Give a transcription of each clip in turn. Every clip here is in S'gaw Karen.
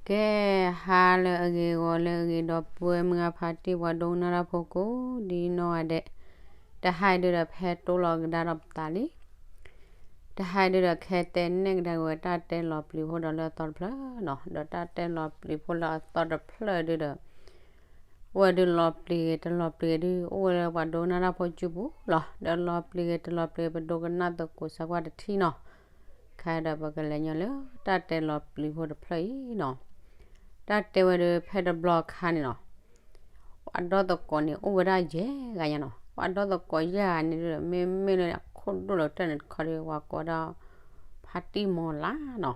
ကဲ, ဟါလၢအဂ့ၤ ဂီၤလၢအဂ့ၤ ဒီပုၢ်ဝဲၢ်မုၢ်အဖါတံၢ် ပှၤဒိကနၣ်တၢ်ဖိကိးဒ်နီၢ်ဂၤဒဲး, တဟါအံၤဒုဒီး ဖဲတိလီၤကဒါဒီးပသးလံ. တဟါအံၤဒုဒီး ခဲတဲနဲၣ်ကဒါက့ၤဝဲ တၢ်တဲလီၤပျံၤဖိဒီးလၢအသီတဖျၢၣ်နီၤ, ဒီးတၢ်တဲလီၤပျံၤဖိလၢအသီတဖျၢၣ်ဒုဒီး ဝဲဒုလီၤပျံၤဂ့ၤတလီၤပျံၤဂ့ၤဒု အိၣ်ဝဲလၢပှၤဒိကနၣ်တၢ်ဖိစုပူၤလီၤ. ဒီးလီၤပျံၤဂ့ၤတလီၤပျံၤဂ့ၤ ပဒိကနၣ်သကိးစၢ်ကွၢ်တထံၣ်နီၤ. ခဲဒီး ပကလဲၤညီလၢတၢ်တဲလီၤပျံၤဖိတဖျၢၣ်အံၤနီၤ. တၢ်တဲဝဲဒု ဖဲတဘျီအခါန့ၣ်နီၤ, ပှၤဒီသကိးန့ၣ် အိၣ်ဝဲဒၣ်ယဲၢ်ဂၤညါနီၤ. ပှၤဒီသကိးယဲၢ်ဂၤန့ၣ်ဒုဒီး မ့မ့ၢ်လၢအခိၣ်ဒိၣ်လီၤတၢ်န့ၣ်တခီဒီး ပှၤကိးဒၣ် ဖါတံၢ်မီၤလၢ်နီၤ.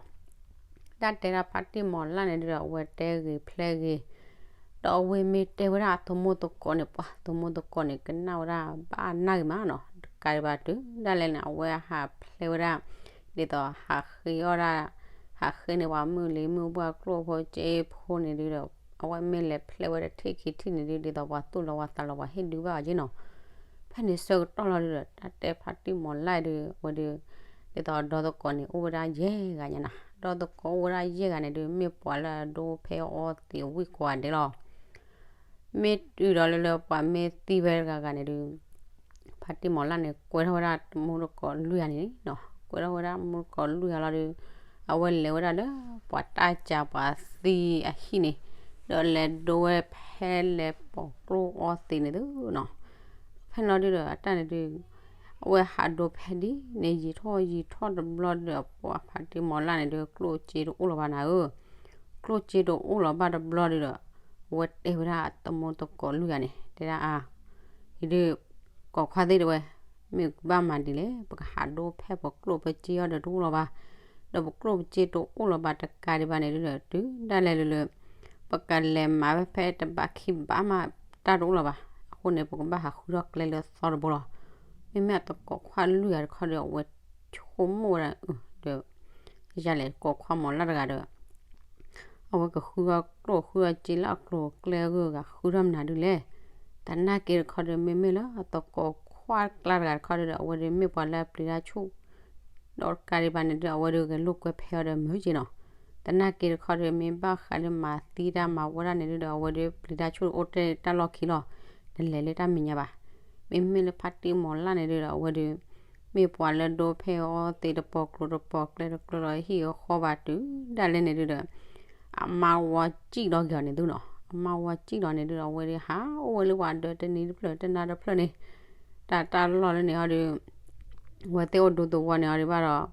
တၢ်တဲဒၣ်ဖါတံၢ်မီၤလၢ်န့ၣ်ဒုဒီး အဝဲတဲဂ့ၤဖျဲးဂ့ၤ, ဒီးအဝဲမ့ၢ်တဲဝဲဒၣ်အသမူသကိးန့ၣ် ပှၤသမူသကိးန့ၣ် ကနၣ်ဝဲဒၣ်ဘၣ်နၢ်ဂ့ၤမးနီၤ. တကးဒံးဘၣ်တုၤဒၣ်လဲာ်န့ၣ် အဝဲဟးဖျဲးဝဲဒၣ် ဒ်သိးဟးဃ့အီၣ်ဒၣ်, ဟးဃ့န့ၢ်ပှၤမုၢ်လံၤမုၢ်ဘှၢ်ကျိၣ်ဖိစ့ဖိန့ၣ်ဒုဒီး အဝဲမ့ၢ်လဲၤဖျဲးဝဲတထံၣ်ခံထံၣ်န့ၣ်ဒု ဒ်သိးပှၤသူၣ်လီၤဝဲသးလီၤ ပှၤဟ့ၣ်ဒုးဘၣ်အီၤက့နီၤ. ဖဲန့ၣ်ဆၢကတီၢ်လီၤဒုဒီး တၢ်တဲဖါတံၢ်မီၤလၢ်ဒု အဝဲဒု ဒ်သိးဒီသကိးန့ၣ် အိၣ်ဝဲဒၣ်ယဲၢ်ဂၤညါနီၤ. ဒီသကိးအိၣ်ဝဲဒၣ်ယဲၢ်ဂၤန့ၣ်ဒု မ့ၢ်ပှၤလၢအဒိဖဲအီသံးဝံၣ်ကိးဂၤဒဲးလီၤ. မ့ၢ်တုၤဒီးလၢလၢပှၤမ့ၢ်သံဝဲတဂၤဂၤန့ၣ်ဒု ဖါတံၢ်မီၤလၢ်န့ၣ် ကွဲထီၣ်ဝဲဒၣ်တမူတကိးလွံၢ်ဂၤန့ၣ်နီၤ. ကွဲထီၣ်ဝဲဒၣ်မူတကိးလွံၢ်ဂၤလီၤဒု အဝဲလဲၤဝဲဒၣ်လၢပှၤတၢ်ကၢပှၤသံအဟံၣ်န့ၣ်, ဒီးလဲၤဒိဝဲဖဲလဲၤပိာ်ကျိၣ်အီသံးန့ၣ်သုနီၤ. ဖဲန့ၣ်လီၤဒုဒီး အတၢ်န့ၣ်ဒု အဝဲဟးဒိဖဲဒ်န့ၣ် ယံာ်ထီၣ်ယံာ်ထီၣ်တဘျီဒုဒီး ပှၤဖါတံၢ်မီၤလၢ်န့ၣ်ဒု ကျိၣ်စ့တအိၣ်လီၤဘၣ်နၤဧၢ. ကျိၣ်စ့တအိၣ်လီၤဘၣ်တဘျီဒုဒီး အဝဲတဲဝဲဒၣ်အတမူတကိးလွံၢ်ဂၤန့ၣ် တဲဒၣ်အါ အံၤဒု ကိးခွါသ့ၣ်တဝဲ, မ့ၢ်ကဘၣ်မၤဒ်လဲၣ်, ပကဟးဒိဖဲပကျိၣ်ပစ့အီၤဒီးတအိၣ်လီၤဘၣ်, ဒီးပကျိၣ်ပစ့တအိၣ်လီၤဘၣ်တကးဒံးဘၣ်န့ၣ်ဒုဒီး တုၤဒၣ်လဲာ်လၢလၢ ပကလဲၤမၤဝဲဖဲတဘးခံဘးမး တၢ်တအိၣ်လီၤဘၣ်. အဃိန့ၣ် ပကဘၣ်ဟးဃုထီၣ်ကျဲလၢသီတဘိလီၤ. မ့မ့ၢ်အတကိးခွါလွံၢ်ဂၤတခီဒီး အဝဲဆိကမိၣ်ဝဲဒၣ် ဒီး ယလဲၤကိးခွါမီၤလၢ်တဂၤဒီး အဝဲကဃုအီၤကျိၣ်ဃုအီၤစ့လၢအကျိၤအကျဲဂုၤဂၤ ဃုထီၣ်မနုၤဒုလဲၣ်. သနာ်က့တခီဒီး မ့မ့ၢ်လၢအတကိးခွါကျါတဂၤတခီဒီး အဝဲဒုးမ့ၢ်ပှၤလၢအပျံၤတၢ်ဆူၣ် ဒီးတကးဒံးဘၣ်န့ၣ်ဒုး အဝဲဒုးဂဲၤလိာ်ကွဲဖဲအီၤဒီးမုာ်က့နီၤ. သနာ်က့တခီဒီး မ့ၢ်ဘၣ်ဃးဒီးမၤသံတၢ်မၤဝီတၢ်န့ၣ်ဒုးဒီး အဝဲဒုးပျံၤတၢ်ဆူၣ်အိၣ်တ့ၢ်တၢ်လီၢ်ခံလီၤ. တလဲၤလၢတၢ်မဲာ်ညါဘၣ်. မ့မ့ၢ်လၢဖါတံၢ်မီၤလၢ်န့ၣ်ဒုးဒီး အဝဲဒုး မ့ၢ်ပှၤလၢဒိဖဲအီသံးတပီၤကျိၤတပီၤကျဲတကျိၤလီၤ ဟံၣ်အဃီဘၣ်တုၤဒၣ်လဲာ်န့ၣ်ဒုးဒီး အမါဝါစံၣ်ဒီးက့ၤအီၤန့ၣ်သုနီၤ. အမါဝါစံၣ်ဒီးန့ၣ်ဒုးဒီး အဝဲဒုးဟးအိၣ်ဝဲလၢပှၤဒၢးတနံၤတဖျၢၣ်တနၤတဖျၢၣ်န့ၣ် တၢ်တၢ်လီၢ်လၢန့ၣ်အီၤဒုး အဝဲသ့ၣ်အိၣ်ဒူသဝီန့ၣ်အီၤဒုးဘၣ်ဒီး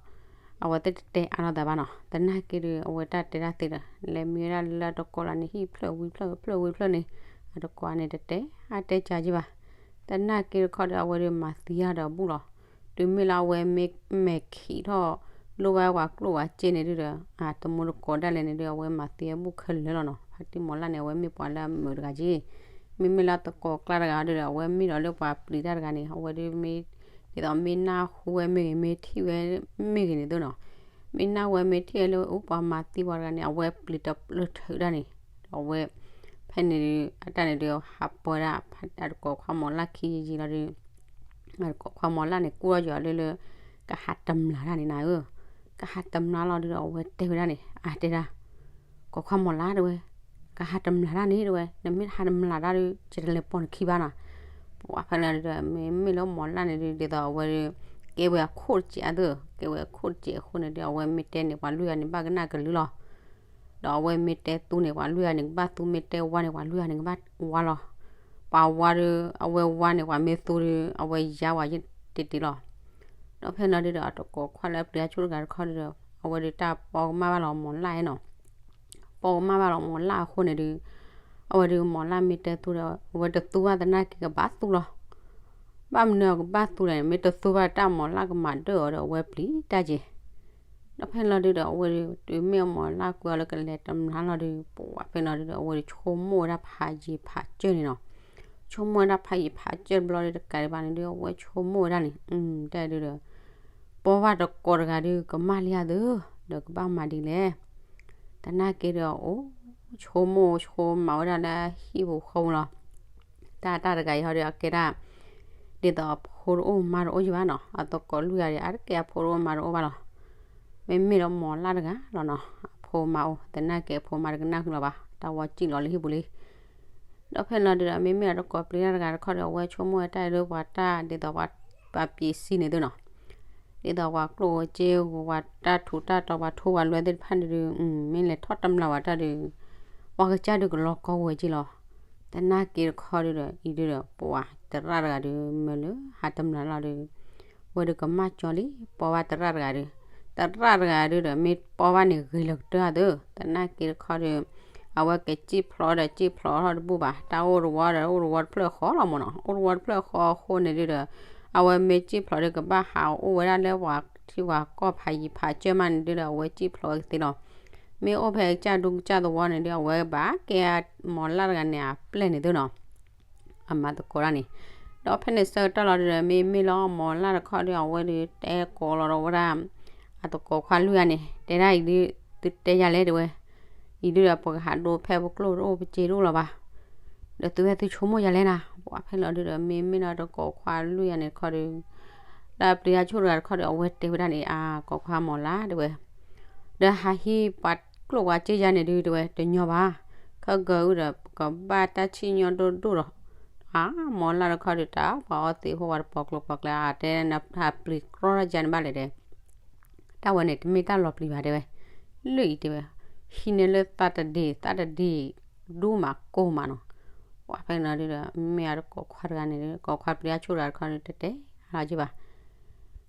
အဝဲသ့ၣ်တတဲအါလိာ်သးဘၣ်နီၤ. သနာ်က့ဒုး အဝဲတၢ်တဲတၢ်သ့ဒီး လဲၤမံဝဲဒၣ်လၢတကိးလၢန့ၣ် ဟံၣ်ဖျၢၣ်ဝံဖျၢၣ်ဖျၢၣ်ဝံဖျၢၣ်န့ၣ် အတကိးန့ၣ်တတဲအါတဲကၢက့ဘၣ်. သနာ်က့တခီဒီး အဝဲဒုးမၤသံအီၤဒီးအဘူၣ်လီၤ. တုၤမ့ၢ်လၢအဝဲမ့ၢ်မဲာ်ခံးထီၣ် လိၣ်ဘၣ်ပှၤကျိၣ်ပှၤစ့န့ၣ်ဒုးဒီး အတမူတကိးဒၣ်လဲာ်န့ၣ်ဒုး အဝဲမၤသံအဘူၣ်ခဲလၢာ်လီၤနီၤ. ဖါတံၢ်မီၤလၢ်န့ၣ် အဝဲမ့ၢ်ပှၤလၢအမုာ်တဂၤက့ မ့မ့ၢ်လၢတကိးကျါတဂၤဒီး အဝဲမ့ၢ်ဒီးလၢပှၤပျံၤတၢ်တဂၤန့ၣ် အဝဲဒုးမ့ၢ် ဒ်သိးမ့ၢ်နၢ်ဟူဝဲမ့ၢ်ဂ့ၤ မ့ၢ်ထံၣ်ဝဲမ့ၢ်ဂ့ၤန့ၣ်သုနီၤ. မ့ၢ်နၢ်ဟူဝဲမ့ၢ်ထံၣ်ဝဲလၢအိၣ်ပှၤမၤသံပှၤတဂၤန့ၣ် အဝဲပျံၤတပျၢၢ်ထုးဒၣ်န့ၣ် ဒီးအဝဲ ဖဲန့ၣ်ဒုး အတၢ်န့ၣ်ဒုး ဟးပၢဝဲဒၣ် အတကိးခွါမီၤလၢ်ခံယံာ်ယံာ်လီၤဒုး အတကိးခွါမီၤလၢ်န့ၣ် ကူၣ်ထီၣ်ယီၤလၢလၢ ကဟးတမျးတၢ်န့ၣ်နၤဧၢ. ကဟးတမျးလီၤဒုးဒီး အဝဲတဲဝဲဒၣ်န့ၣ် အါတဲဒၣ် ကိးခွါမီၤလၢ်တဲဝဲ, ကဟးတမျးတၢ်န့ၣ်တဲဝဲ, နမ့ၢ်တဟးတမျးတၢ်ဒုး ယတလဲၤပိာ်နခံဘၣ်နီၤ. ပှၤဖဲလၢဒုး မ့မ့ၢ်လၢမီၤလၢ်န့ၣ်ဒုး ဒ်သိးအဝဲဒုး ကဲဝဲအခိၣ်တစဲးအသိး ကဲဝဲအခိၣ်တစဲးအဃိန့ၣ်ဒုး အဝဲမ့ၢ်တဲန့ၣ် ပှၤလွံၢ်ဂၤန့ၣ် ဘၣ်ကနၣ်ကလုၢ်လီၤ. ဒီးအဝဲမ့ၢ်တဲသူန့ၣ် ပှၤလွံၢ်ဂၤန့ၣ် ကဘၣ်သူ မ့ၢ်တဲဝါန့ၣ် ပှၤလွံၢ်ဂၤန့ၣ် ကဘၣ်ဝါလီၤ. ပှၤဝါဒုး အဝဲဝါန့ၣ် ပှၤမ့ၢ်သူဒုး အဝဲယါဝဲယံာ်တ့ၢ်တ့ၢ်လီၤ. ဒီးဖဲန့ၣ်လီၤဒုးဒီး အတကိးခွါလၢပျံၤတၢ်ဆူၣ်တဂၤတခီဒုးဒီး အဝဲဒုးတၢ်ပီကမၣ်ဘၣ်လီၤမီၤလၢ်နီၤ. ပီကမၣ်ဘၣ်လီၤမီၤလၢ်အဃိန့ၣ်ဒုး အဝဲဒုးမီၤလၢ်မ့ၢ်တဲသူဒီး အဝဲတသူဘၣ်သနာ်က့ကဘၣ်သူလီၤ. ဘၣ်မနုၤအကဘၣ်သူလဲၣ်န့ၣ် မ့ၢ်တသူဘၣ်တၢ်မီၤလၢ်ကမၤဒၢၣ်အီၤဒီးအဝဲပျံၤတၢ်က့ၤ ဒီးဖဲန့ၣ်လီၤဒုးဒီး အဝဲဒုး တုၤမ့ၢ်အမီၤလၢ်ကွံာ်အီၤလၢကလဲၤတမျးလီၤဒုး ပဝဲဖဲန့ၣ်လီၤဒုးဒီး အဝဲဒုးဆိကမိၣ်ဝဲဒၣ်ဖးယံၤဖးစၢၢ်န့ၣ်နီၤ. ဆိကမိၣ်ဝဲဒၣ်ဖးယံၤဖးစၢၢ်တဘျီဒုး တကးဒံးဘၣ်န့ၣ်ဒုး အဝဲဆိကမိၣ်ဝဲဒၣ်န့ၣ် တဲဒုးဒီး ပီဘၣ်တကိးတဂၤဒုး ကမၣ်လံဧါသု ဒီးကဘၣ်မၤဒ်လဲၣ်. သနာ်က့ဒီး အိၣ်ဆိကမိၣ်ဆိကမးဝဲဒၣ်လၢဟံၣ်ပူၤဃီပူၤလီၤ. တၢ်တၢ်တဂၤအံၤဟီဒုး အကဲဒၣ် ဒ်သိးအဖိတအိၣ်မါတအိၣ်ယဘၣ်နီၤ. အသကိးလွံၢ်ဂၤဒီး အါတက့ၢ်အဖိတအိၣ်မါတအိၣ်ဘၣ်လီၤ. မ့မ့ၢ်လၢမီၤလၢ်တဂၤလီၤနီၤ. အဖိ အဖိမါအိၣ်, သနာ်က့အဖိမါတကနၣ်ဃုာ်လီၤဘၣ်, တၢ်ဝီစံၣ်လီၤလၢဟံၣ်ပူၤလံ. ဒီးဖဲန့ၣ်လီၤဒုးဒီး မ့မ့ၢ်အတကိးပျံၤတၢ်တဂၤတခီဒီး အဝဲဆိကမိၣ်ဝဲတၢ်အံၤလၢပှၤတၢ်ဒ်သိးပှၤ ပှၤပျံၤစံန့ၣ်သုနီၤ, ဒ်သိးပှၤကျိၣ်ဝဲစ့ ပှၤတၢ်ထူးတၢ်တီၤ ပှၤထိပှၤလွဲသ့ၣ်တဖၣ်န့ၣ်ဒုး မ့ၢ်လဲၤထီၣ်တမျၢ်ဝဲတၢ်ဒုး ပှၤကစၢ်ဒုးကလီၤကီဝဲက့လီၤ. သနာ်က့တခီဒုးဒီး အံၤဒုးဒီး ပှၤသရၣ်တဂၤဒုး မၢလၢဟးတမျၢ်လီၤဒုး ဝဲဒုးကမၣ်ကၠီလံ ပိာ်ဘၣ်သရၣ်တဂၤဒုး, သရၣ်တဂၤဒုးဒီး မ့ၢ်ပိာ်ဘၣ်န့ၣ်ဂ့ၤလၢကတၢၢ်သု, သနာ်က့တခီဒုး အဝဲကစံၣ်ဖျိးဒီးစံၣ်ဖျိးထီၣ်တဘူၣ်ဘၣ်, တၢ်အိၣ်တဝီဒီးအိၣ်တဝီတဖျၢၣ်ဃီလီၤမ့ၢ်နီၤ, အိၣ်တဝီတဖျၢၣ်ဃီအဃိန့ၣ်ဒုးဒီး အဝဲမ့ၢ်စံၣ်ဖျိးဒုးကဘၣ်ဟးအိၣ်ဝဲဒၣ်လၢပှၤထံပှၤကီၢ်ဖးယံၤဖးစၢၢ်မးန့ၣ်ဒုးဒီး အဝဲစံၣ်ဖျိးဝဲကသ့လီၤ. မ့ၢ်အိၣ်ဖဲကစၢ်ဒူကစၢ်သဝီန့ၣ်ဒုး အဝဲဘၣ်ကဲအမိၢ်လၢ်တဂၤန့ၣ်အပျဲၢ်န့ၣ်သုနီၤ. အမၤသကိးတၢ်န့ၣ်, ဒီးဖဲန့ၣ်ဆၢကတီၢ်လီၤဒုးဒီး မ့မ့ၢ်လၢအမိၢ်လၢ်တခီဒုး အဝဲဒုးတဲကိးလီၤဒီးဝဲဒၣ် အသကိးခွါလွံၢ်ဂၤန့ၣ် တဲဒၣ်အံၤဒုး သုတဲယၤလဲၣ်တဲဝဲ, အံၤဒုးဒီးပကဟးဒိဖဲပကျိၣ်တအိၣ်ပစ့တအိၣ်လီၤဘၣ်, ဒီးသုဝဲသုဆိကမိၣ်ယၤလဲၣ်နၤ, ပှၤဖဲလီၤဒုးဒီး မ့မ့ၢ်လၢတကိးခွါလွံၢ်ဂၤန့ၣ်တခီဒုး ဒီးပျံၤအါဆိၣ်တဂၤတခီဒီး အဝဲတဲဝဲဒၣ်န့ၣ် အကိးခွါမိၢ်လၢ်တဲဝဲ, ဒီးဟးဟံးပှၤကျိၣ်ပှၤစ့ယၤန့ၣ်ဒုးတဲဝဲ တညီဘၣ်, ခဲကၢအုၣ်ဒီးပကဘၣ်တၢ်ဆံၣ်ညီၣ်ဒိၣ်ဒိၣ်ဒီး, အမိၢ်လၢ်တခီဒုး တၢ်ပှၤအီသံးဖိပှၤတပိာ်ကျိၤပိာ်ကျဲ အတဲနဟးပျံၤကြီတၢ်ယၤန့ၣ်ဘၣ်လဲၣ်တဲ တၢ်ဝဲန့ၣ် တမ့ၢ်တၢ်လီၤပျံၤဘၣ်တဲဝဲ, လၢအံၤတဲဝဲ, ဟံးန့ၢ်လၢသးတဒ့ၣ်သးတဒ့ၣ် ဒိၣ်မးကိၢ်မးနီၤ, ပှၤဖဲန့ၣ်လီၤဒုးဒီး မ့ၢ်အတကိးခွါတဂၤန့ၣ် ကိးခွါပျံၤအါဆိၣ်တဂၤတခီဒုး တတဲဟးလီၤက့ဘၣ်,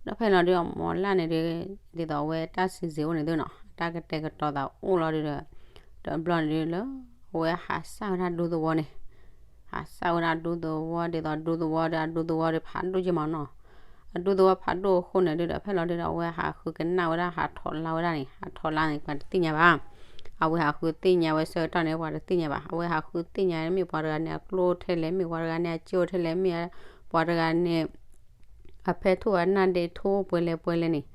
ဒီးဖဲန့ၣ်လီၤဒုး အမိၢ်လၢ်န့ၣ်ဒုး ဒ်သိးအဝဲတၢ်စံးစ့ၤအိၣ်န့ၣ်သုနီၤ တၢ်ကတဲာ်ကတီၤသးအိၣ်လီၤဒုးဒီး တဘျီန့ၣ်ဒုးလၢ အဝဲဟးစၢ်ဝဲဒၣ်ဒူသဝီန့ၣ် ဟးစၢ်ဝဲဒၣ်ဒူသဝီ ဒ်သိးဒူသဝီဒီး အဒူသဝီဒီးဖးဒိၣ်က့မးနီၤ, အဒူသဝီဖးဒိၣ်အဃိန့ၣ်ဒုးဒီး ဖဲလီၤဒုးဒီး အဝဲဟးဃုကနၣ်ဝဲဒၣ် ဟးထီၣ်လါဝဲဒၣ်န့ၣ် ဟးထီၣ်လါန့ၣ် ပှၤတသ့ၣ်ညါဘၣ်, အဝဲဟးဃုသ့ၣ်ညါဝဲဆၢကတီၢ်န့ၣ် ပှၤတသ့ၣ်ညါဘၣ်, အဝဲဟးဃုသ့ၣ်ညါ မ့ၢ်ပှၤတဂၤန့ၣ် အကျိၣ်ထဲလဲၣ် မ့ၢ်ပှၤတဂၤန့ၣ် အစ့အိၣ်ထဲလဲၣ် မ့ၢ်ပှၤတဂၤန့ၣ် အဖဲထိၣ်အနၢ်ဒ့ထိၣ်ပှဲၤလဲၣ်ပှဲၤလဲၣ်န့ၣ်,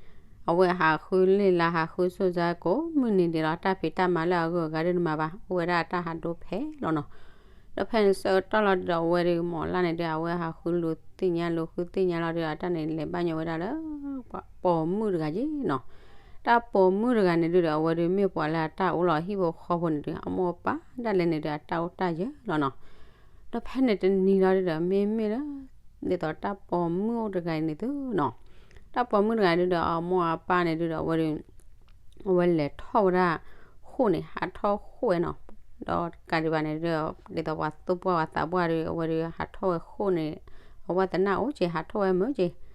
အဝဲဟးဃုလ့ၣ်လါ ဟးဃုစိၢ်စါကိးမုၢ်နံၤဒဲးလီၤ တၢ်ဖံးတၢ်မၤလၢအဂုၤအဂၤဒုးတမၤဘၣ် အိၣ်ဝဲဒၣ်အတၢ်ဟးဒိဖဲလီၤနီၤ, ဒီးဖဲန့ၣ်ဆၢကတီၢ်လီၤဒုးဒီး အဝဲဒုးမိၢ်လၢ်န့ၣ်ဒုး အဝဲဟးဃုလူၤသ့ၣ်ညါလူၤဃုသ့ၣ်ညါလီၤဒုး အတၢ်န့ၣ်လဲၤဘၣ်ညီဝဲဒၣ်လၢ ပိာ်မုၣ်တဂၤက့နီၤ, တၢ်ပိာ်မုၣ်တဂၤန့ၣ်ဒုးဒီး အဝဲဒုးမ့ၢ်ပှၤလၢအတၢ်အိၣ်လီၤဟံၣ်ဖိဃီဖိန့ၣ်ဒုး အမိၢ်အပၢ်ဒၣ်လဲာ်န့ၣ်ဒုး အတၢ်အိၣ်တၢ်ယၢၤလီၤနီၤ, ဒီးဖဲန့ၣ်တနံၤလီၤဒုးဒီး မ့မ့ၢ်လၢ ဒ်သိးတၢ်ပိာ်မုၣ်အိၣ်တဂၤအံၤန့ၣ်သုနီၤ, တၢ်ပိာ်မုၣ်တဂၤဒုးဒီး အမိၢ်အပၢ်န့ၣ်ဒုးဒီး အဝဲဒုး အဝဲလဲၤထီၣ်ဝဲဒၣ်ဃိၣ်န့ၣ် ဟးထီၣ်ဃိၣ်ဝဲနီၤ, ဒီးတကးဒံးဘၣ်န့ၣ်ဒုး ဒ်သိးပှၤသူၣ်ပှၢ်ပှၤသးပှၢ်ဒုး အဝဲဒုးဟးထီၣ်ဝဲဃိၣ်န့ၣ် အဝဲသနာ်အိၣ်က့ၤ ဟးထီၣ်ဝဲမုာ်က့ၤ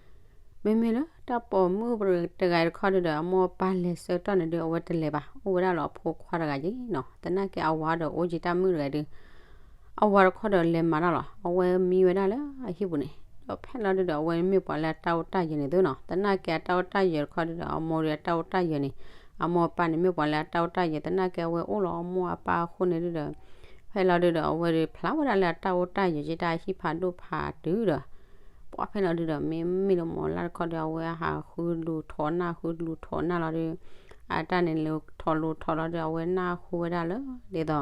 မ့မ့ၢ်လၢတၢ်ပိာ်မုၣ်တဂၤတခီဒုးဒီး အမိၢ်အပၢ်လဲၤဆၢကတီၢ်န့ၣ်ဒုး အဝဲတလဲၤဘၣ် အိၣ်ဝဲဒၣ်လီၤအဖိခွါတဂၤက့နီၤ, သနာ်က့အဝၤဒီးအိၣ်က့ၤတၢ်မုၣ်တဂၤဒုး အဝၤတခီဒီးလဲၤမၤတၢ်လီၤ အဝဲမံဝဲဒၣ်လၢအဟံၣ်ပူၤန့ၣ်, ဒီးဖဲလီၤဒုးဒီး အဝဲမ့ၢ်ပှၤလၢအတၢ်အိၣ်တၢ်ယၢၤန့ၣ်သုနီၤ, သနာ်က့အတၢ်အိၣ်တၢ်ယၢၤတခီဒုးဒီး အမိၢ်ဒုးအတၢ်အိၣ်တၢ်ယၢၤန့ၣ်, အမိၢ်အပၢ်န့ၣ်မ့ၢ်ပှၤလၢအတၢ်အိၣ်တၢ်ယၢၤ သနာ်က့အဝဲအိၣ်လီၤအမိၢ်အပၢ်အဃိန့ၣ်ဒုးဒီး ဖဲလီၤဒုးဒီး အဝဲဒုးဖျါဝဲဒၣ်လၢအတၢ်အိၣ်တၢ်ယၢၤက့ တၢ်ဟံၣ်ဖးဒိၣ်ဖးတုၤဒီး ပှၤဖဲလီၤဒုးဒီး မ့မ့ၢ်လၢမိၢ်လၢ်တခီဒီး အဝဲဟးဃုလူၤထီၣ်နၢ်ဃုလူၤထီၣ်နၢ်လီၤဒုး အတၢ်န့ၣ်လဲၤထီၣ်လူၤထီၣ်လီၤဒုး အဝဲနၢ်ဟူဝဲဒၣ်လၢ ဒ်သိး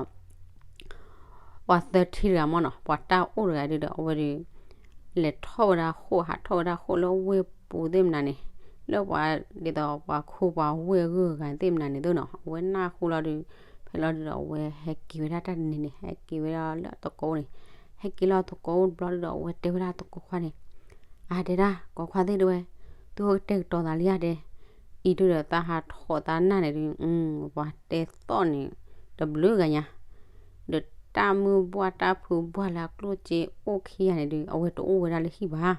ပှၤသၢထံတဂၤမ့ၢ်နီၤ ပှၤတၢ်အိၣ်တဂၤဒုးဒီး အဝဲဒုး လဲၤထီၣ်ဝဲဒၣ်ဃိၣ် ဟးထီၣ်ဝဲဒၣ်ဃိၣ်လၢဝ့ၢ်ပူၤသ့ၣ်မနၤန့ၣ် လၢပှၤဒ်သိးပှၤခူပှၤဝ့ၢ်အဂုၤအဂၤသ့ၣ်မနၤန့ၣ်သုနီၤ အဝဲနၢ်ဟူလီၤဒုး ဖဲလီၤဒုးဒီး အဝဲဟဲက့ၤဝဲဒၣ်တၢ်တနံၤန့ၣ် ဟဲက့ၤဝဲဒၣ်လၢအသကိးန့ၣ် ဟဲက့ၤလၢအသကိးအိၣ်တဘျီဒုးဒီး အဝဲတဲဝဲဒၣ်သကိးခွါန့ၣ် အါတဲဒၣ် ကိးခွါသ့ၣ်တဲဝဲ သုဟဲကတဲာ်ကတီၤသးလံဧါတဲ အံၤဒုးဒီးသးဟးထီၣ်သးနၢ်န့ၣ်ဒုး ပှၤတဲသီၣ်န့ၣ် တဘျုးဂၤညါ ဒီးတၢ်မုၢ်ဘှၢ်တၢ်ဖုဘှၢ်လၢအကျိၣ်စ့အိၣ်ခံဂၤန့ၣ်ဒုး အဝဲတအိၣ်ဝဲဒၣ်လၢဟံၣ်ဘၣ်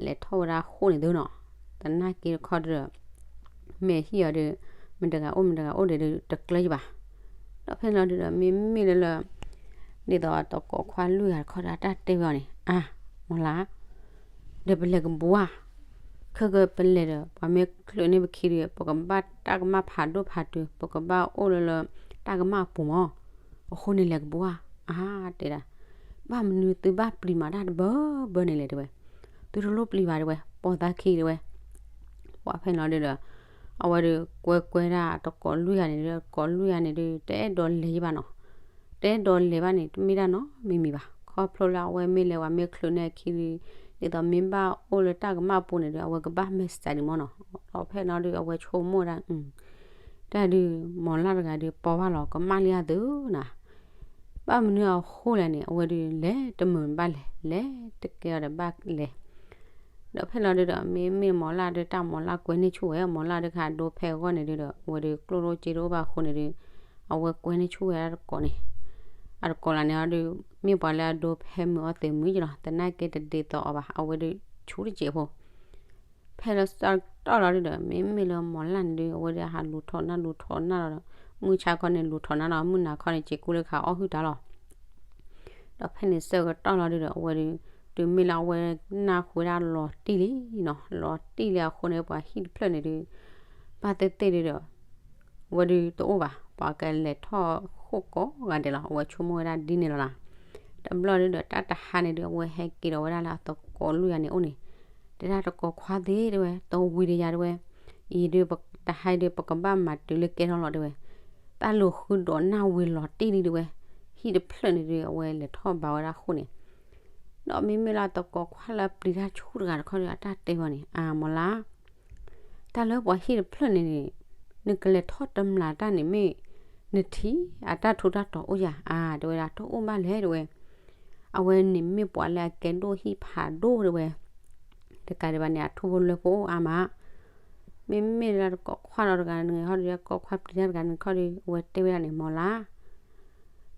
လဲၤထီၣ်ဝဲဒၣ်ဃိၣ်န့ၣ်သုနီၤ သနာ်က့တခီဒီး မဲာ်ဟံၣ်အီၤဒီး မတၤတဂၤအိၣ်မတၤတဂၤအိၣ်ဒီးဒုး တကျၢၤယဘၣ် ဒီးဖဲန့ၣ်လီၤဒုးဒီး မ့မ့ၢ်လၢလၢ ဒ်သိးတကိးခွါလွံၢ်ဂၤတခီဒီး အတၢ်တဲဝဲအီၤန့ၣ် အါ မ့ၢ်လၢ ဒီးပလဲၤကဘှါ ခဲကပလဲၤဒီး ပှၤမ့ၢ်ချုးန့ၢ်ပခံဒီး ပကဘၣ်တၢ်ကမၣ်ဖးဒိၣ်ဖးတုၤ ပကဘၣ်အိၣ်လၢလၢ တၢ်ကမၣ်အပူၤမး အဃိန့ၣ်လဲၤကဘှါ အါ တဲဒၣ် ဘၣ်မနုၤသုဘၣ်ပျံၤမးတၢ်တဘၢဘၢန့ၣ်လဲၣ်တဲဝဲ သုတလိၣ်ပျံၤဘၣ်တဲဝဲ ပိာ်သးခံတဲဝဲ ပှၤဖဲန့ၣ်လီၤဒုးဒီး အဝဲဒုးကွဲကွဲဒၣ်တကိးလွံၢ်ဂၤန့ၣ်ဒုး တကိးလွံၢ်ဂၤန့ၣ်ဒုး တအဲၣ်ဒိးလဲၤယဘၣ်နီၤ တအဲၣ်ဒိးလဲၤဘၣ်န့ၣ် တမ့ၢ်တၢ်နီတမံၤမံၤဘၣ် ခီဖျိလၢအဝဲမ့ၢ်လဲၤဝဲမ့ၢ်ချုးန့ၢ်အခံဒီး ဒ်သိးမ့ၢ်ဘၣ်အိၣ်လၢတၢ်ကမၣ်ပူၤန့ၣ်ဒီး အဝဲကဘၣ်မဲာ်သးဒံးမးနီၤ ဒီးဖဲန့ၣ်လီၤဒုး အဝဲဆိကမိၣ်ဝဲဒၣ် တၢ်ဒုး မီၢ်လၢ်တဂၤဒုး ပိာ်ဘၣ်လီၤကမၣ်လံအသိးနၤ, ဘၣ်မနုၤအဃိလဲၣ်န့ၣ် အဝဲဒုးလဲၤတမုာ်ဘၣ်လဲၤ လဲၤတကဲအီၤဒီးဘၣ်လဲၤ, ဒီးဖဲလီၤဒုးဒီး မ့မ့ၢ်မီၢ်လၢ်ဒုး တၢ်မီၢ်လၢ်ကွဲန့ၢ်ဆူၣ်ဝဲ မီၢ်လၢ်ဒုးခးဒိဖဲအဂီၢ်န့ၣ်ဒုးဒီး အဝဲဒုးကျိၣ်ဒိၣ်စ့ဒိၣ်ဘၣ်အဃိန့ၣ်ဒုး အဝဲကွဲန့ၢ်ဆူၣ်ဝဲဒၣ်တကိးန့ၣ်, အတကိးလၢန့ၣ်အီၤဒုး မ့ၢ်ပှၤလၢအဒိဖဲမုာ်အီၤသ့ၣ်မုာ်ကလီၤ သနာ်က့တဒ်သိးအီၤဘၣ် အဝဲဒုးဆူၣ်တစဲးဖိ ဖဲလၢစးတီၢ်လီၤဒုးဒီး မ့မ့ၢ်လၢမီၢ်လၢ်န့ၣ်ဒုး အဝဲဒုးဟးလူၤထီၣ်နၢ်လူၤထီၣ်နၢ်လီၤဒီး မုၢ်ဆါခီန့ၣ်လူၤထီၣ်နၢ်လီၤ မုၢ်နၤခီန့ၣ် စ့ကူလၢခးအီၣ်ဟုၣ်တၢ်လီၤ ဒီးဖဲန့ၣ်ဆၢကတီၢ်လီၤဒုးဒီး အဝဲဒုး တုၤမ့ၢ်လၢအဝဲနၢ်ဟူဝဲဒၣ်လီၤတံၢ်လံနီၤ လီၤတံၢ်လံအဃိန့ၣ် ပှၤဟံၣ်တဖျၢၣ်န့ၣ်ဒုး ဘၣ်သ့ၣ်သ့ၣ်ဒုးဒီး အဝဲဒုးတအိၣ်ဘၣ် ပှၤကလဲၤထီၣ်ဃိၣ်ကိးဂၤဒဲးလီၤ အဝဲဆိကမိၣ်ဝဲဒၣ်ဒ်န့ၣ်လီၤနီၤ တဘျီဒုးဒီး တၢ်တဟါန့ၣ်ဒုး အဝဲဟဲက့ၤဒီးဝဲဒၣ်လၢအသကိးလွံၢ်ဂၤန့ၣ်အိၣ်န့ၣ်, တဲဒၣ်သကိးခွါသ့ၣ်တဲဝဲ တဝံၤတယၤတဲဝဲ, အံၤဒုး တဟါဒုး ပကဘၣ်မၤတုၤလၢကဲထီၣ်လီၤတဲဝဲ, တၢ်လူၤဃုဒီးနၢ်ဝံၤလီၤတံၢ်လံတဲဝဲ, ဟံၣ်တဖျၢၣ်န့ၣ်ဒုး အဝဲလဲၤထီၣ်ဘၣ်ဝဲဒၣ်ဃိၣ်န့ၣ်, ဒီးမ့မ့ၢ်လၢသကိးခွါလၢအပျံၤတၢ်ဆူၣ်တဂၤတခီဒီး အတၢ်တဲဝဲန့ၣ် အါမီၢ်လၢ် တၢ်လၢပှၤဟံၣ်တဖျၢၣ်န့ၣ်န့ၣ် နကလဲၤထီၣ်တမျၢ်တၢ်န့ၣ်မ့ၢ် နထံၣ်အတၢ်ထူးတၢ်တီၤအိၣ်ယၤ အါတဲဝဲဒၣ် တအိၣ်ဘၣ်လဲၣ်တဲဝဲ, အဝဲန့ၣ်မ့ၢ်ပှၤလၢအကဲဒိၣ်ဟံၣ်ဖးဒိၣ်တဲဝဲ, တကးဒံးဘၣ်န့ၣ် အထူဖိလွဲဖိအိၣ်အါမး, မ့မ့ၢ်လၢသကိးခွါလီၤတဂၤန့ၣ်ဟီဒီး ကိးခွါပျံၤတၢ်တဂၤန့ၣ်ခီဒီး အဝဲတဲဝဲဒၣ်န့ၣ် မီၢ်လၢ်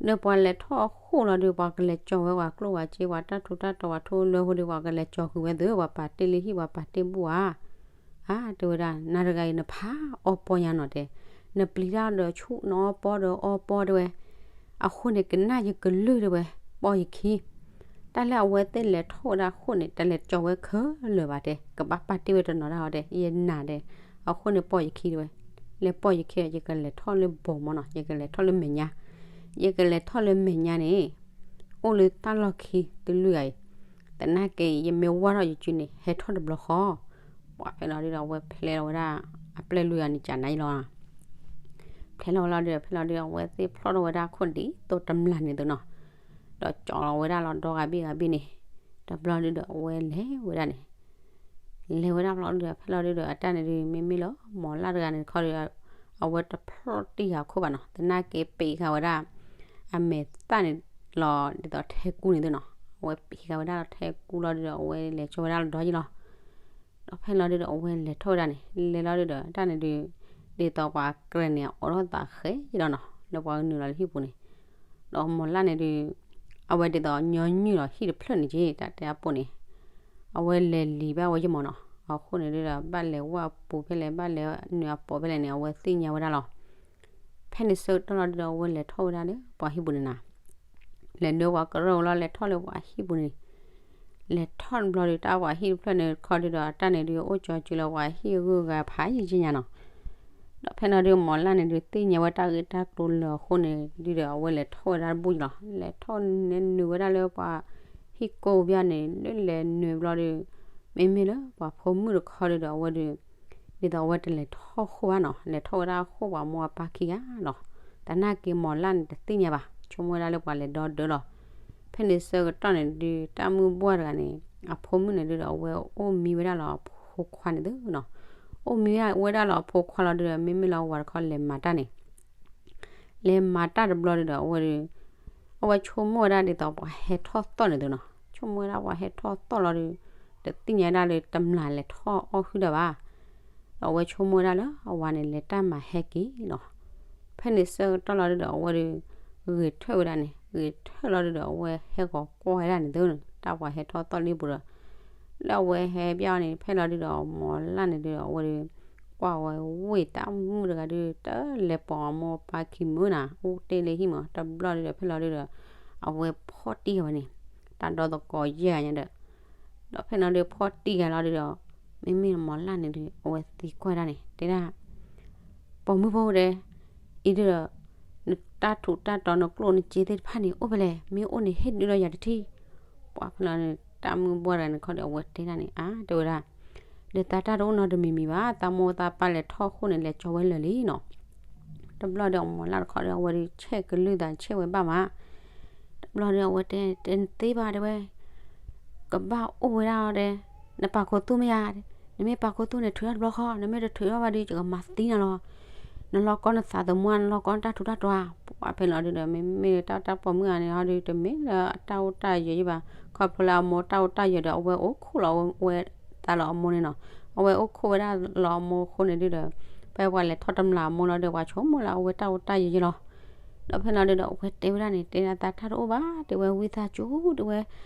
ဒီးပှၤလဲၤထီၣ်အဃိၣ်လီၤဒီး ပှၤကလဲၤကၠီၤဝဲပှၤကျိၣ်ပှၤစ့ ပှၤတၢ်ထူးတၢ်တီၤ ပှၤထူဖိလွဲဖိဒီး ပှၤကလဲၤကၠီၤဃုာ်ဝဲသ့ၣ် ပှၤပာ်တ့ၢ်လၢဟံၣ် ပှၤပာ်တ့ၢ်ဘူၣ်ဧါ, အါတဲဝဲဒၣ် နၤတဂၤအံၤနဖးအီပီညါနီၤတဲ, နပျံၤတၢ်ဒီးဆူၣ် နအီပီဒီးအီပီတဲဝဲ, အဃိန့ၣ် ကနၣ်ယကလုၢ်တဲဝဲ, ပိာ်ယခံ တၢ်လၢအဝဲသ့ၣ်လဲၤထီၣ်ဝဲဒၣ်အဃိၣ်န့ၣ် တလဲၤကၠီၤဝဲခဲလၢာ်ဘၣ်တဲ, ကဘၣ်ပာ်တ့ၢ်ဝဲတနီၤတၢ်အီၤတဲ ယနာ်တဲ, အဃိန့ၣ်ပိာ်ယခံတဲဝဲ, လဲၤပိာ်ယခံ ယကလဲၤထီၣ်လၢဘီမီနီၤ ယကလဲၤထီၣ်လၢမဲာ်ညါ, ယကလဲၤထီၣ်လၢမဲာ်ညါန့ၣ် အိၣ်လၢတၢ်လီၢ်ခံတလုၢ်ဂၤအံၤ, သနာ်က့ ယမ့ၢ်ဝၢ်ထီၣ်ယစုန့ၣ် ဟဲထီၣ်တဘျီဃီ, ပှၤဖဲလီၤဒုးဒီး အဝဲဖျဲလီၤဝဲဒၣ် အပျဲၢ်လွံၢ်ဂၤန့ၣ် ကနၤအံၤလီၤ ဖဲလီၤဝဲလီၤဒုး ဖဲလီၤဒုး အဝဲသ့ၣ်ဖျီၣ်ထီၣ်ဝဲဒၣ်ခိၣ်ဒ်သိးတမျၢ်န့ၣ်သုနီၤ, ဒီးကၠီၤလီၤဝဲဒၣ်လီၤဒီဂၤဘ့ၣ်ဂၤဘ့ၣ်န့ၣ်, တဘျီဒုးဒီး အဝဲလဲၤဝဲဒၣ်န့ၣ်, လဲၤဝဲဒၣ်ဖဲလီၤဒုးဒီး ဖဲလီၤဒုးဒီး အတၢ်န့ၣ်ဒုး မ့မ့ၢ်လၢ မီၢ်လၢ်တဂၤန့ၣ်တခီဒီး အဝဲတဖျီၣ်တံၢ်ဃာ်ခိၣ်ဘၣ်နီၤ သနာ်က့ပံးဃာ်ဝဲဒၣ် အမဲာ်သၣ်န့ၣ်လီၤဒ်သိးထဲကူန့ၣ်သုနီၤ, အဝဲပံးဃာ်ဝဲဒၣ်လီၤထဲကူလီၤဒုးဒီး အဝဲလဲၤကၠီဝဲဒၣ်လီၤဒီယံၤလီၤ ဒီးဖဲလီၤဒုးဒီး အဝဲလဲၤထီၣ်ဝဲဒၣ်န့ၣ် လဲၤလီၤဒုးဒီး တၢ်န့ၣ်ဒုး ဒ်သိးပှၤကြၢးန့ၣ် အိးထီၣ်သးဃဲးလီၤနီၤ လၢပှၤကနုာ်လီၤလၢဟံၣ်ပူၤန့ၣ်, ဒီးမီၢ်လၢ်န့ၣ်ဒုး အဝဲဒ်သိးညီနုၢ်လီၤဟံၣ်တဖျၢၣ်န့ၣ်က့ တၢ်တဲအပိၢ်န့ၣ်, အဝဲလဲၤလံၤဘၣ်ဝဲယမီၢ်နီၤ, အဃိန့ၣ်ဒုးဒီး ဘၣ်လဲၤဝဲအပူၤဖဲလဲၣ် ဘၣ်လဲၤနုာ်အပိာ်ဖဲလဲၣ်န့ၣ် အဝဲသ့ၣ်ညါဝဲဒၣ်လီၤ. ဖဲန့ၣ်ဆၢကတီၢ်လီၤဒုးဒီး အဝဲလဲၤထီၣ်ဝဲဒၣ်လၢပှၤဟံၣ်ပူၤန့ၣ်နၤ လဲၤဒၢပှၤကရၢဝဲလီၤ လဲၤထီၣ်လၢပှၤဟံၣ်ပူၤန့ၣ်, လဲၤထီၣ်တဘျီဒီး တၢ်ပှၤဟံၣ်တဖျၢၣ်န့ၣ်တခီဒုးဒီး တၢ်န့ၣ်ဒုး အိၣ်ကၠီစုလၢပှၤဟံၣ်အဂုၤအဂၤဖးယံာ်က့ညါနီၤ, ဒီးဖဲန့ၣ်ဒုး မီၢ်လၢ်န့ၣ်ဒုး သ့ၣ်ညါဝဲတၢ်ဂ့ၢ်တၢ်ကျိၤလၢအဃိန့ၣ်ဒုးဒီး အဝဲလဲၤထီၣ်ဝဲဒၣ်တဘူၣ်လီၤ. လဲၤထီၣ်နုာ်ဝဲဒၣ်လၢပှၤဟံၣ်ကိးပူၤန့ၣ် လၢလဲၤနုာ်ဘျီဒီး မ့မ့ၢ်လၢပှၤဖိမုၣ်တခီဒုးဒီး အဝဲဒုး ဒ်သိးအဝဲတလဲၤထီၣ်ဃိၣ်ဘၣ်နီၤ, လဲၤထီၣ်ဝဲဒၣ်ဃိၣ်ပှၤမိၢ်အပၢ်ခံဂၤလီၤ. တနာ်က့ မီၢ်လၢ်န့ၣ်တသ့ၣ်ညါဘၣ်, ဆိကမိၣ်ဝဲဒၣ်လၢပှၤလဲၤဒီဒၢလီၤ. ဖဲန့ၣ်ဆၢကတီၢ်န့ၣ်ဒုး တၢ်မုၢ်ဘှၢ်တဂၤန့ၣ် အဖိမုၣ်န့ၣ်ဒုးဒီး အဝဲအိၣ်မံဝဲဒၣ်လီၤအဖိခွါန့ၣ်သုနီၤ, အိၣ်မံဝဲဒၣ်လီၤအဖိခွါလီၤဒုးဒီး မ့မ့ၢ်လၢဝၤတခီလဲၤမၤတၢ်န့ၣ် လဲၤမၤတၢ်တဘျီဒုးဒီး အဝဲဒုး အဝဲဆိကမိၣ်ဝဲဒၣ်ဒ်သိးပှၤဟဲထီၣ်သီၣ်န့ၣ်သုနီၤ, ဆိကမိၣ်ဝဲဒၣ်ပှၤဟဲထီၣ်သီၣ်လီၤဒုး တသ့ၣ်ညါဒၣ်လၢတမျၢ်လဲၤထီၣ်အီၣ်ဟုၣ်တၢ်ဘၣ်. ဒီးအဝဲဆိကမိၣ်ဝဲဒၣ်လၢအဝၤန့ၣ် လဲၤတၢ်မၤဟဲက့ၤလီၤ. ဖဲန့ၣ်ဆၢကတီၢ်လီၤဒုးဒီး အဝဲဒုး ဂဲၤထၢၣ်ဝဲဒၣ်န့ၣ် ဂဲၤထၢၣ်လီၤဒုးဒီး အဝဲဟဲဂီၤကွၢ်ဝဲဒၣ်န့ၣ်သု တၢ်ပှၤဟဲထီၣ်သီၣ်လံပူၤဒီး လၢအဝဲဟဲဘၣ်အီၤန့ၣ် ဖဲလီၤဒုးဒီး မီၢ်လၢ်န့ၣ်ဒုးဒီး အဝဲဒုး ကွၢ်ဝဲဝ့ၢ်တၢ်မုၣ်တဂၤဒုး တလဲၤပိာ်အမိၢ်အပၢ်ခံမုၢ်နၤ အိၣ်တ့ၢ်လၢဟံၣ်မး တဘျီဒုးဒီး ဖဲလီၤဒုးဒီး အဝဲဖီၣ်တံၢ်ဃာ်ဝဲန့ၣ် တၢ်ဒီသကိးယဲၢ်ဂၤညါဒီး ဒီးဖဲလီၤဒုးဖီၣ်တံၢ်ဃာ်လီၤဒုးဒီး မ့မ့ၢ်မီၢ်လၢ်န့ၣ်ဒုး အဝဲသံကွၢ်ဒၣ်န့ၣ် တဲဒၣ် ပိာ်မုၣ်ဖိတဲ အံၤဒုးဒီး နတၢ်ထူးတၢ်တီၤနကျိၣ်နစ့သ့ၣ်တဖၣ်န့ၣ် အိၣ်ဖဲလဲၣ် မ့ၢ်အိၣ်န့ၣ် ဟ့ၣ်ဒုးဒီးယၤတထံၣ်. ပှၤဖဲလီၤန့ၣ် တၢ်မုၢ်ဘှၢ်တဂၤန့ၣ်ခီဒီး အဝဲတဲဒၣ်န့ၣ် အါ တဲဝဲဒၣ် ဒီးသးတၢ်တအိၣ်နီတမံၤမံၤဘၣ် သးမိၢ်သးပၢ်လဲၤထီၣ်ဃိၣ်န့ၣ် လဲၤကၠီဝဲလၢာ်လံနီၤ. တဘျီဒီးမီၢ်လၢ်တခီဒီး အဝဲဒုးဆဲးကလုၢ်သးဆဲးဝဲဘၣ်မး တဘျီဒီးအဝဲတဲ တဲနသ့ဘၣ်တဲဝဲ ကဘၣ်အိၣ်ဝဲဒၣ်ဒီး နပာ်ခူသူၣ်မ့ၢ်ဧါ, နမ့ၢ်ပာ်ခူသူၣ်န့ၣ် ထုးထီၣ်တဘျီဃီ, နမ့ၢ်တထုးထီၣ်ဘၣ်ဒီး ယကမၤသံနၤလီၤ. နလီၢ်ကီနသးသမူ နလီၢ်ကီနတၢ်ထူးတၢ်တီၤ, ပှၤဖဲလီၤဒုဒီး မ့မ့ၢ်လၢတၢ်တၢ်ပိာ်မုၣ်ဂၤန့ၣ်ဟီဒု တမ့ၢ်လၢအတၢ်အိၣ်တၢ်ယၢၤယဲဘၣ်, ခီဖျိလၢအမိၢ်တၢ်အိၣ်တၢ်ယၢၤဒီး အဝဲအိၣ်ခိၣ်လီၤဝဲသးလၢအမိၢ်န့ၣ်နီၤ, အဝဲအိၣ်ခိၣ်ဝဲဒၣ်လီၤအမိၢ်အဃိန့ၣ်ဒုဒီး ဖဲပှၤလဲၤထီၣ်တမျာ်အမိၢ်လီၤဒီး ပှၤဆိကမိၣ်လၢအဝဲတၢ်အိၣ်တၢ်ယၢၤယဲလီၤ. ဒီးဖဲလီၤဒုဒီး အဝဲတဲဝဲဒၣ်န့ၣ် တဲဒၣ်သးတၢ်တအိၣ်ဘၣ်, တဲဝဲဝံသးစူၤ တဲဝဲ,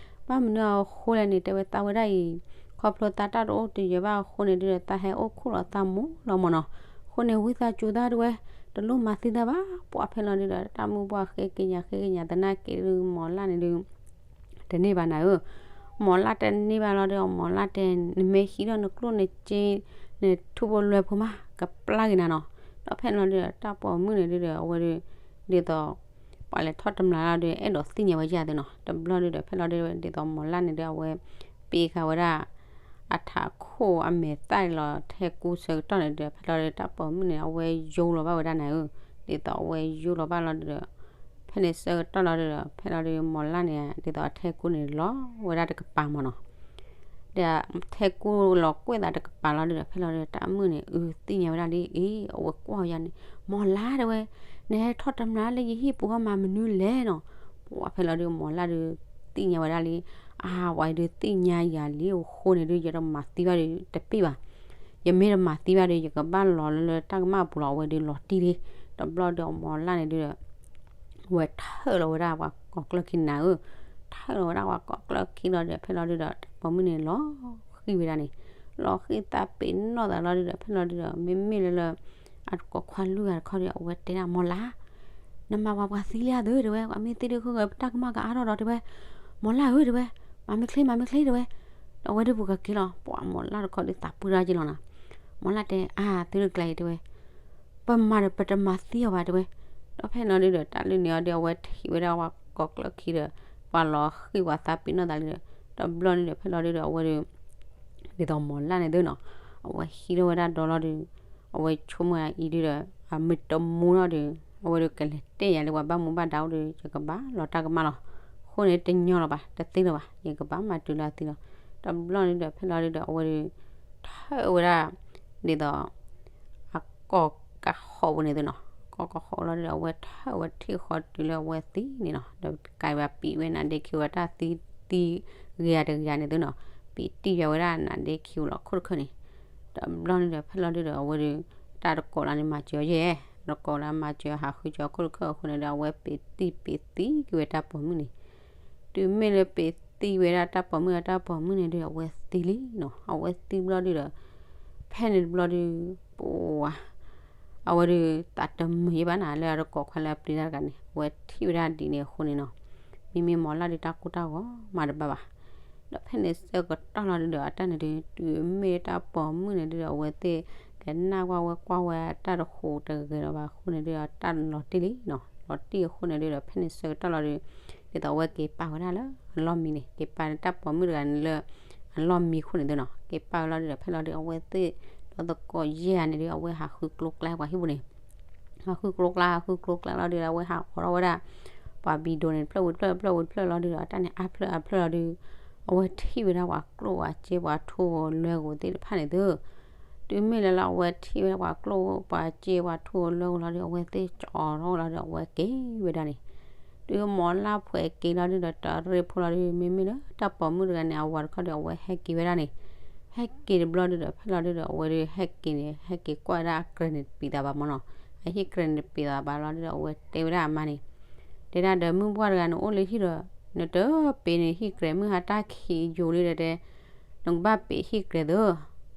ဘၣ်မနုၤအဃိလဲၣ်န့ၣ် တဲဝဲသးဝဲဒၣ်အံၤ, ခီဖျိသးတၢ်တအိၣ်တယၢၤဘၣ်အဃိန့ၣ်ဒုဒီး သးဟဲအိၣ်ခိၣ်လီၤသးမိၢ်လီၤမၢ်နီၤ, အဃိန့ၣ် ဝံသးစူၤသးတဲဝဲ, တလိၣ်မၤသံသးဘၣ်, ပှၤဖဲလီၤဒုဒီး တၢ်မုၢ်ပှၢ်ဃ့ကညးဃ့ကညးသနာ်က့ဒု မိၢ်လၢ်န့ၣ်ဒု တန့ၢ်ဘၣ်နၤဧၢ, မိၢ်လၢ်တဲန့ၢ်ဘၣ်လီၤဒီး မိၢ်လၢ်တဲ နမ့ၢ်ဟံးထီၣ်နကျိၣ်နစ့ နထူဖိလွဲဖိမး ကပျၢ်က့ၤနၤနီၤ, ဒီးဖဲလီၤဒုဒီး တၢ်ပိာ်မုၣ်န့ၣ်ဒုဒီး အဝဲဒု ဒ်သိး ပှၤလဲၤထီၣ်တမျာ်လီၤဒီး အဲၣ်ဒိးသ့ၣ်ညါဝဲယၤသ့နီၤ, တဘျီဒုဒီး ဖဲလီၤဒု ဒ်သိးမိၢ်လၢ်န့ၣ်ဒု အဝဲ ပ့ၤဃာ်ဝဲဒၣ် အထးခိၣ်အမဲာ်သၣ်လီၤ ထဲကူစၢကတီၢ်န့ၣ်ဒီး ဖဲလီၤဒု တၢ်ပိာ်မုၣ်န့ၣ် အဝဲယိလီၤဘၣ်ဝဲဒၣ်နၤဧၢ, ဒ်သိးအဝဲယိလီၤဘၣ်လီၤဒုဒီး ဖဲန့ၣ်ဆၢကတီၢ်လီၤဒုဒီး ဖဲလီၤဒု မိၢ်လၢ်န့ၣ် ဒ်သိးအထဲကူန့ၣ်လီၤဝဲဒၣ်တကပၤမၢ်နီၤ ဒီးထဲကူလီၤကွဲၢ်သးတကပၤလီၤဒုဒီး ဖဲလီၤဒု တၢ်မုၣ်န့ၣ် အုးသ့ၣ်ညါဝဲဒၣ်လံ အ့ အဝဲကွၢ်ယၤန့ၣ် မိၢ်လၢ်တဲဝဲ, နဟဲထီၣ်တမျာ်လၢယဟံၣ်ပူၤဟီမးမနုၤလဲၣ်နီၤ, ပှၤဖဲလီၤဒု မိၢ်လၢ်ဒု သ့ၣ်ညါဝဲဒၣ်လံ, အါ ပှၤအံၤဒုသ့ၣ်ညါယၤလံအဃိန့ၣ်ဒု ယတမၤသံဘၣ်ဒုတပ့ၢ်ဘၣ်, ယမ့ၢ်တမၤသံဘၣ်ဒု ယကဘၣ်လီၤလၢတၢ်ကမၣ်အပူၤလီၤ အဝဲဒုလီၤတံၢ်လံ, တဘျီဒု မိၢ်လၢ်န့ၣ်ဒုဒီး ဝဲထၢၣ်လီၤဝဲဒၣ်ပှၤကိးကျၢၢ်ခံနၤဧၢ, ထၢၣ်လီၤဝဲဒၣ်ပှၤကိးကျၢၢ်ခံလီၤဒီး ဖဲလီၤဒုဒီး တၢ်ပိာ်မုၣ်န့ၣ်လီၤဃံၤဝဲဒၣ်န့ၣ်, လီၤဃံၤသးပ့ၤနီၣ်သးလီၤဒုဒီး ဖဲလီၤဒုဒီး မ့မ့ၢ်လၢလၢ အတကိးခွါလွံၢ်ဂၤတခီဒီး အဝဲတဲဒၣ်မိၢ်လၢ် နမၤပှၤပှၤသံလံဧါသု တဲဝဲ, ပှၤမ့ၢ်သံဒု ဃုဂၤပတၢ်ကမၣ်ကအါထီၣ်ဒီး တဲဝဲ, မိၢ်လၢ်ဧၢ တဲဝဲ, မၤမ့ၢ်ချ့ မၤမ့ၢ်ချ့ တဲဝဲ, ဒီးအဝဲဒုပူၤကက့ၤလီၤ, ပှၤမိၢ်လၢ်တခီဒုသးပှၢ်တၢ်က့ၤလီၤနီၤ, မိၢ်လၢ်တဲ အါ သုတကျါအံၤ တဲဝဲ ပမၤဒီးပတမၤသံအီၤဘၣ် တဲဝဲ, ဒီးဖဲလီၤဒုဒီး တၢ်လၢန့ၣ်အီၤဒီး အဝဲထံၣ်ဝဲဒၣ်ပှၤကိးကျၢၢ်ခံဒီး ပှၤလီၤဃံၤပှၤသးပ့ၤနီၣ်သးလံဒီး တဘျီန့ၣ်ဒီး ဖဲလီၤဒုဒီး အဝဲဒု ဒ်သိးမိၢ်လၢ်န့ၣ်သုနီၤ, အဝဲဟံးထီၣ်ဝဲဒၣ်ဒီလီၤဒု, အဝဲဆိကမိၣ်အံၤဒုဒီး အမ့ၢ်တမူနီၤဒု, အဝဲဒုကလဲၤတဲယၤလၢပှၤဘၣ်မူဘၣ်ဒါအိၣ်ဒီး ယကဘၣ်လီၤတၢ်ကမၣ်လီၤ, အဃိန့ၣ်တညီလီၤဘၣ် တသ့လီၤဘၣ် ယကဘၣ်မၤတုၤလၢအသံလီၤ, တဘျီန့ၣ်ဒီး ဖဲလီၤဒုဒီး အဝဲဒု ထၢၣ်ဝဲဒၣ် ဒ်သိး အကီၢ်ကဟီၣ်ပူၤန့ၣ်သုနီၤ, ကီၢ်ကဟီၣ်လီၤဒုဒီး အဝဲထၢၣ်ဝဲထံၣ်ဃီတုၤလၢအဝဲသံန့ၣ်နီၤ, ဒီးကးဘၣ်ပံာ်ဝဲနါဒ့ခံဝဲတၢ်သံသံဂ့ၤဂၤတဂ့ၤဂၤန့ၣ်သုနီၤ, ပံာ်တံၢ်ယၤဝဲဒၣ်နါဒ့ခံဝဲလီၤခိၣ်တခၢၣ်န့ၣ်, တဘျီန့ၣ်ဒီး ဖဲလီၤဒုဒီး အဝဲဒု တၢ်တကိးလၢန့ၣ်မၤစၢၤအီၤယဲၢ်, တကိးလၢမၤစၢၤဟးဃုစၢၤခိၣ်တခၢၣ်အဃိန့ၣ်ဒီး အဝဲပံာ်တံၢ်ပံာ်သံက့ၤဝဲတၢ်ပိာ်မုၣ်န့ၣ် တုၤမ့ၢ်လၢပံာ်သံဝဲဒၣ်တၢ်ပိာ်မုၣ်အတၢ်ပိာ်မုၣ်န့ၣ်ဒီး အဝဲသံလံနီၤ, အဝဲသံဘျီဒုဒီး ဖဲန့ၣ်တဘျီဒု ပဝါ အဝဲဒု သးတမုာ်ယဲဘၣ်နၤ လၢအတကိးခွါလၢအပျံၤတၢ်တဂၤန့ၣ် အဝဲထံၣ်ဝဲဒၣ်ဒ်န့ၣ်အဃိန့ၣ်နီၤ, မ့မ့ၢ်မိၢ်လၢ်ဒုတၢ်ကိၢ်တၢ်ဂီၤမၤတဘၣ်ဘၣ်, ဒီးဖဲန့ၣ်ဆၢကတီၢ်လီၤဒုဒီး အတၢ်န့ၣ်ဒု တုၤမ့ၢ်တၢ်ပိာ်မုၣ်န့ၣ်ဒုဒီး အဝဲသ့ၣ်ကနၣ်ကွၢ်ဝဲကွၢ်ဝဲတၢ်တဃိးတဂ့ၤလီၤဘၣ်အဃိန့ၣ်ဒုဒီး တၢ်လီၤတံၢ်လံနီၤ, လီၤတံၢ်အဃိန့ၣ်ဒုဒီး ဖဲန့ၣ်ဆၢကတီၢ်လီၤဒု ဒ်သိးအဝဲက့ၤပာ်ဝဲဒၣ်လၢအလီၢ်မံန့ၣ် က့ၤပာ်တၢ်ပိာ်မုၣ်တဂၤန့ၣ်လၢ အလီၢ်မံခိၣ်န့ၣ်သုနီၤ, က့ၤပာ်ဝဲလီၤဒုဒီး ဖဲလီၤဒု အဝဲသ့ၣ်ဒီးသကိးယဲၢ်ဂၤန့ၣ်ဒု အဝဲဟးဃုကျိကျါပှၤဟံၣ်ပူၤန့ၣ်, ဟးဃုကျိကျါ ဟးဃုကျိကျါလီၤဒုဒီး အဝဲဟးအိးထီၣ်ဝဲဒၣ် ပှၤဘံၣ်ဒိးန့ၣ် တဖျၢၣ်ဝံၤတဖျၢၣ် တဖျၢၣ်ဝံၤတဖျၢၣ်လီၤဒုဒီး အတၢ်န့ၣ်အါဖျၢၣ်အါဖျၢၣ်လီၤဒု အဝဲထံၣ်ဝဲဒၣ်ပှၤကျိၣ်ပှၤစ့ပှၤထူပှၤလွဲဂိၤသ့ၣ်တဖၣ်န့ၣ်သု တုၤမ့ၢ်လၢလၢအဝဲထံၣ်ဝဲဒၣ်ပှၤကျိၣ်ပှၤစ့ပှၤထူပှၤလွဲဂိၤလီၤဒု အဝဲသ့ၣ်ကၠီထီၣ်လီၤဒု အဝဲက့ၤဝဲဒၣ်န့ၣ်, တုၤမိၢ်လၢ်ဖှဲးက့ၤလီၤဒုဒီး တရ့ဖိလီၤဒု မ့မ့ၢ်လၢတၢ်ပိာ်မုၣ်တဂၤန့ၣ် အဝၤတခီဒီး အဝဲဟဲက့ၤဝဲဒၣ်န့ၣ်, ဟဲက့ၤတဘျီဒုဒီး ဖဲလီၤဒုဒီး အဝဲဒုဟဲက့ၤန့ၣ် ဟဲက့ၤကွၢ်ဝဲဒၣ်အကြဲးန့ၣ်တပံးသးဘၣ်မၢ်နီၤ, အဟံၣ်ကြဲးန့ၣ်တပံးသးဘၣ်လီၤဒုဒီး အဝဲတဲဝဲဒၣ်အမါန့ၣ် တဲဒၣ်ဒီး မုၢ်ပှၢ်တဂၤန့ၣ်အိၣ်လၢဟံၣ်ဒီး နတပ့ၤန့ၣ်ဟံၣ်ကြဲး မုၢ်ဟါတၢ်ခံးယိာ်လံဒီးတဲ နကဘၣ်ပ့ၤဟံၣ်ကြဲးသု,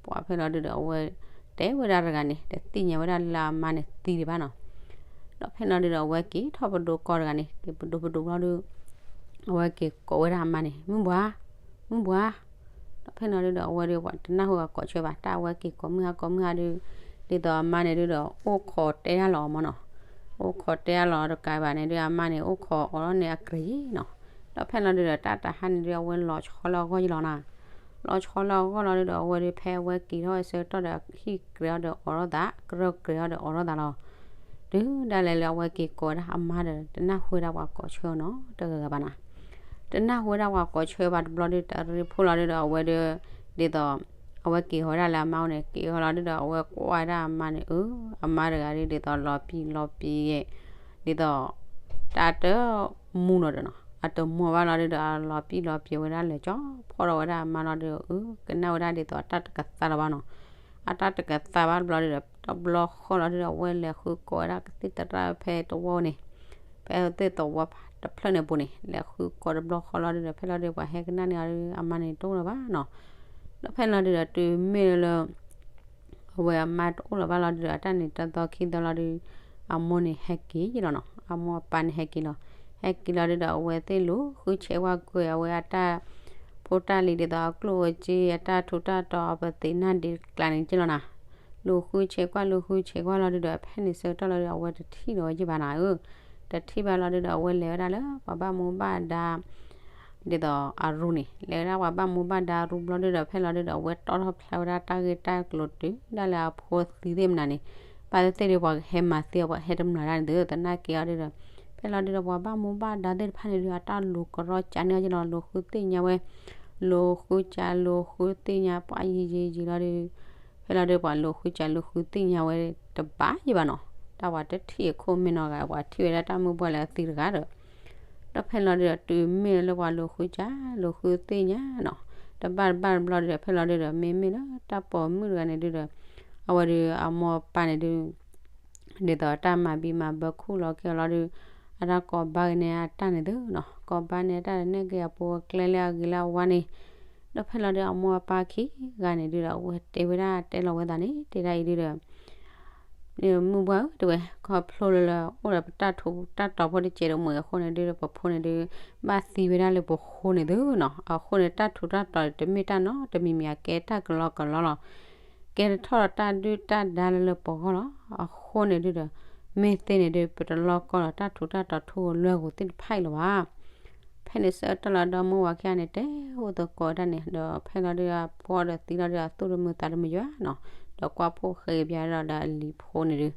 ပှၤဖဲလီၤဒုဒီး အဝဲတဲဝဲဒၣ်တဂၤန့ၣ် တသ့ၣ်ညါဝဲဒၣ်လၢအမါန့ၣ်သံဒံးဘၣ်နီၤ, ဒီးဖဲလီၤဒုဒီး အဝဲက့ၤထီၣ်ပဒိၣ်ကီၢ်တဂၤန့ၣ် က့ၤပဒိၣ်ပဒိၣ်ဘျီဒု အဝဲက့ၤကိးဝဲဒၣ်အမါန့ၣ် မုၢ်ပှၢ်, မုၢ်ပှၢ်, ဒီးဖဲလီၤဒုဒီး အဝဲဒုပှၤတနၢ်ဟူဘၣ်ကိးဆၢဘၣ် တၢ်အဝဲက့ၤကိးမုၢ်ဟါကိးမုၢ်ဟါဒု ဒ်သိးအမါန့ၣ်ဒုဒီး အိၣ်ခိးတဲဒၣ်လီၤမၢ်နီၤ, အိၣ်ခိးတဲဒၣ်လီၤတကးဘၣ်န့ၣ်ဒု အမါန့ၣ် အိၣ်ခိးအိးထီၣ်န့ၢ်အကြဲးနီၤ, ဒီးဖဲလီၤဒုဒီး တၢ်တဟါန့ၣ်ဒု အဝဲလီၤဆီလၢအဂီၢ်ယလီၤနီၤ, လီၤဆီလၢအဂီၢ်လီၤဒုဒီး အဝဲဒု ဖဲအဝဲက့ၤထီၣ်အဆၢကတီၢ်ဒီး ဟံၣ်ကြဲးအီၤဒီးအိးထီၣ်သး ကြၢးကြဲးအီၤဒီးအိးထီၣ်သးလီၤ တုၤဒၣ်လဲာ်လၢအဝဲက့ၤကိးဝဲဒၣ်အမါဒီး တနၢ်ဟူဝဲဒၣ်ပှၤကိးဆၢနီတဂၤဂၤဘၣ်နီၤ, တနၢ်ဟူဝဲဒၣ်ပှၤကိးဆၢဘၣ်တဘျီဒု တရ့ဖိလီၤဒုဒီး အဝဲဒု ဒ်သိး အဝဲက့ၤဃီၤဝဲဒၣ်လၢအမါအိၣ်န့ၣ် က့ၤဃီၤလီၤဒုဒီး အဝဲကွၢ်ဝဲဒၣ်အမါန့ၣ် အၢ အမါတဂၤဒု ဒ်သိးလီၤပံာ်လီၤပံာ်ဂ့ၤ ဒ်သိး တၢ်တမူနီၤဒီးနီၤ အတမူဘၣ်လီၤဒုဒီး အလီၤပံာ်လီၤပံာ်ဝဲဒၣ်လၢာ်ကၠီဖီၣ်ဒီးဝဲဒၣ်အမါလီၤဒုဒီး အၢ ကနၣ်ဝဲဒၣ်ဒ်သိးတၢ်တကသါလၢၤဘၣ်နီၤ အတၢ်တကသါဘၣ်တဘျီဒုဒီး တဘျီဃီလီၤဒုဒီး အဝဲလဲၤဃုကိးဝဲဒၣ်ကသံၣ်သရၣ်ဖဲတဝီန့ၣ် ဖဲသ့ၣ်သဝီတဖျၢၣ်န့ၣ်ပူၤန့ၣ် လဲၤဃုကိးတဘျီဃီလီၤဒုဒီး ဖဲလီၤဒုဒီး ပှၤဟဲကနၣ်န့ၢ်အီၤဒု အမါန့ၣ်တအိၣ်လၢၤဘၣ်နီၤ ဒီးဖဲလီၤဒုဒီး တုၤမ့ၢ်လၢ အဝဲအမါတအိၣ်လၢၤဘၣ်လီၤဒုဒီး အတၢ်န့ၣ်တသီခံသီလီၤဒု အမိၢ်န့ၣ်ဟဲက့ၤလီၤနီၤ အမိၢ်အပၢ်န့ၣ်ဟဲက့ၤလီၤ ဟဲက့ၤလီၤဒုဒီး အဝဲသ့ၣ်လူၤဃုဆဲးဝါကွံာ်အဝဲအတၢ်ဖိတၢ်လံၤဒ်သိးအကျိၣ်အစ့ အတၢ်ထူးတၢ်တီၤ အပသ့ၣ်နၢ်ဒ့ကျါန့ၣ်က့လီၤနီၤ လူၤဃုဆဲးကွၢ် လူၤဃုဆဲးကွၢ်လီၤဒုဒီး ဖဲန့ၣ်ဆၢကတီၢ်လီၤဒုဒီး အဝဲတထံၣ်ဒီးဝဲယံာ်ဘၣ်နီၤဧၢ တထံၣ်ဘၣ်လီၤဒုဒီး အဝဲလဲၤဝဲဒၣ်လၢပှၤဘၣ်မူဘၣ်ဒါ ဒ်သိးအရူန့ၣ် လဲၤဝဲဒၣ်ပှၤဘၣ်မူဘၣ်ဒါရူဘျီဒုဒီး ဖဲလီၤဒုဒီး အဝဲတီထီၣ်ဖျါဝဲဒၣ်တၢ်ဂ့ၢ်တၢ်ကျိၤတုၤဒၣ်လၢအဖိသံသ့ၣ်မနုၤန့ၣ် ဘၣ်သ့ၣ်သ့ၣ်ဒု ပှၤကဟဲမၤသံအီၤ ပှၤဟဲတမျၢ်ဒၣ်န့ၣ်သု သနာ်က့အီၤဒုဒီး ဖဲလီၤဒုဒီး ပှၤဘၣ်မူဘၣ်ဒါသ့ၣ်တဖၣ်န့ၣ်ဒု အတၢ်လူၤကရီကးန့ၢ်အီၤက့လီၤ လူၤဃုသ့ၣ်ညါဝဲ လူၤဃုကး လူၤဃုသ့ၣ်ညါ ပှၤယံာ်ယံာ်ယံာ်လီၤဒု ဖဲလီၤဒု ပှၤလူၤဃုကး လူၤဃုသ့ၣ်ညါဝဲ တဘၣ်ယံာ်ဘၣ်နီၤ တၢ်ပှၤတထံၣ်အခိၣ်မ့ၢ်နီတဂၤ ပှၤထံၣ်ဝဲဒၣ်တၢ်မုၢ်ပှၢ်လၢအသံတဂၤဒီး ဒီးဖဲလီၤဒုဒီး တုၤမ့ၢ်လၢပှၤလူၤဃုကး လူၤဃုသ့ၣ်ညါနီၤ တဘၣ်တဘၣ်တဘျီဒုဒီး ဖဲလီၤဒုဒီး မ့မ့ၢ်လၢတၢ်ပိာ်မုၣ်တဂၤန့ၣ်ဒုဒီး အဝဲဒု အမိၢ်အပၢ်န့ၣ်ဒု ဒ်သိးတၢ်မၤဘံးမၤဘၢခူၣ်လီၤက့ၤအီၤလီၤဒု အတၢ်ကိးဘါက့ၤန့ၢ်အတၢ်န့ၣ်သုနီၤ ကိးဘါန့ၢ်အတၢ်န့ၣ်က့ၤအပူၤအကျဲလၢအဂ့ၤလၢအဝါန့ၣ် ဒီးဖဲလီၤဒု အမိၢ်အပၢ်ခံဂၤန့ၣ်ဒုဒီး အဝဲတဲဝဲဒၣ်တဲလီၤဝဲသးန့ၣ် တဲဒၣ်အံၤဒုဒီး မုၢ်ဘှၢ်ဧၢ တဲဝဲ ခီဖျိလၢလၢ အိၣ်ဒီးပတၢ်ထူးတၢ်တီၤဖိတစဲးတမှဲၤအဃိန့ၣ်ဒုဒီး ပဖိန့ၣ်ဒု ဘၣ်သံဝဲဒၣ်လၢပဃိန့ၣ်သုနီၤ အဃိန့ၣ် တၢ်ထူးတၢ်တီၤတမ့ၢ်တၢ်နီတမံၤမံၤ အကဲတၢ်ကလီကလီလီၤ ကဲထီၣ်ဒီးတၢ်ဒုၣ်တၢ်ဒါလၢလၢပဂီၢ်လီၤ အဃိန့ၣ်ဒုဒီး မ့ၢ်သ့န့ၣ်ဒု ပတလီၤကီလီၤတၢ်ထူးတၢ်တီၤထူအလွဲၢ်ဂူၤသ့ၣ်တဖၣ်အံၤလၢၤဘၣ် ဖဲန့ၣ်ဆၢကတီၢ်လီၤဒီး မိၢ်ဝၤခံဂၤန့ၣ် တဲအိၣ်သကိးတၢ်န့ၣ် ဒီးဖဲလီၤဒု အဖိဒီးသံလီၤဒု အသူၣ်တမုာ်သးတမုာ်ယွၤနီၤ ဒီးကွၢ်ဖှိၣ်ဃဲပၠးဒီးအလံၤဖိန့ၣ်ဒု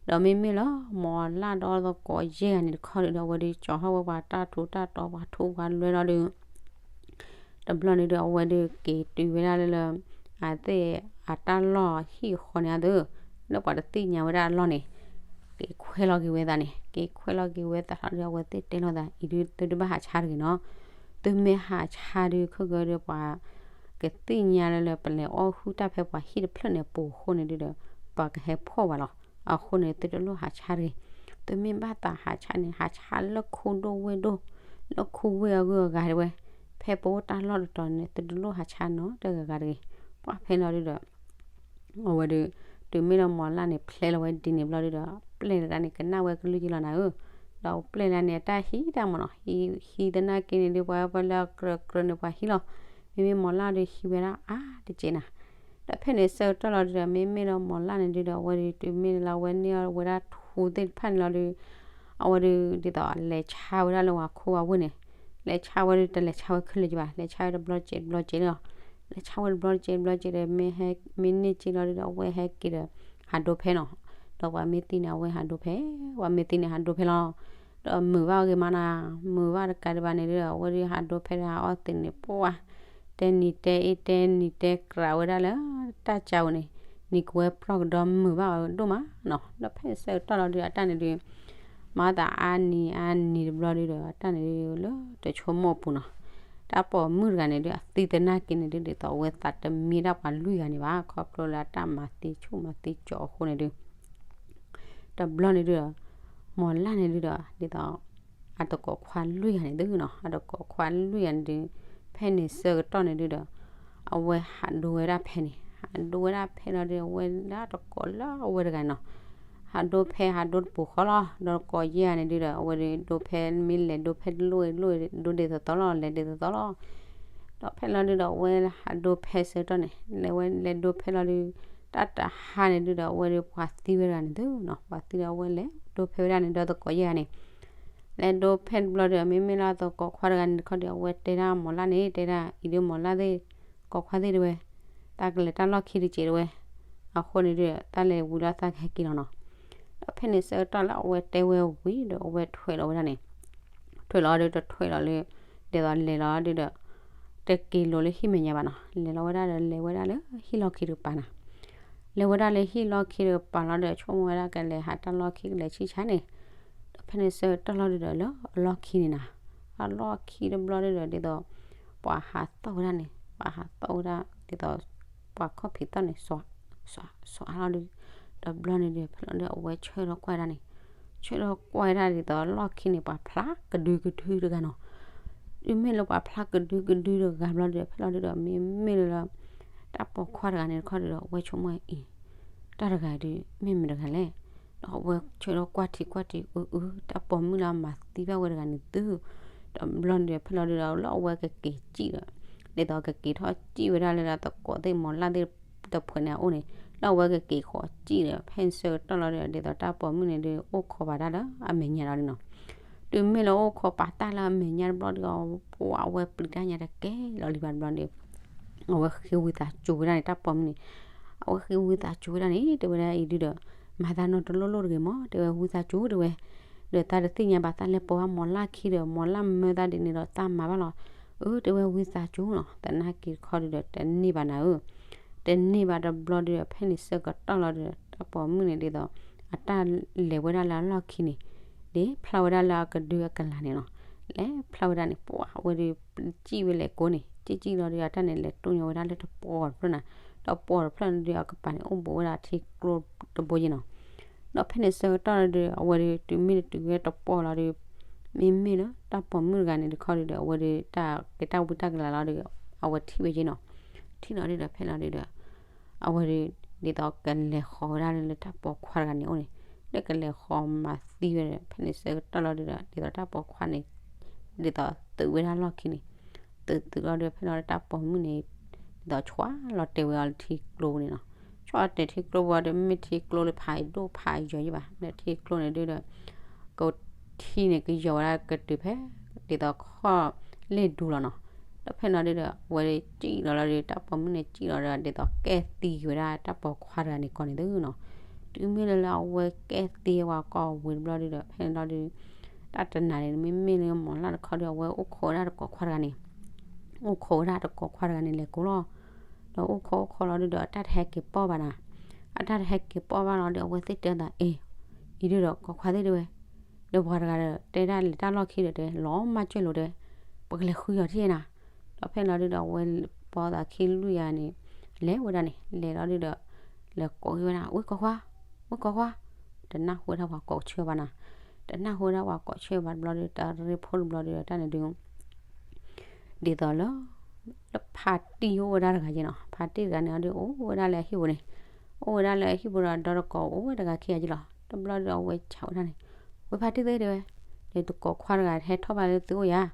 ဒီးမ့မ့ၢ်လၢ မိၢ်လၢ်ဒီးသကိးယဲၢ်ဂၤန့ၣ်တခီဒုဒီး အဝဲဒု ကၠီၤထီၣ်ဝဲပှၤတၢ်ထူးတၢ်တီၤပှၤထူးပှၤလွဲၢ်လီၤဒု တဘျီန့ၣ်ဒု အဝဲဒုက့ၤတုၤဝဲဒၣ်လၢလၢ အသ့ၣ်အတၢ်လီၢ်ဟံၣ်အဃီန့ၣ်အသု လၢပှၤတသ့ၣ်ညါဝဲဒၣ်အလီၢ်န့ၣ် က့ၤခွဲးလီၤက့ၤဝဲသးန့ၣ် က့ၤခွဲးလီၤက့ၤဝဲသးလီၤဒု အဝဲသ့ၣ်တဲလီၤသး အံၤဒု သုတဘၣ်ဟးဆါတဂ့ၤနီၤ သုမ့ၢ်ဟးဆါဒု ခဲကဒုပှၤ ကသ့ၣ်ညါလၢလၢပလဲၤအီၣ်ဟုၣ်တၢ်ဖဲပှၤဟံၣ်တဖျၢၣ်န့ၣ်အပူၤအဃိန့ၣ်ဒုဒီး ပှၤကဟဲဖီၣ်ဝဲလီၤ အဃိန့ၣ် သုတလိၣ်ဟးဆါတဂ့ၤ သုမ့ၢ်ဘၣ်သးဟးဆါန့ၣ် ဟးဆါလၢခူဒိၣ်ဝ့ၢ်ဒိၣ် လၢခူဝ့ၢ်အဂုၤအဂၤတဝဲ ဖဲပအိၣ်တၢ်လီၢ်တတီၤန့ၣ် သုတလိၣ်ဟးဆါနီတဂၤဂၤတဂ့ၤ ပှၤဖဲလီၤဒုဒီး အဝဲဒု တုၤမ့ၢ်လၢမိၢ်လၢ်န့ၣ် ဖျဲလီၤဝဲဒ်န့ၣ်ဘျီဒုဒီး ပျဲၢ်လၢတၢ်န့ၣ် ကနၣ်ဝဲကလုၢ်က့လီၤနၤဧၢ, ဒီးပျဲၢ်လၢန့ၣ် အတၢ်ဟံးတၢ်မးနီၤ, ဟံးသနာ်က့န့ၣ်ဒု ပှၤဝဲပှၤလၢအကြၢးကြၢးန့ၣ် ပှၤဟံးလီၤ, မ့မ့ၢ်မိၢ်လၢ်ဒုဟံးဝဲဒၣ်အါတက့ၢ်နၤ, ဒီးဖဲန့ၣ်ဆၢကတီၢ်လီၤဒုဒီး မ့မ့ၢ်လၢမိၢ်လၢ်န့ၣ်ဒုဒီး အဝဲဒု တုၤမ့ၢ်လၢအဝဲန့ၢ်ဝဲဒၣ်ထူသ့ၣ်တဖၣ်န့ၣ်လီၤဒု အဝဲဒု ဒ်သိးလဲၤဆါဝဲဒၣ်လၢပှၤခိၣ်ပှၤဝ့ၢ်န့ၣ်, လဲၤဆါဝဲဒု တလဲၤဆါဝဲခဲလၢာ်ကဘၣ်, လဲၤဆါဝဲတဘျီတစဲးတဘျီတစဲးလီၤ, လဲၤဆါဝဲတဘျီတစဲးတဘျီတစဲးဒီး မ့ၢ်ဟဲ မ့ၢ်န့ၢ်က့လီၤဒုဒီး အဝဲဟဲက့ၤဒီး ဟးဒိဖဲနီၤ, ဒီးပှၤမ့ၢ်သံန့ၣ် အဝဲဟးဒိဖဲ, ပှၤမ့ၢ်သံန့ၣ် ဟးဒိဖဲလီၤ, ဒီးမုာ်ဘၣ်အဂ့ၤမးနၤ, မုာ်ဘၣ်တကးဒံးဘၣ်န့ၣ်ဒုဒီး အဝဲဒုဟးဒိဖဲဒီးဟးအီၣ်သ့ၣ်န့ၣ် ပှၤ တဲနံၤတဲအ့တဲနံၤတဲကြးဝဲဒၣ်လၢတၢ်ကၢဝဲန့ၣ်, နံၤကဝဲၤဖျီၣ်ကဒီးမုာ်ဘၣ်အီၤဒိၣ်မးနီၤ, ဒီးဖဲဆၢကတီၢ်လီၤဒု အတၢ်န့ၣ်ဒု မၤသးအါနံၤအါနံၤတဘျီဒုဒီး အတၢ်န့ၣ်ဒုလၢတဆိကမိၣ်အပူၤနီၤ, တၢ်ပိာ်မုၣ်တဂၤန့ၣ်ဒု အသံသနာ်က့န့ၣ်ဒု ဒ်သိးအဝဲသးတမံဒၣ်ပှၤလွံၢ်ဂၤန့ၣ်ဘၣ်, ခီဖျိလၢအတၢ်မၤသံဆူၣ်မၤသံကၠီအဃိန့ၣ်ဒု တဘျီန့ၣ်ဒုဒီး မိၢ်လၢ်န့ၣ်ဒုဒီး ဒ်သိး အတကိးခွါလွံၢ်ဂၤန့ၣ်သုနီၤ, အတကိးခွါလွံၢ်ဂၤန့ၣ်ဒု ဖဲန့ၣ်ဆၢကတီၢ်န့ၣ်ဒုဒီး အဝဲဟးဒိဝဲဒၣ်ဖဲန့ၣ်, ဟးဒိဝဲဒၣ်ဖဲလီၤဒု အဝဲလၢအတကိးလၢအဝဲတဂၤနီၤ, ဟးဒိဖဲဟးဒိတပူၤဃီလီၤ, ဒီးတကိးယဲၢ်ဂၤန့ၣ်ဒုဒီး အဝဲဒုဒိဖဲမ့ၢ်လဲၤဒိဖဲတလိၣ်တလိၣ် ဒိဒ်သိးသိးလီၤ လဲၤဒ်သိးသိးလီၤ, ဒီးဖဲလီၤဒုဒီး အဝဲဟးဒိဖဲဆၢကတီၢ်န့ၣ် လဲၤဝဲလဲၤဒိဖဲလီၤဒု တၢ်တဟါန့ၣ်ဒုဒီး အဝဲဒုပှၤသံဝဲတဂၤန့ၣ်သုနီၤ, ပှၤသံဒီးအဝဲလဲၤဒိဖဲဝဲဒၣ်န့ၣ်ဒီးသကိးယဲၢ်ဂၤန့ၣ်, လဲၤဒိဖဲတဘျီဒီး မ့မ့ၢ်လၢသကိးခွါတဂၤန့ၣ်တခီဒီး အဝဲတဲဒၣ်မိၢ်လၢ်န့ၣ် တဲဒၣ်အံၤဒုမိၢ်လၢ်သ့ၣ် ကိးခွါသ့ၣ်တဝဲ, တၢ်ကလဲၤတၢ်လီၢ်ခံတစဲးတဝဲ, အဃိန့ၣ်ဒု တၢ်လဲၤဝံၤလီၤသးကဟဲက့ၤလီၤနီၤ, ဒီးဖဲန့ၣ်ဆၢကတီၢ်လၢအဝဲတဲဝဲဝံၤဒီး အဝဲထွဲးလီၤဝဲဒၣ်န့ၣ် ထွဲးလီၤဒုတထွဲးလီၤလၢ ဒ်သိးလဲၤလီၤဒုဒီး တက့ၤလိၤလၢဟံၣ်မဲာ်ညါဘၣ်နီၤ, လဲၤလီၤဝဲဒၣ်ဒီး လဲၤဝဲဒၣ်လၢဟံၣ်လီၢ်ခံတကပၤနီၤ. လဲၤဝဲဒၣ်လၢဟံၣ်လီၢ်ခံတကပၤလီၤဒီး ဆိကမိၣ်ဝဲဒၣ်ကလဲၤဟးတၢ်လီၢ်ခံကလဲၤဆံၣ်ဆါန့ၣ်, ဒီးဖဲန့ၣ်ဆၢကတီၢ်လီၤဒုဒီး လၢအလီၢ်ခံန့ၣ်နီၤ, အလီၢ်ခံတဘျီဒုဒီး ဒ်သိး ပှၤဟးသီၣ်ဝဲဒၣ်န့ၣ် ပှၤဟးသီၣ်ဝဲဒၣ် ဒ်သိး ပှၤခီၣ်ဖံးသီၣ်န့ၣ် စီၤအါလီၤဒု, တဘျီန့ၣ်ဒီး ဖဲလီၤဒုဒီး အဝဲဆၢထီၣ်ကွၢ်ဒၣ်န့ၣ်, ဆၢထီၣ်ကွၢ်ဒၣ်ဒ်သိးလီၢ်ခံန့ၣ် ပှၤဖျါကဒုကဒုတဂၤနီၤ. တုၤမ့ၢ်လၢပှၤဖျါကဒုကဒုတဂၤဘျီဒုဒီး ဖဲလီၤဒုဒီး မ့မ့ၢ်လၢ တၢ်ပိာ်ခွါတဂၤန့ၣ်တခီဒုဒီး အဝဲဆိကမိၣ်အံၤ တၢ်တဂၤဒု မ့ၢ်မတဂၤလဲၣ်. ဒီးအဝဲဆၢထီၣ်ကွၢ်ထံကွၢ်ထံ အၢ အၢ တၢ်ပိာ်မုၣ်လၢအမၤသံဘၣ်ဝဲတဂၤန့ၣ်သု, တဘျီန့ၣ်ဒီး ဖဲလီၤဒုဒီး လၢအဝဲကက့ၤစံၣ်ဒီး ဒ်သိးကက့ၤထီၣ်စံၣ်ဝဲဒၣ်လၢသကိးသ့ၣ်မီၤလၢ်သ့ၣ်တဖုန့ၣ်အအိၣ်န့ၣ်, လၢအဝဲကက့ၤဃီၤစံၣ်ဒီး ဖဲန့ၣ်ဆၢကတီၢ်လီၤဒုဒီး ဒ်သိးတၢ်ပိာ်မုၣ်န့ၣ်ဒု အိၣ်ခိးဘၣ်တၢ်လၢအမဲာ်ညါလီၤဒုနီၤ. တုၤမ့ၢ်လၢအိၣ်ခိးပာ်တၢ်လၢအမဲာ်ညါတဘျီဒုဒီး ပှၤအဝဲပျံၤတၢ်ညါတကဲလီၤလံဘၣ်တဘျီဒုဒီး အဝဲဃ့ဝံသးစူၤဝဲဒၣ်န့ၣ် တၢ်ပိာ်မုၣ်န့ၣ်, အဝဲဃ့ဝံသးစူၤဝဲဒၣ်န့ၣ် တဲဝဲဒၣ်အံၤဒုဒီး မၤသးနီတလိၣ်လိၣ်တဂ့ၤမး တဲဝဲ ဝံသးစူၤတဲဝဲ, ဒီးသးတသ့ၣ်ညါဘၣ် သးလဲၤပိာ်ဘၣ်မီၤလၢ်ခံဒီး မီၤလၢ်မၢသးဒ်န့ၣ်ဒီး သးမၤဘၣ်လီၤ. အၢ တဲဝဲ ဝံသးစူၤနီၤ, သနာ်က့တခီဒုဒီး တန့ၢ်ဘၣ်နၤဧၢ, တန့ၢ်ဘၣ်တဘျီဒုဒီး ဖဲန့ၣ်ဆၢကတီၢ်လီၤဒုဒီး တၢ်ပိာ်မုၣ်န့ၣ်ဒ်သိး အတၢ်လဲၤဝဲဒၣ်လၢအလီၢ်ခံန့ၣ် ဒ်ဖျါဝဲဒၣ်လၢအကဒုအကလၤန့ၣ်နီၤ, လဲၤဖျါဝဲဒၣ်န့ၣ် ပှၤဝဲဒု စံၣ်ဝဲလဲၤကိးန့ၣ် စံၣ်စံၣ်လီၤဒု အတၢ်န့ၣ်လဲၤတိၢ်ညီဝဲဒၣ်လၢတပီၢ်တဖျၢၣ်နီၤ, တပီၢ်တဖျၢၣ်န့ၣ်ဒု အကပၤန့ၣ် အိၣ်ဘူးဝဲဒၣ်ထံကျိတဘိယ့ၣ်နီၤ. ဒီးဖဲန့ၣ်ဆၢကတီၢ်ဒု အဝဲဒု တုၤမ့ၢ်တတုၤဝဲတပီၢ်လီၤဒု မ့မ့ၢ်လၢတၢ်ပိာ်မုၣ်တဂၤန့ၣ်တခီဒုဒီး အဝဲဒု တၢ်ကဲတၢ်ဝံတၢ်ကလၤလီၤဒု အဝဲထံၣ်ဝဲယ့ၣ်နီၤ. ထံၣ်လီၤဒုဒီး ဖဲလီၤဒုဒီး အဝဲဒု ဒ်သိးကလဲၤဃီၤဝဲဒၣ်လၢတၢ်ပိာ်ခွါတဂၤန့ၣ်အိၣ်န့ၣ်, လၢကလဲၤဃီၤမၤသံဝဲဒီး ဖဲန့ၣ်ဆၢကတီၢ်လီၤဒုဒီး ဒ်သိးတၢ်ပိာ်ခွါန့ၣ် ဒ်သိးသုးဝဲဒၣ်လီၢ်ခံန့ၣ်, သုးသုးလီၤဒု ဖဲလီၤဒုတၢ်ပိာ်မုၣ်န့ၣ် ဒ်သိးဆှၢလီၤတဲာ်ဝဲအီၤလၢထံကျိန့ၣ်နီၤ. ဆှၢလီၤတဲာ်ထံကျိဝဲဒီး မ့ၢ်ထံကျိလၢဖးဒိၣ်ဖးယီၤယ့ၣ်ဘၣ်, ဒီးထံကျိန့ၣ်ဒုဒီး ကထံန့ၣ် ကယီၤဝဲဒၣ်ကတုၤဖဲ ဒ်သိးခီၣ်လ့ၣ်ဒူလီၤနီၤ. ဒီးဖဲလီၤဒုဒီး အဝဲစံၣ်လီၤလီၤဒု တၢ်ပိာ်မုၣ်န့ၣ်စံၣ်လီၤဒီး ဒ်သိးကဲသံဝဲဒၣ်တၢ်ပိာ်ခွါတဂၤန့ၣ်ကီးန့ၣ်သုနီၤ. တုၤမ့ၢ်လၢလၢအဝဲကဲသံဝဲကီးဝံၤတဘျီဒုဒီး ဖဲလီၤဒု တၢ်တနၤန့ၣ် မ့မ့ၢ်လၢမီၤလၢ်တခီဒု အဝဲအိၣ်ခိးဝဲဒၣ်တကိးခွါတဂၤန့ၣ်, အိၣ်ခိးဝဲဒၣ်တကိးခွါတဂၤန့ၣ်လဲၤကိးလီၤ. ဒီးအိၣ်ခိးအိၣ်ခိးလီၤဒုဒီး အတၢ်တဟဲက့ၤပီၢ်ဘၣ်နၤ, အတၢ်တဟဲက့ၤပီၢ်ဘၣ်လီၤဒု အဝဲသ့ၣ်တဲသး အ့ၣ်, အံၤဒုဒီးကိးခွါသ့ၣ်တဲဝဲ ဒီးပှၤတဂၤဒီး တဲဒၣ်လဲၤတၢ်လီၢ်ခံဒီးတဲ လီၤမၢ်ကၢၢ်လိၤတဲ, ပကလဲၤဃုအီၤထံၣ်နၤ. ဒီးဖဲလီၤဒုဒီး အဝဲပိာ်သးခံလွံၢ်ဂၤန့ၣ် လဲၤဝဲဒၣ်န့ၣ် လဲၤလီၤဒုဒီး လဲၤကိးက့ၤဝဲဒၣ် ဝ့ၢ်ကိးခွါ, ဝ့ၢ်ကိးခွါ, တနၢ်ဟူဝဲဒၣ်ပှၤကိးဆၢဘၣ်နၤ, တနၢ်ဟူဝဲဒၣ်ပှၤကိးဆၢဘၣ်တဘျီဒု တၢ်ရ့ဖိတဘျီဒုဒီး တၢ်န့ၣ်ဒု ဒ်သိးလၢ လၢဖါတံၢ်အိၣ်ဝဲဒၣ်တဂၤယ့ၣ်နီၤ, ဖါတံၢ်တဂၤန့ၣ်အီၤဒု အိၣ်ဝဲဒၣ်လၢအဟံၣ်ပူၤန့ၣ်, အိၣ်ဝဲဒၣ်လၢအဟံၣ်ပူၤဒီး ဒီတကိးအိၣ်ဝဲတဂၤခံဂၤယ့ၣ်လီၤ. တဘျီဒုအဝဲဆးဝဲဒၣ်န့ၣ်, ဝ့ၢ်ဖါတံၢ်သ့ၣ်တဲဝဲ, ဒီးတကိးခွါတဂၤဟဲထီၣ်ဘၣ်လၢသုအိၣ်ယၤ.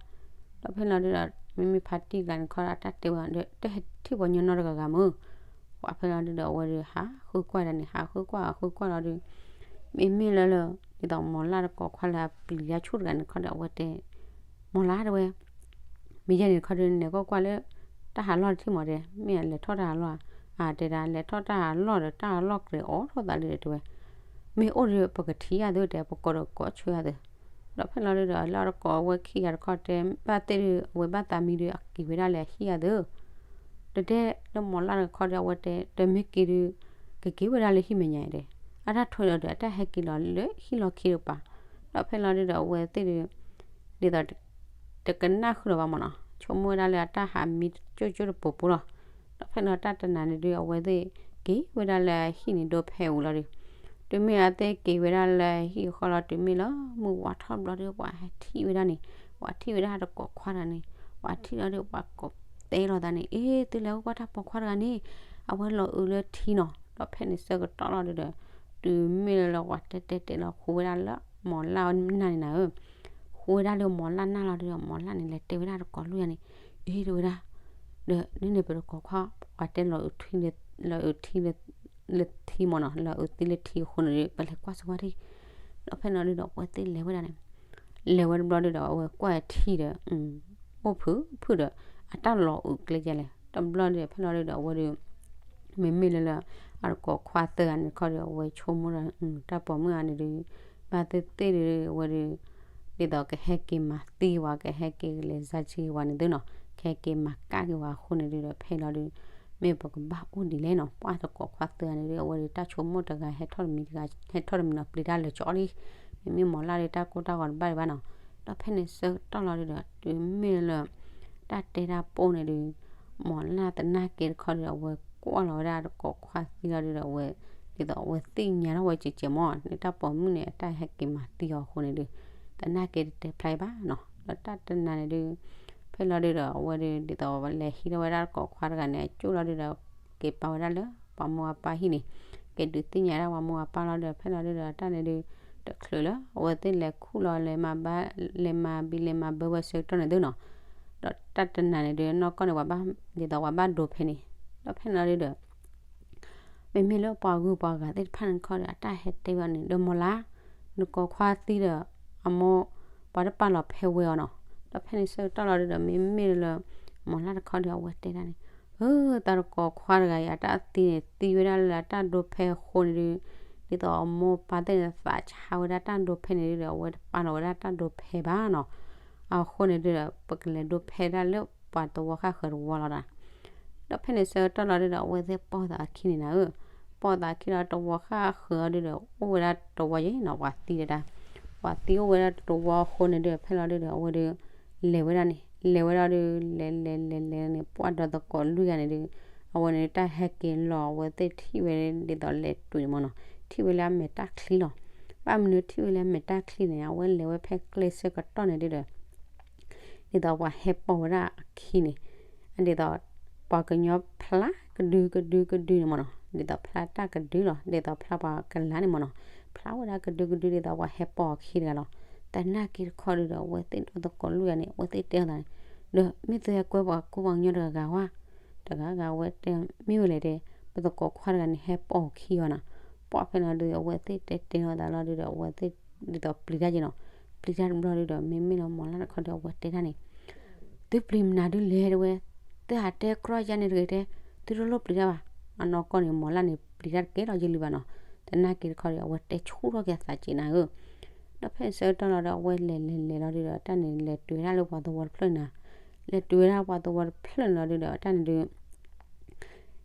ဒီးဖဲလီၤဒုဒီး မ့မ့ၢ်ဖါတံၢ်တဂၤန့ၣ်ခီဒီး တၢ်တဲဝဲဒီး တဟဲထံၣ်ပှၤညီနီတဂၤဂၤမုၢ်, ပှၤဖဲလီၤဒုဒီး အဝဲဒုဟးဃုကွၢ်ဒၣ်န့ၣ် ဟးဃုကွၢ်ဟးဃုကွၢ်လီၤဒု မ့မ့ၢ်လၢလၢ ဒ်သိးမီၤလၢ်တကိးခွါလၢအပျံၤယါဆူၣ်တဂၤန့ၣ်ခီဒီး အဝဲတဲ မီၤလၢ်တဲဝဲ, မ့ၢ်ယဲန့ၣ်ခီဒီး နလဲၤကွၢ်ကွၢ်လၢ တၢ်ဟးလီၢ်တထံၣ်မးတဲ, မ့ၢ်လဲၤထီၣ်တၢ်ဟးလီၢ်ဧါ, အတဲဒၣ် လဲၤထီၣ်တၢ်ဟးလီၢ်ဒီး တၢ်ဟးလီၢ်ကြဲးအိးထီၣ်သးလံဒီးတဲဝဲ, မ့ၢ်အိၣ်ဒီး ပကထံၣ်ယၤသုတဲ ပကိးဒီးကိးဆၢယၤသု. ဒီးဖဲလီၤဒုဒီး လၢတကိးအဝဲခံဂၤတခီတဲ ဘၣ်သ့ၣ်ဒု အဝဲဘၣ်သးမံဒု အက့ၤဝဲဒၣ်လၢအဟံၣ်ယၤသု တတဲလၢမီၤလၢ်တခီဒီး အဝဲတဲ တမ့ၢ်က့ၤဒု ကက့ၤဝဲဒၣ်လၢဟံၣ်မဲာ်ညါတဲ, အတၢ်ထွဲဒီး အတၢ်ဟဲက့ၤလီၤလၢဟံၣ်လီၢ်ခံတကပၤ, ဒီးဖဲလီၤဒုဒီး အဝဲသ့ၣ်ဒု ဒ်သိး တကနၣ်ဃုာ်လီၤဘၣ်မးနီၤ, ဆိကမိၣ်ဝဲဒၣ်လၢအတၢ်ဟးမံကၠိကၠိတပူၤပူၤလီၤ. ဒီးဖဲလီၤတၢ်တနၤန့ၣ်ဒု အဝဲသ့ၣ်က့ၤဝဲဒၣ်လၢဟံၣ်န့ၣ်ဒိဖဲအူလီၤဒု, တုၤမ့ၢ်အဝဲသ့ၣ်က့ၤဝဲဒၣ်လၢဟံၣ်အဃီလီၤ တုၤမ့ၢ်လၢ မုၢ်ဝါထီၣ်ဘျီဒု ပှၤဟဲထံၣ်ဝဲဒၣ်န့ၣ်, ပှၤထံၣ်ဝဲဒၣ်တကိးခွါတဂၤန့ၣ်, ပှၤထံၣ်လီၤဒု ပှၤကိးတဲလီၤသးန့ၣ် အ့ သုလဲၤအိၣ်ကွၢ်တၢ်ပိာ်ခွါတဂၤန့ၣ်, အဝဲလီၤအုးလၢထံနီၤ. ဒီးဖဲန့ၣ်ဆၢကတီၢ်လီၤဒုဒီး တုၤမ့ၢ်လၢလၢပှၤတဲတဲတဲလီၤ ဃူဝဲဒၣ်လၢမီၤလၢ်နၢ်န့ၣ်နၤဧၢ, ဃူဝဲဒၣ်လၢမီၤလၢ်နၢ်လီၤဒုဒီး မီၤလၢ်န့ၣ် လဲၤတဲဝဲဒၣ်တကိးလွံၢ်ဂၤန့ၣ်, အ့ တဲဝဲဒၣ် ဒီးနန့ၣ်ပတကိးခွါ ပှၤတဲလီၤအုးထံလၢ လီၤအုးထံလၢ လၢထံမးနီၤ, လီၤအုးသံလၢထံအဃိန့ၣ်ဒီး ပလဲၤကွၢ်စၢၤဝဲဒၣ်. ဒီးဖဲန့ၣ်ဒုဒီး အဝဲသ့ၣ်လဲၤဝဲဒၣ်န့ၣ်, လဲၤဝဲတဘျီဒုဒီး အဝဲကွၢ်ထံဒီး အိၣ်ဖုးဖုးဒီး အတၢ်လီၤအုးကျဲယဲလဲၣ်. တဘျီဒုဒီး ဖဲန့ၣ်ဒုဒီး အဝဲဒု မ့မ့ၢ်လၢလၢ အတကိးခွါသၢဂၤန့ၣ်ခီဒီး အဝဲဆိကမိၣ်ဒီး တၢ်ပိာ်မုၣ်ဂၤန့ၣ်ဒု ဘၣ်သ့ၣ်သ့ၣ်ဒု အဝဲဒု ဒ်သိးကဟဲက့ၤမၤသံဝဲ ကဟဲက့ၤလဲၤစၢ်ဆံဝဲန့ၣ်သုနီၤ. ကဟဲက့ၤမၤကၣ်က့ၤဝဲအဃိန့ၣ်ဒုးဒီး ဖဲလီၤဒုး မ့ၢ်ပကဘၣ်အိၣ်ဒ်လဲၣ်နီၤ, ပှၢ်တကိးခွါသၢဂၤန့ၣ်ဒုး အဝဲဒုးတၢ်ဆိကမိၣ်တဂၤဟဲထီၣ်တမံၤတဂၤ ဟဲထီၣ်တမံၤနီၤ ပျံၤတၢ်လၢာ်ကၠီလံ, မ့မ့ၢ်မီၢ်လၢ်ဒုးတၢ်ကိၢ်တၢ်ဂီၤတဘၣ်ဒံးဘၣ်နီၤ, ဒီးဖဲန့ၣ်ဆၢကတီၢ်လီၤဒုးဒီး တုၤမ့ၢ်လၢ တၢ်တဲတၢ်ပိၢ်န့ၣ်ဒုး မီၢ်လၢ်သနာ်က့တခီဒုး အဝဲကွၢ်လီၤဝဲဒၣ်တကိးခွါသံလီၤဒုးဒီး အဝဲ ဒ်သိးအဝဲသ့ၣ်ညါထီၣ်ဝဲကဲးကဲးမီၢ် န့ၣ်တၢ်ပိာ်မုၣ်န့ၣ် အတၢ်ဟဲက့ၤမၤသံအီၤအဃိန့ၣ်ဒုး သနာ်က့တတဲဖျါဘၣ်နီၤ, ဒီးတၢ်တနၤန့ၣ်ဒုး ဖဲလီၤဒုးဒီး အဝဲဒုး ဒ်သိးလဲၤဟံးထီၣ်ဝဲဒၣ်တကိးခွါတဂၤန့ၣ် အကၠိၣ်လီၤဒုးဒီး က့ၤပာ်ဝဲဒၣ်လၢ ပှၤမိၢ်အပၢ်ဟံၣ်န့ၣ်, က့ၤဒုးသ့ၣ်ညါဒၣ်ပှၤမိၢ်အပၢ်လီၤဒုးဒီး ဖဲလီၤဒုးဒီး တၢ်န့ၣ်ဒုး တချုးလၢအဝဲသ့ၣ်လဲၤခူၣ်လီၤ လဲၤမၤဘၣ် လဲၤမၤဘံ လဲၤမၤဘၢဝဲဆၢကတီၢ်န့ၣ်သုနီၤ, ဒီးတၢ်တနၤန့ၣ်ဒုး နီၢ်ကီၢ်န့ၣ် ပှၤဘၣ် ဒ်သိးပှၤဘၣ်ဒိဖဲန့ၣ်, ဒီးဖဲန့ၣ်လီၤဒုးဒီး မ့မ့ၢ်လၢပှၤဂုၤပှၤဂၤသ့ၣ်တဖၣ်န့ၣ်တခီဒီး အတၢ်ဟဲတဲဝဲန့ၣ် ဒီးမီၢ်လၢ် နကိးခွါသံဒီး အမိၢ် ပှၤတပာ်လီၤဖဲဝဲအီၤနီၤ, ဒီးဖဲန့ၣ်ဆၢကတီၢ်လီၤဒုးဒီး မ့မ့ၢ်လၢ မီၢ်လၢ်တခီဒီး အဝဲတဲဒၣ်န့ၣ် ဧၢ တၢ်တကိးခွါတဂၤအံၤ အတၢ်သံန့ၣ် သံဝဲဒၣ်လၢအတၢ်ဒိဖဲအဃိန့ၣ်ဒုး ဒ်သိးအမိၢ်ပၢ်သ့ၣ်န့ၣ် သးဆါဝဲဒၣ်တၢ်ဒိဖဲန့ၣ်ဒုးဒီး အဝဲတပာ်လီၤဝဲဒၣ်တၢ်ဒိဖဲဘၣ်နီၤ, အဃိန့ၣ်ဒုးဒီး ပကလဲၤဒိဖဲဒၣ်လၢပှၤသဝီဃၣ်ဃၢၤတဝီလီၤဒီး ဒီးဖဲန့ၣ်ဆၢကတီၢ်လီၤဒုးဒီး အဝဲသ့ၣ်ပိာ်သးအခံန့ၣ်နၤဧၢ, ပိာ်သးအခံဒီးတဝီဃၣ်ဃၢၤအီၤဒုးဒီး အိၣ်ဝဲဒၣ်တဝီယဲနီၤ ပှၤသံဒၣ်တၢ်, ပှၤသံအိၣ်ဝဲဒၣ်တဝီအဃိန့ၣ်ဒုး ဖဲလီၤဒုးဒီး အဝဲဒုး လဲၤဝဲဒၣ်န့ၣ် လဲၤဝဲဒၣ်ဒုး လဲၤလဲၤလဲၤလဲၤန့ၣ် ပှၢ်ဒီးသကိးလွံၢ်ဂၤန့ၣ်ဒုး အဝဲန့ၣ်တၢ်ဟဲက့ၤလီၤ အဝဲသ့ၣ်ထံၣ်ဝဲဒ်သိးလဲၤတွံၤန့ၣ်မ့ၢ်နီၤ, ထံၣ်ဝဲလၢအမဲာ်တၢ်ချံလီၤ, ဘၣ်မနုၤထံၣ်ဝဲလၢအမဲာ်တၢ်ချံန့ၣ် အဝဲလဲၤဝဲဖဲကျဲဆၢကတီၢ်န့ၣ်ဒုးဒီး ဒ်သိးပှၤဟဲပိာ်ဝဲဒၣ်အခံန့ၣ်, ဒ်သိး ပှၤကညီဖျါကဒုကဒုကဒုန့ၣ်မ့ၢ်နီၤ, ဒ်သိးဖျါတၢ်ကဒုလီၤ, ဒ်သိးဖျါပှၤကလၤန့ၣ်မ့ၢ်နီၤ, ဖျါဝဲဒၣ်ကဒုကဒုဒ်သိးပှၤဟဲပိာ်အခံတဂၤလီၤ. သနာ်က့တခီဒုးဒီး အဝဲသ့ၣ်ဒီးသကိးလွံၢ်ဂၤန့ၣ် အဝဲသ့ၣ်တဲအီၤသးန့ၣ်, ဒီးမ့ၢ်သုဟဲကွဲပှၤကူပှၤကညီတဂၤဂၤဝဲ, တဂၤဂၤဝဲတဲ မ့ၢ်ဝဲလဲၣ်တဲ, ပသကိးခွါတဂၤန့ၣ် ဟဲပိာ်အခံအီၤနီၤ, ပှၢ်ဖဲလီၤဒုး အဝဲသ့ၣ်တဲတဲအီၤသးလီၤဒုးဒီး အဝဲသ့ၣ်ဒ်သိးပျံၤတၢ်က့နီၤ, ပျံၤတၢ်တဘျီဒုးဒီး မ့မ့ၢ်လၢမီၢ်လၢ်တခီဒီး အဝဲတဲတၢ်န့ၣ် သုပျံၤမနုၤဒုးလဲၣ်တဲဝဲ, သုဟးတဲကြီယါန့ၣ်တဂ့ၤတဲ, သုတလိၣ်ပျံၤတၢ်ဘၣ်. အနီၢ်ကီၢ်န့ၣ် မီၢ်လၢ်န့ၣ် ပျံၤတၢ်တကဲလီၤယံာ်လံဘၣ်နီၤ, သနာ်က့တခီဒီး အဝဲတဲဆူၣ်ထီၣ်က့ၤအသးက့နၤဧၢ, ဒီးဖဲန့ၣ်ဆၢကတီၢ်လီၤဒီး အဝဲလဲၤလဲၤလဲၤလီၤဒုးဒီး တၢ်န့ၣ်လဲၤတုၤဝဲဒၣ်လၢပှၤသဝီတဖျၢၣ်နၤ, လဲၤတုၤဝဲဒၣ်ပှၤသဝီတဖျၢၣ်န့ၣ်လီၤဒုးဒီး တၢ်န့ၣ်ဒုး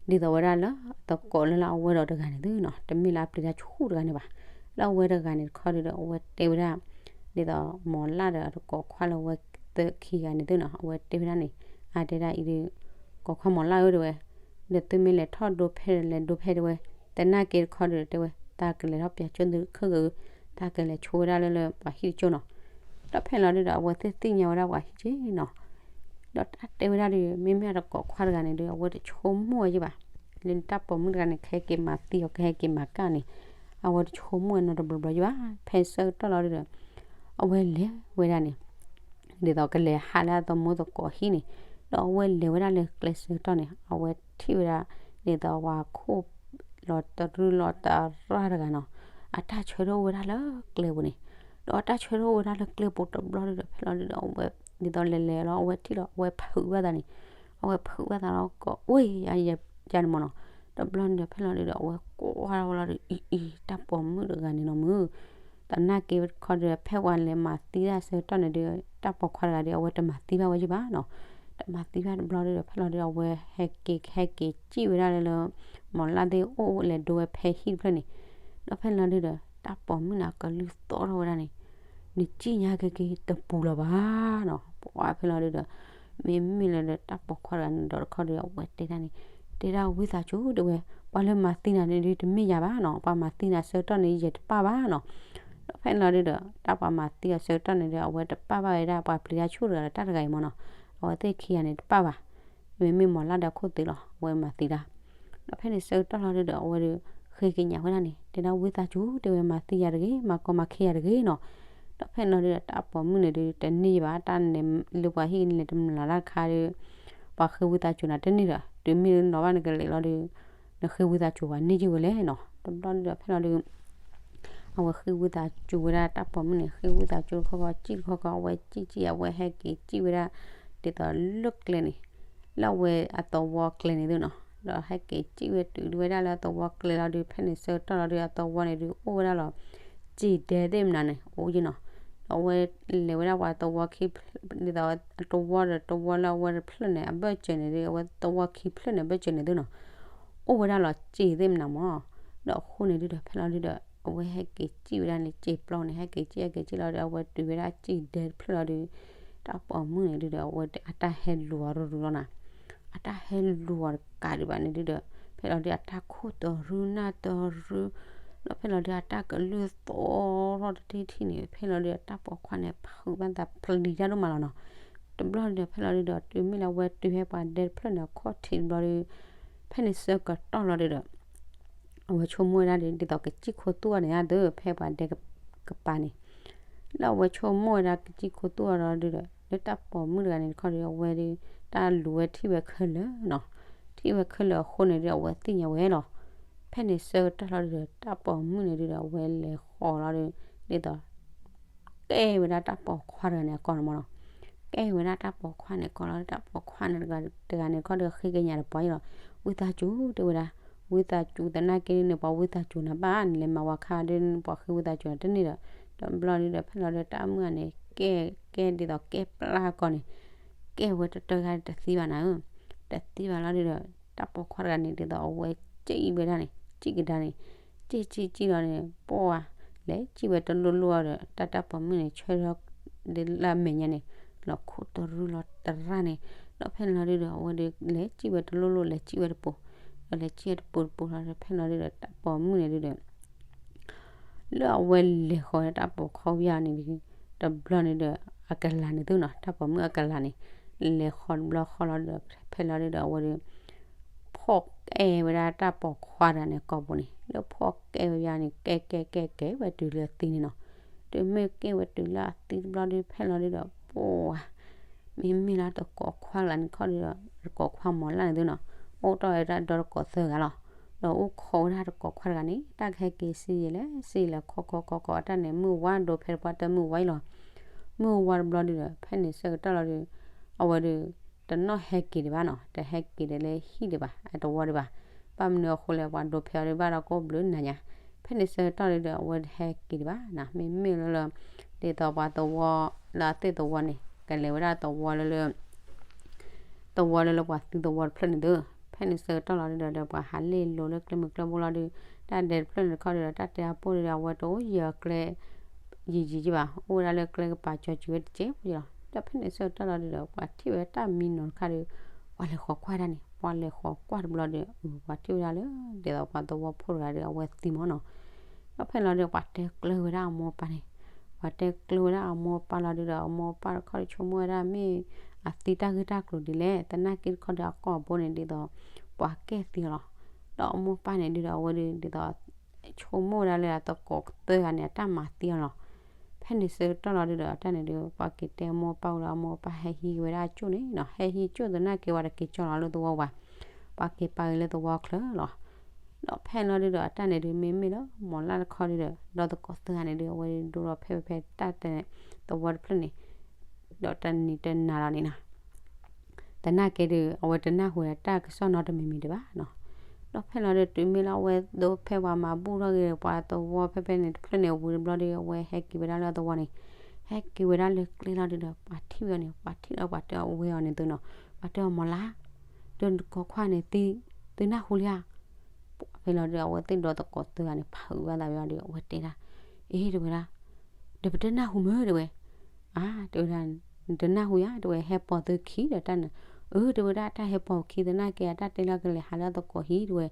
ဒ်သိးဝဲဒၣ်လၢ သကိးလၢလၢအဝဲဒီးတဂၤန့ၣ်သုနီၤ, တမ့ၢ်လၢအပျံၤတၢ်ဆူၣ်တဂၤန့ၣ်ဘၣ်, လၢအဝဲတဂၤန့ၣ်တခီဒုးဒီး အဝဲတဲဝဲဒၣ် ဒ်သိးမီၢ်လၢ်ဒီးအသကိးခွါလၢအဝဲသၢခံဂၤန့ၣ်သုနီၤ, အဝဲတဲဝဲဒၣ်န့ၣ်, အတဲဒၣ်အံၤဒုး ကိးခွါမီၢ်လၢ်ဧၢတဲဝဲ, ဒီးသုမ့ၢ်လဲၤထီၣ်ဒိဖဲလဲၤဒိဖဲတဲဝဲ, သနာ်က့တခီဒုးဒီးတဲဝဲ, တၢ်ကလဲၤထီၣ်ပၠးကၠိသုခဲကၢ, တၢ်ကလဲၤဆိဝဲဒၣ်လၢလၢပှၤဟံၣ်တကၠိနီၤ, ဒီးဖဲန့ၣ်လီၤဒုးဒီး အဝဲသ့ၣ်သ့ၣ်ညါဝဲဒၣ်ပှၤဟံၣ်က့နီၤ ဒီးတၢ်တဲဝဲဒၣ်ဒီး မ့မ့ၢ်အသကိးခွါတဂၤန့ၣ်ဒီး အဝဲတဆိကမိၣ်ဝဲယဲၢ်ဘၣ်, လၢတၢ်ပိာ်မုၣ်တဂၤန့ၣ် ကဟဲက့ၤမၤသံအီၤ ကဟဲက့ၤမၤကၣ်န့ၣ်, အဝဲတဆိကမိၣ်ဝဲနီတဘျီဘျီယဲၢ်ဘၣ်, ဖဲဆၢကတီၢ်လီၤဒုးဒီး အဝဲလဲၤဝဲဒၣ်န့ၣ် ဒ်သိးကလဲၤဟးလၢအသမိၢ်သကိးဟံၣ်န့ၣ်, ဒီးအဝဲလဲၤဝဲဒၣ်လၢကျဲဆၢကတီၢ်န့ၣ် အဝဲထံၣ်ဝဲဒၣ် ဒ်သိးပှၤခိၣ် လီၤတရုၢ်လီၤတရၣ်တဂၤနီၤ, အတၢ်ဆၢထၢၣ်ဝဲဒၣ်လၢကျဲပူၤန့ၣ်, ဒီးအတၢ်ဆၢထၢၣ်ဝဲဒၣ်လၢကျဲပူၤတဘျီဒုးဒီး ဖဲလီၤဒုးဒီး အဝဲ ဒ်သိးလဲၤလဲၤလီၤ အဝဲထံၣ်လီၤ အဝဲဖုးဘၣ်သးန့ၣ်, အဝဲဖုးဘၣ်သးလီၤ ကိးဝဲယၤန့ၣ်မ့ၢ်နီၤ, တဘျီန့ၣ်ဒီး ဖဲလီၤဒုးဒီး အဝဲကွၢ်ဝဲလီၤဒီး အံၤအံၤ တၢ်ပိာ်မုၣ်တဂၤန့ၣ်နီၤမုၢ် သနာ်က့တခီဒီး ဖဲပှၤလဲၤမၤသံတၢ်ဆၢကတီၢ်န့ၣ်ဒီး တၢ်ပိာ်ခွါတဂၤဒီး အဝဲတမၤသံဘၣ်ဝဲယဲၢ်ဘၣ်နီၤ, တမၤသံဘၣ်တဘျီဒုးဒီး ဖဲလီၤဒုးဒီး အဝဲဟဲက့ၤ ဟဲက့ၤစံၣ်ဝဲဒၣ်လၢလၢ မီၢ်လၢ်သ့ၣ်အိၣ်လဲၤဒိဝဲဖဲဟံၣ်တဖျၢၣ်န့ၣ်, ဒီးဖဲလီၤဒုးဒီး တၢ်ပိာ်မုၣ်န့ၣ် အကလုၢ်သီၣ်ထီၣ်ဝဲဒၣ်န့ၣ် နစံၣ်ညါက့ၤက့ၤတပူၤလၢၤဘၣ်နီၤ, ပှၢ်ဖဲလီၤဒုးဒီး မ့မ့ၢ်လၢဒီးတၢ်ပိာ်ခွါတဂၤန့ၣ်ဒီးတခီဒီး အဝဲတဲဒၣ်န့ၣ်, တဲဒၣ်ဝံသးစူၤတဲဝဲ, ပှၤလၢမၤသံနၤန့ၣ်ဒုးတမ့ၢ်ယၤဘၣ်နီၤ, ပှၤမၤသံနၤဆၢကတီၢ်န့ၣ် ယတပၢ်ဘၣ်နီၤ, ဒီးဖဲလီၤဒုးဒီး တၢ်ပှၤမၤသံအီၤဆၢကတီၢ်န့ၣ်ဒီး အဝဲတပၢ်ဘၣ်ဝဲဒၣ်ပှၤပျံၤတၢ်ဆူၣ်တဂၤဒီးတၢ်တဂၤအံၤမ့ၢ်နီၤ, အဝဲသ့ၣ်ခံဂၤန့ၣ်တပၢ်ဘၣ်, မ့မ့ၢ်မီၢ်လၢ်ဒီးခိၣ်သ့လီၤ အဝဲမၤသံတၢ် ဒီးဖဲန့ၣ်ဆၢကတီၢ်လီၤဒုးဒီး အဝဲဒုး ဃ့ကညးဝဲဒၣ်န့ၣ် တဲဒၣ်ဝံသးစူၤတဲဝဲ မၤသံယၤတဂ့ၤ မၤကီမၤခဲယၤတဂ့ၤနီၤ, ဒီးဖဲန့ၣ်လီၤဒုးဒီး တၢ်ပိာ်မုၣ်န့ၣ်ဒုး တန့ၢ်ယဘၣ် တၢ်လဲၤလၢပှၤဟံၣ်န့ၣ်လဲၤတမျးလၢ်တခါဒီး ပှၤဃ့ဝံသးစူၤနၤတန့ၢ်ဒီး တုၤမ့ၢ်လၢနီၤဘၣ်နကလဲၤလီၤဒုး နဃ့ဝံသးစူၤပှၤန့ၢ်ယုၢ်ဝဲလဲၣ်နီၤ, တဘျီဒုးဒီးဖဲလီၤဒုး အဝဲဃ့ဝံသးစူၤဝဲဒၣ် တၢ်ပိာ်မုၣ်န့ၣ် ဃ့ဝံသးစူၤတခီခီ စံၣ်တခီခီ အဝဲစံၣ်စံၣ် အဝဲဟဲက့ၤစံၣ်ဝဲဒၣ် ဒ်သိးလၢကျဲန့ၣ် လၢအဝဲအသဝီကျဲန့ၣ်သုနီၤ, ဒီးဟဲက့ၤစံၣ်ဝဲတုၤဒုးဝဲဒၣ်လၢအသဝီကျဲလီၤဒုး ဖဲန့ၣ်ဆၢကတီၢ်လီၤဒုး အသဝီန့ၣ်ဒုးအိၣ်ဝဲဒၣ်လီၤ စံၣ်ဒဲသ့ၣ်မနုၤန့ၣ် အိၣ်ယဲနီၤ, ဒီးအဝဲလဲၤဝဲဒၣ်ပှၤသဝီခံဖျၢၣ် ဒ်သိးတဝီဒီးတဝီလၢအဝဲတဖျၢၣ်န့ၣ် အဘၢၣ်စၢၤန့ၣ်ဒီး အဝဲသဝီခံဖျၢၣ်န့ၣ် အဘၢၣ်စၢၤန့ၣ်သုနီၤ အိၣ်ဝဲဒၣ်လီၤစ့ၢ်သ့ၣ်မနၤမၢ်. ဒီးအဃိန့ၣ်ဒုဒီး ဖဲလီၤဒုဒီး အဝဲဟဲက့ၤစံၣ်ဝဲဒၣ်န့ၣ် စ့ၢ်ပျီန့ၣ် ဟဲက့ၤစံၣ် ဟဲက့ၤစံၣ်လီၤဒီး အဝဲတုၤဝဲဒၣ်စံၣ်ဒဲတဖျၢၣ်လီၤဒီး တၢ်ပိာ်မုၣ်န့ၣ်ဒုဒီး အဝဲအတၢ်ဟဲလူၤအီၤရူၤရူၤလီၤနီၤ. အတၢ်ဟဲလူၤအီၤတကးဒံးဘၣ်န့ၣ်ဒုဒီး ဖဲလီၤဒုအတၢ်ခိၣ်တရူနၢ်တရူ ဒီးဖဲလီၤဒုအတၢ်ကလုၢ်သီထီၣ်တထံၣ်ထံၣ်န့ၣ် ဖဲလီၤဒုအတၢ်ပိာ်ခွါန့ၣ် ဖုးဘၣ်သးပျံၤတၢ်ဒိၣ်မးလီၤနီၤ. တဘျီဒုဒီး ဖဲလီၤဒုဒီး တုၤမ့ၢ်လၢအဝဲတုၤဖဲပှၤဒဲတဖျၢၣ်န့ၣ် အခီၣ်ထံးတဘျီဒီး ဖဲန့ၣ်ဆၢကတီၢ်လီၤဒုဒီး အဝဲဆိကမိၣ်ဝဲဒၣ်ဒ်သိးကစံၣ်ခိသူၣ်အီၤန့ၣ် ဒုးဖဲပှၤဒဲကပၤန့ၣ် ဒီးအဝဲဆိကမိၣ်ဝဲဒၣ်ကစံၣ်ခိသူၣ်အီၤဒီးဒုဒီး လၢတၢ်ပိာ်မုၣ်တဂၤန့ၣ်တခီဒီး အဝဲဒုး တၢ်လူၤဝဲထံၣ်ဝဲခဲလၢာ်နီၤ. ထံၣ်ဝဲခဲလၢာ်အဃိန့ၣ်ဒုး အဝဲသ့ၣ်ညါဝဲလီၤ. ဖဲန့ၣ်ဆၢကတီၢ်လီၤဒုဒီး တၢ်ပိာ်မုၣ်န့ၣ်ဒုဒီး အဝဲလဲၤဃီၤလီၤဒုး ဒ်သိး ကဲဝဲဒၣ်တၢ်ပိာ်ခွါတဂၤန့ၣ်အကိာ်န့ၣ်မၢ်နီၤ. ကဲဝဲဒၣ်တၢ်ပိာ်ခွါန့ၣ်အကိာ်လီၤ. တၢ်ပိာ်ခွါန့ၣ်တဂၤန့ၣ်ခီဒီးဃ့ကညးတပှၤအံၤလီၤ. ဝံသးစူၤတဲဝဲဒၣ်, ဝံသးစူၤသနာ်က့န့ၣ် ပှၤဝံသးစူၤနၤဘၣ်န့ၣ် လဲၤမၤဝၤခါဒီး ပှၤဃ့ဝံသးစူၤနၤတန့ၢ်ဒီး, တဘျီဒုဒီး ဖဲလီၤဒုဒီးတၢ်မုၣ်ဂၤန့ၣ် ကဲ ကဲဒ်သိးကဲပျၢ်အကိာ်န့ၣ်, ကဲဝဲတတၢ်ဂၤတသံဘၣ်နၤဧၢ, တသံဘၣ်လီၤဒုဒီး တၢ်ပိာ်ခွါတဂၤန့ၣ် ဒ်သိးအဝဲစံၣ်ဝဲဒၣ်န့ၣ် စံၣ်ကဒါန့ၣ် စံၣ်စံၣ်စံၣ်လီၤန့ၣ် ပှၢ် လဲၤစံၣ်ဝဲတလိၣ်လိၣ်ဒီး တၢ်တၢ်ပိာ်မုၣ်န့ၣ် ဆၢထၢၣ်ဒ်လၢအမဲာ်ညါန့ၣ် လီၤခိၣ်တရူလီၤတရၣ်န့ၣ်, ဒီးဖဲန့ၣ်လီၤဒုဒီး အဝဲဒုးလဲၤစံၣ်ဝဲတလိၣ်လိၣ် လဲၤစံၣ်ဝဲတပူၤ, ဒီးလဲၤစံၣ်ဝဲတပူၤတပူၤလီၤဒီး ဖဲန့ၣ်လီၤဒုဒီး တၢ်ပိာ်မုၣ်န့ၣ်ဒုဒီး လၢအဝဲလဲၤဃီၤတၢ်ပိာ်ခွါဝံၤန့ၣ် တဘျီန့ၣ်ဒီး အကလၤန့ၣ်သုနီၤ တၢ်ပိာ်မုၣ်အကလၤန့ၣ် လဲၤဃီၤတဘျီဃီလီၤဒီး ဖဲလီၤဒုဒီး အဝဲဒုး ဖီၣ်ကဲဝဲဒၣ်တၢ်ပိာ်ခွါတဂၤန့ၣ်ကိာ်ပူၤန့ၣ် လၢဖီၣ်ကဲဝဲယါန့ၣ် ကဲကဲကဲကဲဝဲတုၤလၢသံန့ၣ်နီၤ, တုၤမ့ၢ်ကဲဝဲတုၤလၢအသံတဘျီဒုး ဖဲလီၤဒုဒီး ပှၢ် မ့မ့ၢ်လၢတကိးခွါကလၤန့ၣ်ခီဒီး တကိးခွါမီၤလၢ်န့ၣ်သုနီၤ, အိၣ်တ့ၢ်ဝဲဒၣ်ဒီတကိးသၢဂၤလီၤ, ဒီးအိၣ်ခိးဝဲဒၣ်တကိးခွါတဂၤန့ၣ် တၢ်ကဟဲက့ၤစံၣ်ယဲလဲၣ် စံၣ်လဲၣ် ခိးခိးခိးခိး အတၢ်န့ၣ် မုၢ်ဝါဒိဖဲတပှၢ်တၢ်မုၢ်ဝါအံၤလီၤ, မုၢ်ဝါတဘျီဒုဒီး ဖဲန့ၣ်ဆၢကတီၢ်လီၤဒုး အဝဲဒုး တနီၣ်ဟဲက့ၤဒံးဘၣ်နီၤ, တဟဲက့ၤဒီးလၢဟံၣ်ဒံးဘၣ် အတဝီဒံးဘၣ်, ဘၣ်မနုၤအဃိလဲၣ် ပှၤဒိဖဲအီၤဒုးဘၣ်ဒီးကအိၣ်ဘျုးနၤညါ, ဖဲန့ၣ်ဆၢကတီၢ်ဒုဒီး အဝဲဟဲက့ၤဒံးဘၣ်နၤ, မ့မ့ၢ်လၢလၢ ဒ်သိးပှၤသဝီ လၢအသ့ၣ်သဝီန့ၣ် ကလဲၤဝဲဒၣ်သဝီလၢလၢ သဝီလၢလၢပှၤသံသဝီတဖျၢၣ်န့ၣ်သု, ဖဲန့ၣ်ဆၢကတီၢ်လီၤဒုဒီး ပှၤဟးလ့ၣ်လိၤလၢကျဲမုၢ်ကျဲဘိလီၤဒုး တၢ်ဒဲတဖျၢၣ်န့ၣ်တခီဒုဒီး တၢ်တဲအပိၢ်ဒုဒီး အဝဲတအိၣ်ယၢၤကျဲ ယံာ်ယံာ်ကဘၣ် အိၣ်ဝဲဒၣ်လၢကျဲကပၤကၠီၤစူၤဝဲတစဲးဖိလီၤ, ဒီးဖဲန့ၣ်ဆၢကတီၢ်လီၤဒုဒီး ပှၤထံၣ်ဝဲတၢ်မံနီၤတခါဒီး ပှၤလဲၤဃီၤကွၢ်ဒၣ်န့ၣ် ပှၤလဲၤဃီၤကွၢ်တဘျီဒီး ပှၤထံၣ်ဝဲဒၣ်လၢ ဒ်သိးပှၤသဝီဖိတဂၤဒီး အဝဲသံမၢ်နီၤ, ဒီးဖဲလီၤဒုး ပှၤတဲကျၢၤဝဲဒၣ်အမိၢ်အပၢ်န့ၣ်, ပှၤတဲကျၢၤဝဲဒၣ်အမိၢ်အပၢ်လီၤဒုဒီး အမိၢ်အပၢ်တခီဒီး ဆိကမိၣ်ဝဲဒၣ်မ့ၢ်အသံတၢ်ဂ့ၢ်တၢ်ကျိၤဒ်လဲၣ်, သနာ်က့တခီဒီး အကိာ်ဘိန့ၣ် ဒ်သိး ပှၤကဲၣ်သံအီၤလီၤ, ဒီးအမိၢ်အပၢ်န့ၣ်ဒုဒီး အဝဲဒုး ဒ်သိး ဆိကမိၣ်ဝဲဒၣ်လၢအသကိးသၢဂၤန့ၣ် အတၢ်မၤသံအီၤလီၤ, ဖဲန့ၣ်ဆၢကတီၢ်လီၤဒုဒီး အတၢ်န့ၣ်ဒုး ပှၤက့ၤတဲအမိၢ်အပၢ်ဝံၤဒီး အမိၢ်အပၢ်ဟဲဟံးက့ၤဝဲဒၣ်အကၠိၣ်န့ၣ်နီၤ, ဟဲဟံးကၠိၣ်သနာ်က့ ပှၤတက့ၤကၠီလီၤလၢသဝီဘၣ်, ပှၤက့ၤပာ်က့ၤလၢသဝီချၢလီၤ, ဒီးဖဲလီၤဒုဒီး အတၢ်န့ၣ်ဒုး မ့မ့ၢ်လၢမီၤလၢ်တခီဒုဒီး ဒီးသကိးသၢဂၤန့ၣ်ဒုး အဝဲဒုးဒိၣ်ထီၣ်ဖဲဖဲတၢ်တဲ သဝီတဖျၢၣ်န့ၣ်, ဒီးတနံၤတနၤလီၤန့ၣ်နီၤ သနာ်က့ဒုး အဝဲတနၢ်ဟူဝဲဒၣ်တၢ်ကစီၣ်နီတမံၤမံၤဒံးဘၣ်နီၤ, ဒီးဖဲလီၤဒုး တုၤမ့ၢ်လၢအဝဲဒိဖဲပှၤမၤဘူၣ်ထီၣ်က့ၤ ပှၤသဝီဖဲဖဲန့ၣ်တဖျၢၣ်န့ၣ် ဝံၤတဘျီဒုး အဝဲဟဲက့ၤဝဲဒၣ်လၢအသဝီန့ၣ်, ဟဲက့ၤဝဲဒၣ်လၢကျဲလီၤဒုဒီး ပှၤထံၣ်ဝဲအီၤန့ၣ် ပှၤထံၣ်လီၤပှၤတဲအီၤဝဲအီၤန့ၣ်သုနီၤ, ပှၤတဲအီၤမီၤလၢ် ဒီးနကိးခွါန့ၣ်သံ သုနၢ်ဟူလံဧါ, ဖဲလီၤဒုး အဝဲသ့ၣ်ဒီးသကိးသၢဂၤန့ၣ် ဖးအုးဘၣ်သးဝဲအီၤဒီး အဝဲတဲဒၣ်, အ့ တဲဝဲဒၣ် ဒီးပတနၢ်ဟူမ့ၢ်တဲဝဲ, အါ တဲဝဲဒၣ် နတနၢ်ဟူဧါ တဲဝဲ ဟဲပိာ်သုခံဒီးတၢ်န့ၣ်, အၢ တဲဝဲဒၣ် တၢ်ဟဲပိာ်ခံသနာ်က့ အတၢ်တဲလၢကလဲၤဟးလၢအသကိးဟံၣ်တဲဝဲ,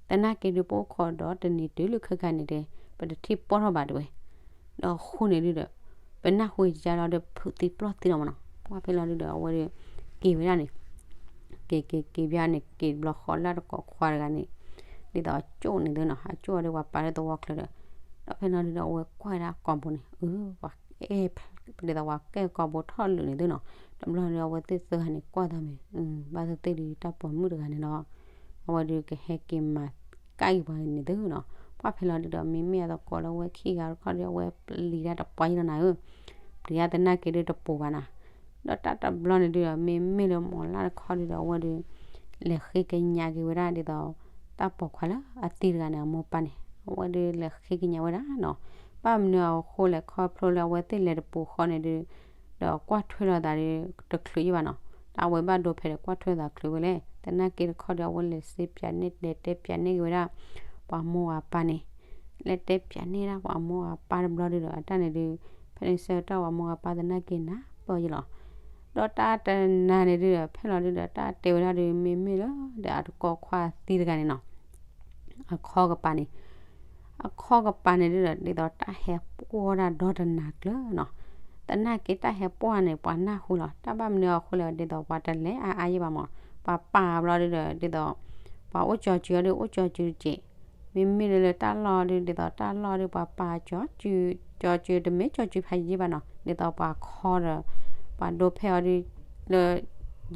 သနာ်က့ဒုးပအိၣ်ခိးဒီးတနံၤတုၤလၢခဲခါန့ၣ်တဲ ပတထံၣ်ပီၢ်ထီၣ်ဘၣ်တဲဝဲ, ဒီးအဃိန့ၣ်ဒုဒီး ပနၢ်ဟူကဒါလီၤဒီး ဖုးသံပျီၢ်သံလီၤမးနီၤ, ပှၢ်ဖဲလီၤဒုဒီး အဝဲဒုး က့ၤဝဲဒၣ်န့ၣ် က့ၤက့ၤက့ၤဘၣ်န့ၣ် က့ၤတဘျီဃီလၢတကိးခွါတဂၤန့ၣ် ဒ်သိးအကၠိၣ်န့ၣ်သုနီၤ အကၠိၣ်အီၤဒီးပှၤပာ်လၢသဝီချၢဒီး ဒီးဖဲလီၤဒုဒီး အဝဲကွၢ်ဝဲဒၣ်အကိာ်ဘိန့ၣ် အၢ ပှၤကဲ ဒ်သိးပှၤကဲကိာ်ဘိထီၣ်လုာ်န့ၣ်သုနီၤ, တဘျီဒုးအဝဲသ့ၣ်သၢဂၤန့ၣ်ကွၢ်သးမ့ၢ် ဘၣ်သ့ၣ်သ့ၣ်ဒုးတၢ်ပိာ်မုၣ်တဂၤန့ၣ်လီၤ, အဝဲဒုးကဟဲက့ၤမၤကၣ်က့ၤပှၤန့ၣ်သုနီၤ, ပှၢ်ဖဲလီၤဒုဒီး မ့မ့ၢ်အသကိးလၢအဝဲခံဂၤတခီဒီး အဝဲပျံၤတၢ်တပှၢ်ယံလီၤနၤဧၢ ပျံၤတၢ်သနာ်က့ဒုးတပိာ်ဘၣ်နၤ, ဒီးတၢ်တဘျီန့ၣ်ဒုဒီး မ့မ့ၢ်လၢမီၤလၢ်တခီဒုဒီး အဝဲဒုး လဲၤဃ့ကညးက့ၤဝဲဒၣ်ဒ်သိး တၢ်ပိာ်ခွါလၢအသံတဂၤန့ၣ် အမိၢ်ပၢ်န့ၣ် အဝဲဒုးလဲၤဃ့ကညးဝဲဒၣ်နီၤ, ဘၣ်မနုၤအဃိလဲၣ် ခီဖျိလၢအဝဲသ့ၣ်လဲၤတပူၤဃီန့ၣ်ဒီး ဒီးကွၢ်ထွဲလိာ်သးဒီးတချုးယံၣ်ဘၣ်နီၤ. ဒီးအဝဲဘၣ်ဒိဖဲဒီးကွၢ်ထွဲသးချုးဝဲလဲၣ်. သနာ်က့တခီဒီး အဝဲလဲၤစ့ပၠးန့ၢ် လဲၤတဲပၠးန့ၢ်က့ၤဝဲဒၣ် ပှၤမိၢ်ပှၤပၢ်န့ၣ်, လဲၤတဲပၠးန့ၢ်ဒၣ်ပှၤမိၢ်ပှၤပၢ်တဘျီဒီး အတၢ်န့ၣ်ဒီး ဖဲန့ၣ်ဆၢကတီၢ်ပှၤမိၢ်ပှၤပၢ်သနာ်က့နၢ်ပၢၢ်ယံၣ်လီၤ. ဒီးတၢ်တနၤန့ၣ်ဒုးဒီး ဖဲလီၤဒုးဒီး တၢ်တဲဝဲဒၣ်ဒီး မ့မ့ၢ်လၢဒီးအတကိးခွါသံတဂၤန့ၣ်နီၤ, အခီကပၤန့ၣ်, အခီကပၤန့ၣ်ဒုးဒီး ဒ်သိးတၢ်ဟဲပှီၢ်ဒၣ်ဒီတနၤကျၢၤနီၤ. သနာ်က့တၢ်ဟဲပှီၢ်န့ၣ် ပှၤနၢ်ဟူလီၤ. တၢ်ဘၣ်မနုၤအဃိလဲၣ် ဒ်သိးပှၤတလဲၤအါအါယံၣ်ဘၣ်မး, ပှၤပာ်ဘျီဒုးဒီး ဒ်သိး ပှၤအိၣ်ကၠီၤစုၤအီၤဒီး အိၣ်ကၠီၤစုၤတစဲး, မ့မ့ၢ်လၢလၢတၢ်လီၢ်ဒုး ဒ်သိးတၢ်လီၢ်ဒုး ပှၤပာ်ကၠီၤစုၤ, ကၠီၤစုၤတမ့ၢ်ကၠီၤစုၤဖးယံၣ်ဘၣ်နီၤ, ဒ်သိးပှၤခီဒီး ပှၤဒိဖဲအီၤဒုး လၢ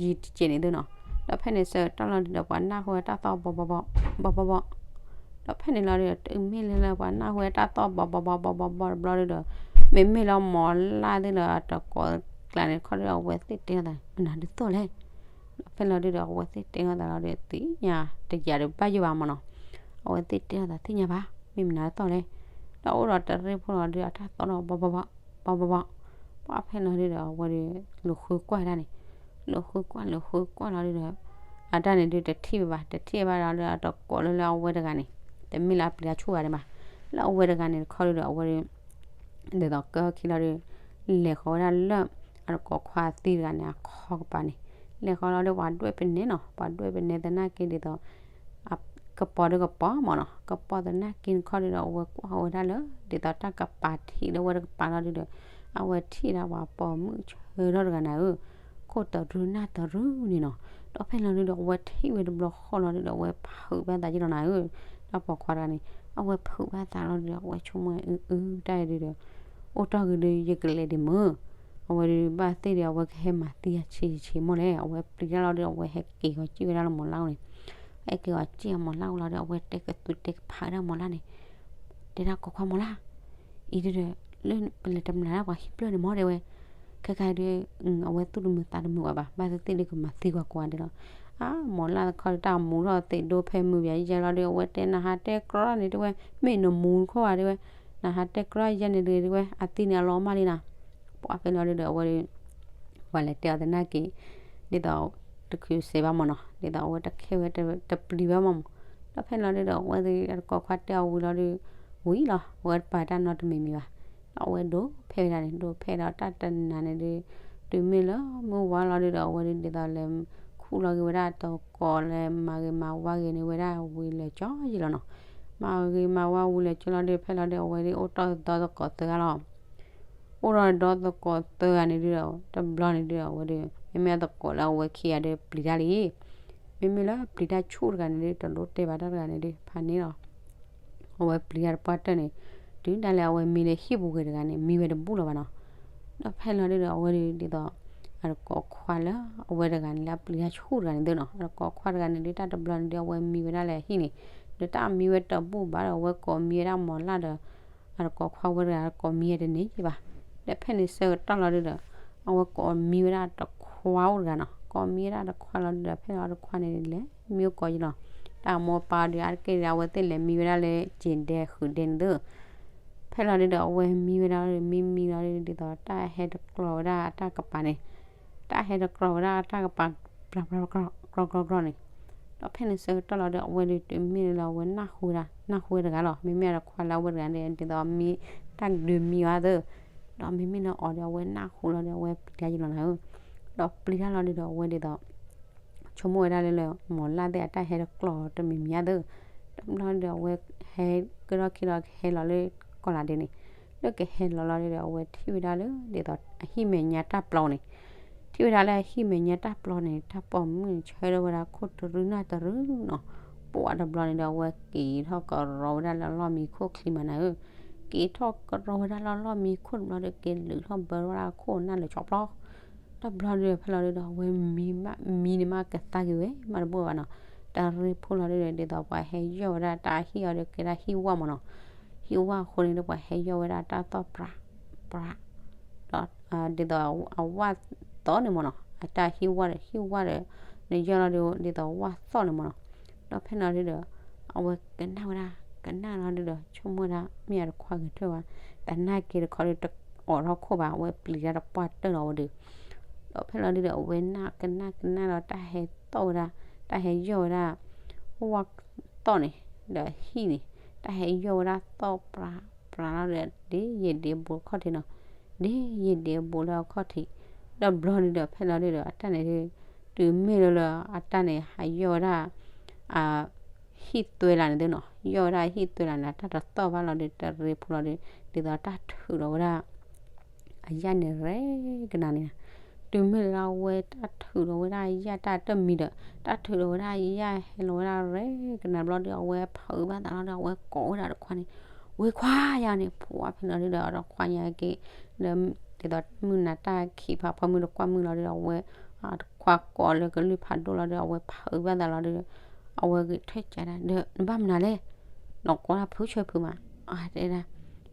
ယံၤတစဲးန့ၣ်သုနီၤ. ဒီးဖဲန့ၣ်ဆၢကတီၢ်လီၤဒုးဒီး ပှၤနၢ်ဟူဝဲတၢ်သီၣ်ဘီဘီဘီ, ဘီဘီဘီ. ဒီးဖဲန့ၣ်လီၤဒုးဒီး တုၤမ့ၢ်လၢလၢပှၤနၢ်ဟူဝဲတၢ်သီၣ်ဘီဘီဘီဘီဘီတဘျီဒုးဒီး မ့မ့ၢ်လၢမိၢ်လၢ်သ့ၣ်လၢအတကိးကျါန့ၣ် ခီဒုးဒီး အဝဲသ့ၣ်တဲထီၣ်သး မနုၤဒုးသီၣ်လဲၣ်. ဒီးဖဲလီၤဒုးဒီး အဝဲသ့ၣ်တဲထီၣ်သးလီၤဒုး သ့ၣ်ညါတယၤဒီးဘၣ်ယိၣ်ဘၣ်မးနီၤ. အဝဲသ့ၣ်တဲထီၣ်သး သ့ၣ်ညါဘၣ် မ့ၢ်မနုၤဒုးသီၣ်လဲၣ်. ဒီးအိၣ်ဒီးတရ့ဖိလီၤဒုး အတၢ်သီၣ်ဒီး ဘီဘီဘီ, ဘီဘီဘီ. ပှၤဖဲလီၤဒုးဒီး အဝဲဒုး လူၤဃုကွၢ်ဒၣ်န့ၣ်, လူၤဃုကွၢ် လူၤဃုကွၢ်လီၤဒုးဒီး အတၢ်န့ၣ်ဒုးတထံၣ်ဘၣ်ဘၣ်, တထံၣ်ဘၣ်ဒီး အတကိးလၢလၢအဝဲတဂၤန့ၣ် တမ့ၢ်လၢအပျံၤတၢ်ဆူၣ်ဘၣ်န့ၣ်ဘၣ်. လၢအဝဲတဂၤန့ၣ်တခီဒုးဒီး အဝဲဒုး ဒ်သိးကဲထီၣ်ခံလီၤဒုး လဲၤဃီၤဝဲဒၣ်လၢ အတကိးခွါသံတဂၤန့ၣ် အခီကပၤန့ၣ်, လဲၤဃီၤလီၤဒုး ပှၤဒွဲၣ်ပနဲနီၤ, ပှၤဒွဲၣ်ပနဲသနာ်က့ဒ်သိး ကပီၤဒုးကပီၤမးနီၤ, ကပီၤသနာ်က့တခီဒုးဒီး အဝဲကွၢ်ဝဲဒၣ်လၢ ဒ်သိးတၢ်ကပၤထံးလၢအဝဲတကပၤလီၤဒုးဒီး အဝဲထံၣ်ဒၣ်ပှၤပိာ်မုၣ်ဆၢထီၣ်တဂၤနၤဧၢ, ခိၣ်တရူၢ်နၢ်တရူၢ်န့ၣ်နီၤ. ဒီးဖဲလီၤဒုးဒီး အဝဲထံၣ်ဝဲတဘျီဃီလီၤဒုးဒီး အဝဲဖုးဘၣ်သးယံၣ်လီၤနၤဧၢ, တၢ်ပိာ်ခွါတဂၤန့ၣ် အဝဲဖုးဘၣ်သးလီၤဒုးဒီး အဝဲဆိကမိၣ်အုအုတၢ်အံၤဒုးဒီး အိၣ်တ့ၢ်ဂ့ၤဒုး ယကလဲၤဒံးမုၢ်, အဝဲဒုးဘၣ်သ့ၣ်ဒီး အဝဲကဟဲမၤသံယၤဆံးဆံးမ့ၢ်လဲၣ်. အဝဲပျံၤတၢ်လီၤဒုး အဝဲဟဲက့ၤဂီၤစံၣ်ဝဲဒၣ်လၢမိၢ်လၢ်န့ၣ်, ဟဲက့ၤဂီၤစံၣ်အမိၢ်လၢ်ဝဲလီၤဒီး အဝဲတဲကသူၣ်တဲကဖးဝဲဒၣ်မိၢ်လၢ်န့ၣ်, တဲဒၣ်ကိးခွါမိၢ်လၢ် အံၤဒုးဒီး လၢပလဲၤတမျၢ်ဒၣ်ပှၤဟံၣ်ဖျၢၣ်န့ၣ်မ့ၢ်တဲဝဲ, ခဲခါဒုး အဝဲသူၣ်တမုာ်သးတမုာ်ဘၣ်ဘၣ်, ဘၣ်သ့ၣ်သ့ၣ်ဒုးကမၤသံကွၢ်ကွၢ်ဒဲးလီၤ. အါ မိၢ်လၢ်တခီဒုး တၢ်မူထီၣ်သံးဒိၣ်ဖဲမုၢ်ပယၤယဲလီၤဒုး အဝဲတဲနဟးတဲကြီန့ၣ်တဲဝဲ, မ့ၢ်နမူတခီဧါတဲဝဲ, နဟးတဲကြီယဲန့ၣ်ဒုးတဲဝဲ အသံန့ၣ်အလီၤမၢ်လံနၤ. ပှၤဖဲလီၤဒုးဒီး အဝဲဒုး ပှၤလဲၤတဲအီၤသနာ်က့ ဒ်သိးတခုးစဲးဘၣ်မ့ၢ်နီၤ, ဒ်သိးအဝဲတခဲဝဲ တပျံၤဝဲမ့ၢ်မး. ဒီးဖဲလီၤဒုးဒီး အဝဲသ့ၣ်အတကိးခွါတဲအီၤဝံၤလီၤဒုး ဝံၤလီၤ အဝဲတပာ်တၢ်နီတမံၤမံၤဘၣ်. ဒီးအဝဲဒိးဖဲဝဲဒၣ်န့ၣ် ဒိးဖဲဒီးတၢ်တနၤန့ၣ်ဒုး တုၤမ့ၢ်လၢမုၢ်ဝါလီၤဒုးဒီး အဝဲဒုးဒ်သိးလဲၤခူၣ်လီၤက့ၤဝဲဒၣ်တကိး လဲၤမၤဂ့ၤမၤဝါဂ့ၤန့ၢ်ဝဲဒၣ်ဝံၤလၢာ်ကၠီယံာ်လီၤနီၤ. မၤဂ့ၤမၤဝါဝံၤလၢာ်ကၠီလီၤဒုး ဖဲလီၤဒုး အဝဲဒုးအိၣ်တ့ၢ်ဒီသကိးသၢဂၤလီၤ. အိၣ်ဒီးဒီသကိးသၢဂၤန့ၣ်ဒုးဒီး တဘျီန့ၣ်ဒုးဒီး အဝဲဒုး မ့မ့ၢ်အသကိးလၢအဝဲခံဂၤဒုးပျံၤတၢ်လံ. မ့မ့ၢ်လၢပျံၤတၢ်ဆူၣ်တဂၤန့ၣ်ဒုး တလိၣ်တဲဘၣ်တၢ်တဂၤန့ၣ်ဒုး ဖးန့ၣ်လီၤ. အဝဲပျံၤတၢ်တပှၢ်တၢၢ်န့ၣ် တုၤဒၣ်လဲာ်အဝဲမံလၢဟံၣ်ပူၤဂ့ၤတဂၤန့ၣ် မံဝဲတဘူၣ်လၢၤဘၣ်နီၤ. ဒီးဖဲလီၤဒုးဒီး အဝဲဒုးဒ်သိး အတကိးခွါလၢအဝဲတဂၤန့ၣ် လၢအပျံၤတၢ်ဆူၣ်တဂၤန့ၣ်သုနီၤ, အတကိးခွါတဂၤန့ၣ်ဒုး တၢ်တဘျီန့ၣ်ဒုး အဝဲမံဝဲဒၣ်လၢဟံၣ်န့ၣ်, ဒီးတၢ်မံဝဲတဘူၣ်ဘၣ်ဒီး အဝဲကိးမံဝဲဒၣ်မိၢ်လၢ်ဒီး အတကိးခွါဝဲတဂၤ ကိးမံဝဲတန့ၢ်ယံၤဘၣ်. ဒီးဖဲန့ၣ်ဆၢကတီၢ်လီၤဒုးဒီး အဝဲကိးမံဝဲဒၣ်တခွါအိၣ်တဂၤနီၤ, ကိးမံဝဲဒၣ်တခွါလီၤဒုးဒီး ဖဲလီၤတခွါန့ၣ်လဲၤမံအိၣ်ကိးယံၤလီၤ. တၢ်မိၢ်ပၢ်ဒုးအါတက့ၢ်ဒီး အဝဲသ့ၣ်လဲၤမံဝဲဒၣ်လၢစ့ၣ်ဒဲဃုာ်ဒဲန့ၣ်သု ဖဲလီၤဒုးဒီး အဝဲမံဝဲဒၣ်လီၤဒုး မံမံလီၤဒုး ဒ်သိးတၢ်ဟဲတကျိၤဝဲဒၣ်အတၢ်ကပၤန့ၣ်, တၢ်ဟဲတကျိၤဝဲဒၣ်အတၢ်ကပၤ ကြီကြီကြီန့ၣ်, ဒီးဖဲန့ၣ်ဆၢကတီၢ်လီၤဒုး အဝဲဒုးတုၤမ့ၢ်လၢအဝဲနၢ်ဟူဝဲဒၣ် နၢ်ဟူဝဲတဂၤလီၤ, မ့မ့ၢ်အတခွါလၢအဝဲတဂၤန့ၣ် ဒ်သိးမံ တၢ်ဒုးမံဝဲသု, ဒီးမ့မ့ၢ်လၢအီၤဒီး အဝဲနၢ်ဟူလီၤဒီး အဝဲပျံၤတၢ်ယံၤလီၤနၤဧၢ, ဒီးပျံၤတၢ်လီၤဒုးဒီး အဝဲဒ်သိး ဆိကမိၣ်ဝဲဒၣ်လၢလၢ မိၢ်လၢ်သ့ၣ်အတၢ်ဟဲတကျိၤတမံၤမံၤအါသု, တဘျီဒုးဒီး အဝဲဟဲကဒီၣ်ခံဒီးကဟဲလီၤလၢကီၢ်လးဒဲန့ၣ်, လၢကဟဲလီၤလီၤဒုးဒီး အဝဲထံၣ်ဝဲဒၣ်လၢ ဒ်သိးအဟံၣ်မဲာ်ညါတၢ်ပျီန့ၣ်, ထံၣ်ဝဲဒၣ်လၢအဟံၣ်မဲာ်ညါတၢ်ပျီန့ၣ် တၢ်ပိာ်မုၣ်န့ၣ် ဆၢထၢၣ်ဝဲဒၣ်ခိၣ်တရူၢ်နၢ်တရူၢ်နီၤ, ပှၤတဘျီန့ၣ်ဒီး အဝဲက့ၤထီၣ်ကရီဝဲဒၣ်လၢအလီၢ်မံခိၣ်ချံမးနၤဧၢ, က့ၤထီၣ်ကရီဝဲဒၣ်လၢအလီၢ်မံခိၣ်တဘျီဒီး က့ၤလုာ်ထီၣ်ဘၢဝဲဒၣ်ခိၣ်နၢ်လၢာ်ကၠီပျီ တဘျီဒုးဒီး ဖဲလီၤဒုးဒီး အဝဲမံမး မံန့ၣ်မးကသါက့ၤဝဲ မးတဘၣ်ဘၣ်နီၤ, တရ့ဖိလီၤဒုးဒီး ဒ်သိးပှၤဟဲယီၢ်ဝဲဒၣ်တၢ်ဟံၣ်အီၤဒီး ကဲဒၣ်ဟံၣ်ဝၣ်မးနီၤ, ဟံၣ်ဝၣ်အဃိန့ၣ်ဒီး ပှၤဟဲယီၢ်ဝဲဒၣ်တၢ်သီၣ်ပြး ပြး ဒီး ဒ်သိးအဝၣ်သီၣ်န့ၣ်မးနီၤ, အတၢ်ဟံၣ်ဝၣ်ဒီး ဟံၣ်ဝၣ်ဒီး နယီၢ်လီၤဒုး ဒ်သိးဝၣ်သီၣ်န့ၣ်မးနီၤ, ဒီးဖဲလီၤဒုးဒီး အဝဲကနၣ်ဝဲဒၣ် ကနၣ်လီၤဒုးဒီး ဆိကမိၣ်ဝဲဒၣ် မ့ၢ်အတခွါဂဲၤထၢၣ်ဝဲ သနာ်က့တခီဒီး တအိးထီၣ်ခိၣ်ဘၣ်, အဝဲပျံၤတၢ်တပှၢ်တၢၢ်လီၤဝဲဒီး, ဒီးဖဲလီၤဒုဒီး အဝဲနၢ်ကနၣ်ကနၣ်ဒီး တၢ်ဟဲသီၣ်ဝဲဒၣ်, တၢ်ဟဲယီၢ်ဝဲဒၣ် ဝၣ်သီၣ်န့ၣ် ဒီးဟံၣ်န့ၣ်, တၢ်ဟဲယီၢ်ဝဲဒၣ်သီၣ်ပြးပြးလီၤဒီး ဒ့ယံာ်ဒ့ဘူးခီၣ်ထံးနီၤ, ဒ့ယံာ်ဒ့ဘူးလၢအခီၣ်ထံး, ဒီးဘျီဒုဒီး ဖဲလီၤဒုဒီး အတၢ်န့ၣ်ဒု တုၤမ့ၢ်လၢလၢအတၢ်န့ၣ် ဟးယီၢ်ဝဲဒၣ် အ ဟံၣ်သွဲလၢ်န့ၣ်သုနီၤ, ယီၢ်ဝဲဒၣ်ဟံၣ်သွဲလၢ်န့ၣ် တၢ်တသီၣ်ဘၣ်လီၤဒုး တရ့ဖူလီၤဒုး, ဒ်သိးတၢ်ထုးဒီးဝဲဒၣ် အယၣ်န့ၣ်ရဲကနၤန့ၣ်, တုၤမ့ၢ်လၢအဝဲတၢ်ထုးဒီးဝဲဒၣ်အယၣ်တၢ်တမံၤဒီး တၢ်ထုးဒီးဝဲဒၣ်အယၣ်ဟဲလီၤဝဲဒၣ်ရဲကနၤဘျီဒုး အဝဲဖုးဘၣ်သးလီၤဒီး အဝဲကိးဝဲဒၣ်တခွါန့ၣ်, ဝ့ခွါယၤန့ၣ် ပှၤဖဲလီၤဒုဒီး အတခွါညါက့ၤ လၢ ဒ်သိးမုၢ်နၤတၢ်ခံးဖးဖီမုၢ်တကွၢ်မုၢ်လီၤဒုး အဝဲ တခွါကိးလၢကလုၢ်ဖးဒိၣ်လီၤဒီး အဝဲဖုးဘၣ်သးလီၤဒီး အဝဲဂဲၤထၢၣ်ကဒါဒီး နဘၣ်မနုၤလဲၣ်, နကိးတၢ်ဖုးဆၢဖုးမး, အတဲဒၣ်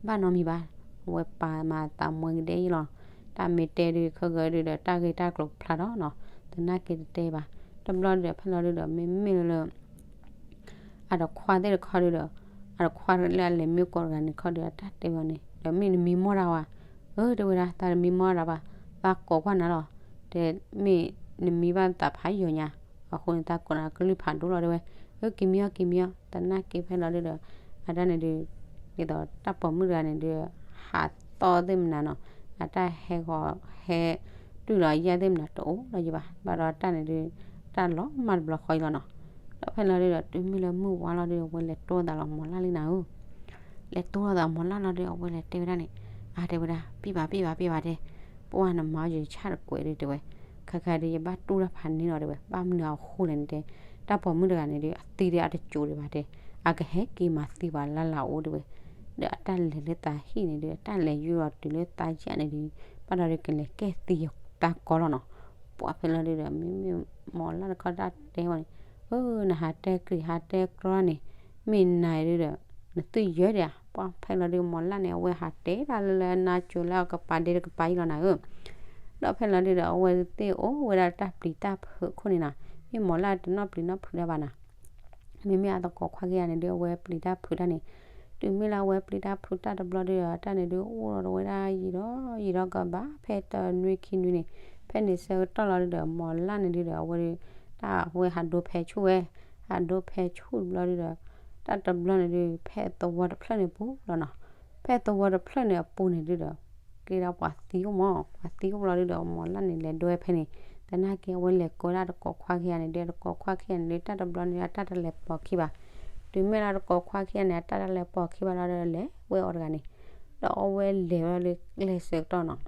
ဘၣ်နီတမံၤဘၣ်, အဝဲပာ်မၤသးမွဲကဒဲယံလီၤ, တၢ်မ့ၢ်တဲဒုး ခဲကဒုဒီး တၢ်ဂ့ၢ်တၢ်ကျိၤဖျါထီၣ်နီၤ, သနာ်က့တတဲဘၣ်, တဘျီဒီး ဖဲလီၤဒုဒီး မ့မ့ၢ်လၢ အတခွါသ့ၣ်တခီဒုဒီး အတခွါလၢအလဲၤမ့ၢ်ကိးတဂၤန့ၣ်ခီဒုး အတၢ်တဲဝဲန့ၣ် ဒီးမ့ၢ်နမံမီၢ်တၢ်ဝဲ, အၢ တဲဝဲဒၣ် သးတမံမီၢ်တၢ်ဘၣ်, သးကိးကွၢ်နၤလီၤ, တဲ မ့ၢ်နမံဘၣ်သးဖးယိာ်ညါ, အဃိန့ၣ် သးကိးနၤကလုၢ်ဖးဒိၣ်လီၤတဲဝဲ, အၢ က့ၤမံအီၤ က့ၤမံအီၤ, သနာ်က့ဖဲလီၤဒုဒီး အတၢ်န့ၣ်ဒုး ဒ်သိးတၢ်ပိာ်မုၣ်တဂၤန့ၣ်ဒုး ဟးသီၣ်သ့ၣ်မနၤနီၤ, အတၢ်ဟဲဂီၤဟဲ တွံၢ်လီၤအယၣ်သ့ၣ်မနၤတအိၣ်လီၤယံၤဘၣ်, ဘၣ်ဒီးတၢ်န့ၣ်ဒုး တၢ်လီၤမၢ်တဘျီဃီအံၤလီၤနီၤ, ဒီးဖဲလီၤဒုဒီး တုၤမ့ၢ်လၢမုၢ်ဝါလီၤဒုဒီး အဝဲလဲၤတိၢ်သးလီၤမီၤလၢ်လံနၤဧၢ လဲၤတိၢ်လိာ်သးမီၤလၢ်လီၤဒီး အဝဲလဲၤတဲဝဲဒၣ်န့ၣ်, အတဲဝဲဒၣ် ပ့ၢ်ဘၣ် ပ့ၢ်ဘၣ် ပ့ၢ်ဘၣ်တဲ, ပှၢ်နမၤယဆၣ်တကွဲးဒုး တဲဝဲ, ခဲခါဒုး ယဘၣ်တူၢ်တၢ်ဖးန့ၢ်လီၤတဲဝဲ, ဘၣ်မနုၤအဃိလဲၣ်န့ၣ်တဲ, တၢ်ပိာ်မုၣ်တဂၤန့ၣ်ဒုး အသံဒုးအတကိၤဒံးဘၣ်တဲ, အကဟဲက့ၤမၤသံပှၤလၢ်လၢ်အိၣ်တဲဝဲ, ဒီးအတၢ်လဲၤလၢသးဟံၣ်န့ၣ်ဒုး အတၢ်လဲၤယူၤလီၤတုၤလၢသးယၣ်န့ၣ်ဒုး ဘၣ်ဒီးဒုးကလဲၤကဲသံယတၢ်ကီလီၤနီၤ, ပှၢ်ဖဲလီၤဒုဒီး မ့မ့ၢ်မီၤလၢ်တခီတၢ်တဲဝဲန့ၣ်, အၢ နဟးတဲကြံးဟးတဲကြီန့ၣ် မ့ၢ်နၤဒုဒီး နသုယၢဒံးဧါ, ပှၢ်ဖဲလီၤဒုး မီၤလၢ်န့ၣ် အဝဲဟးတဲဒၣ်လၢလၢအနါကိၤလၢအကပၤဒ့တကပၤအံၤလီၤနၤဧၢ, ဒီးဖဲလီၤဒုဒီး အဝဲသ့ၣ်အိၣ်ဝဲဒၣ်တၢ်ပျံၤတၢ်ဖုးခိၣ်န့ၣ်နီၤ, မ့ၢ်မီၤလၢ်တနီၣ်ပျံၤနီၣ်ဖုးဒၣ်ဘၣ်နီၤ မ့မ့ၢ်အသကိးခွါခံဂၤန့ၣ်ဒုး အဝဲပျံၤတၢ်ဖုးတၢ်န့ၣ်, တုၤမ့ၢ်လၢအဝဲပျံၤတၢ်ဖုးတၢ်တဘျီဒုးဒီး တၢ်န့ၣ်ဒုး အိၣ်ဒီးဝဲဒၣ်ယံာ်ဒီးယံာ်ဒီးကဘၣ် ဖဲတနွံခံနွံန့ၣ်, ဖဲန့ၣ်ဆၢကတီၢ်လီၤဒုးဒီး မီၤလၢ်န့ၣ်ဒုးဒီး အဝဲဒုး တၢ်အဝဲဟးဒိဖဲဆူၣ်ဝဲ, ဟးဒိဖဲဆူၣ်တဘျီဒုးဒီး တၢ်တဘျီန့ၣ်ဒုး ဖဲသဝီတဖျၢၣ်န့ၣ်ပူၤလီၤနီၤ, ဖဲသဝီတဖျၢၣ်န့ၣ်အပူၤန့ၣ်ဒုးဒီး ကဲဒၣ်ပှၤသံအိၣ်မး, ပှၤသံအိၣ်လီၤဒုးဒီး မီၤလၢ်န့ၣ်လဲၤဒိဖဲန့ၣ်, သနာ်က့အဝဲလဲၤကိးဒၣ်တကိးခွါခံဂၤန့ၣ်ဒုး တကိးခွါခံဂၤန့ၣ်ဒုး တၢ်တဘျီန့ၣ် အတၢ်တလဲၤပိာ်ခံဘၣ်, တုၤမ့ၢ်လၢတကိးခွါခံဂၤန့ၣ် အတၢ်တလဲၤပိာ်ခံဘၣ်လီၤဒီး လဲၤဝဲအီၤတဂၤန့ၣ်, ဒီးအဝဲလဲၤဝဲလၢကျဲဆၢကတီၢ်နီၤ,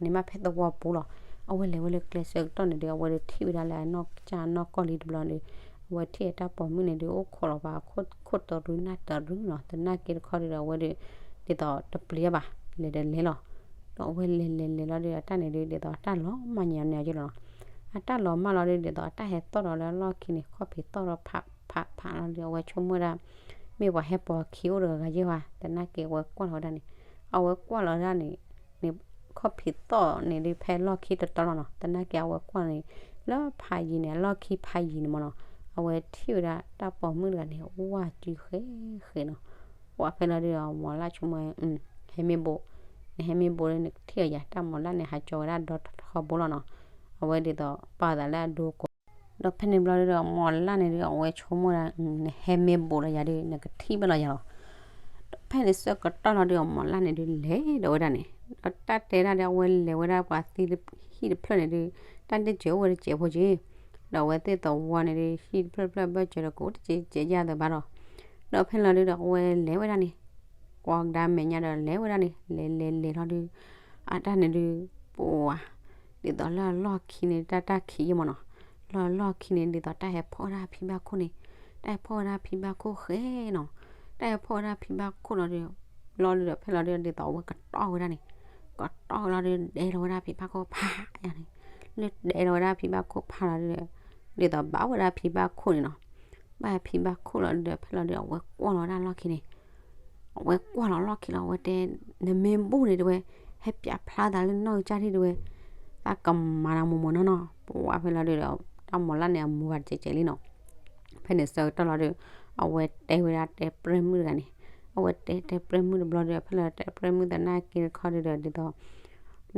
န့ၣ်မ့ၢ်ဖဲသဝီပူၤလီၤ, အဝဲလဲၤဝဲလၢကျဲဆၢကတီၢ်န့ၣ်ဒုး အဝဲဒုးထံၣ်ဝဲဒၣ်လၢအနီၢ်ကစၢ်နီၢ်ကီၢ်လံတဘျီန့ၣ်ဒုး, အဝဲထံၣ်အတၢ်ပိာ်မုၣ်န့ၣ်ဒုး အိၣ်ခိးလီၤပှၤခိၣ်တရူနၢ်တရူနီၤ, သနာ်က့တခီဒုးဒီး အဝဲဒုး ဒ်သိးတပျံၤဘၣ်, လဲၤဒီးလဲၤလီၤ, ဒီးအဝဲလဲၤလဲၤလဲၤလီၤဒုးဒီး တၢ်န့ၣ်ဒုး ဒ်သိးအတၢ်လီၤမၢ်ညါန့ၣ်အက့လီၤနီၤ, အတၢ်လီၤမၢ်လီၤဒုး ဒ်သိးအတၢ်ဟဲသီၣ်ဒီးလၢအလီၢ်ခံန့ၣ် ခီၣ်ဖံးသီၣ်ဒီးဖးဖးဖးလီၤဒုး အဝဲဆိကမိၣ်ဒၣ် မ့ၢ်ပှၤဟဲပိာ်ခံအိၣ်တဂၤဂၤယဲၢ်ဝဲ, သနာ်က့အဝဲကွၢ်လီၤဝဲဒၣ်န့ၣ်, အဝဲကွၢ်လီၤဒၣ်န့ၣ် န့ၣ် ခီၣ်ဖံးသီၣ်န့ၣ်ဒုး ဖဲလီၢ်ခံတတီၤလီၤနီၤ, သနာ်က့အဝဲကွၢ်န့ၣ် လၢဖးယံၤန့ၣ် အလီၢ်ခံဖးယံၤန့ၣ်မးနီၤ, အဝဲထံၣ်ဝဲဒၣ်တၢ်ပိာ်မုၣ်တဂၤန့ၣ် ဝါစုဃဲဃဲနီၤ, ပှၢ်ဖဲလီၤဒုးဒီး မီၤလၢ်ဆိကမိၣ် ဟဲမ့ၢ်ဘိး, နဟဲမ့ၢ်ဘိးလၢနကထံၣ်အီၤယၤ, တၢ်မီၤလၢ်န့ၣ် ဟးကၠီဝဲဒၣ်ဒီထီဘိလီၤနီၤ, အဝဲဒ်သိးပာ်သးလၢအဒိကိး ဒီးဖဲန့ၣ်ဘျီဒုးဒီး မီၤလၢ်န့ၣ်ဒုး အဝဲဆိကမိၣ်ဒၣ် နဟဲမ့ၢ်ဘိးလီၤယၤဒုး နကထံၣ်ဘၣ်လီၤယၤလီၤ, ဒီးဖဲန့ၣ်ဆၢကတီၢ်လီၤဒုး မီၤလၢ်န့ၣ်ဒုး လဲၤဒီးဝဲဒၣ်န့ၣ်, ဒီးတၢ်တဲဒၣ်ဒီး အဝဲလဲၤဝဲဒၣ်ပှၤသံဟံၣ်တဖျၢၣ်န့ၣ်ဒုး တၢ်တစဲးအိၣ်ဝဲတစဲးဖိက့ၤ, ဒီးအဝဲသ့ၣ်သဝီန့ၣ်ဒုး ဟံၣ်တဖျၢၣ်တဖျၢၣ်ဘၢၣ်စၢၤဒီး ကအိၣ်တစဲးစဲးယၢ်သ့ဘၣ်ဒီး, ဒီးဖဲလီၤဒုးဒီး အဝဲလဲၤဝဲဒၣ်န့ၣ် ကွၢ်ကဒါမဲာ်ညါဒီး လဲၤဝဲဒၣ်န့ၣ် လဲၤလဲၤလဲၤလီၤဒုး, အတၢ်န့ၣ်ဒုး ပှၤ ဒ်သိးလၢအလီၢ်ခံန့ၣ် တၢ်တၢ်ခံးယဲၢ်မးနီၤ, လၢအလီၢ်ခံန့ၣ် ဒ်သိးတၢ်ဟဲဖီၣ်ဝဲဒၣ်ဖံဘၣ်ခိၣ်န့ၣ်, တၢ်ဟဲဖီၣ်ဝဲဒၣ်ဖံဘၣ်ခိၣ်ဃဲနီၤ, တၢ်ဟဲဖီၣ်ဝဲဒၣ်ဖံဘၣ်ခိၣ်လီၤဒုး, လီၤဒုးဒီး ဖဲလီၤဒုး ဒ်သိးအဝဲကတီၢ်ဝဲဒၣ်န့ၣ်, ကတီၢ်လီၤဒုး ဒဲလီၤဝဲဒၣ်ဖံဘၣ်ခိၣ်ဖးယၤန့ၣ်, လၢဒဲလီၤဝဲဒၣ်ဖံဘၣ်ခိၣ်ဖးလီၤဒုးဒီး ဒ်သိးဘၣ်ဝဲဒၣ်ဖံဘၣ်ခိၣ်န့ၣ်နီၤ, ဘၣ်ဖံဘၣ်ခိၣ်လီၤဒုးဒီး ဖဲလီၤဒုး အဝဲကွၢ်လီၤဝဲဒၣ်လီၢ်ခံန့ၣ် အဝဲကွၢ်လီၤလီၢ်ခံလီၤ အဝဲတဲ နမ့ၢ်ဘူၣ်န့ၣ်တဲဝဲ, ဟဲပျးဖျါသးလၢနီၢ်ကစၢ်ထံၣ်တဲဝဲ, သးကမၤနၤမိၢ်မိၢ်နီၢ်နီၢ်, ပှၤဖဲလီၤဒုးဒီး တၢ်မီၤလၢ်န့ၣ် အမူဘၣ်တစဲးစဲးလံနီၤ, ဖဲန့ၣ်ဆၢကတီၢ်လီၤဒုး အဝဲတဲဝဲဒၣ်တဲပြဲၢ်မုၣ်တဂၤန့ၣ်, အဝဲတဲတဲပြဲၢ်မုၣ်တဘျီဒီး ဖဲလီၤတဲပြဲၢ်မုၣ်သနာ်က့တခီဒီး ဒ်သိး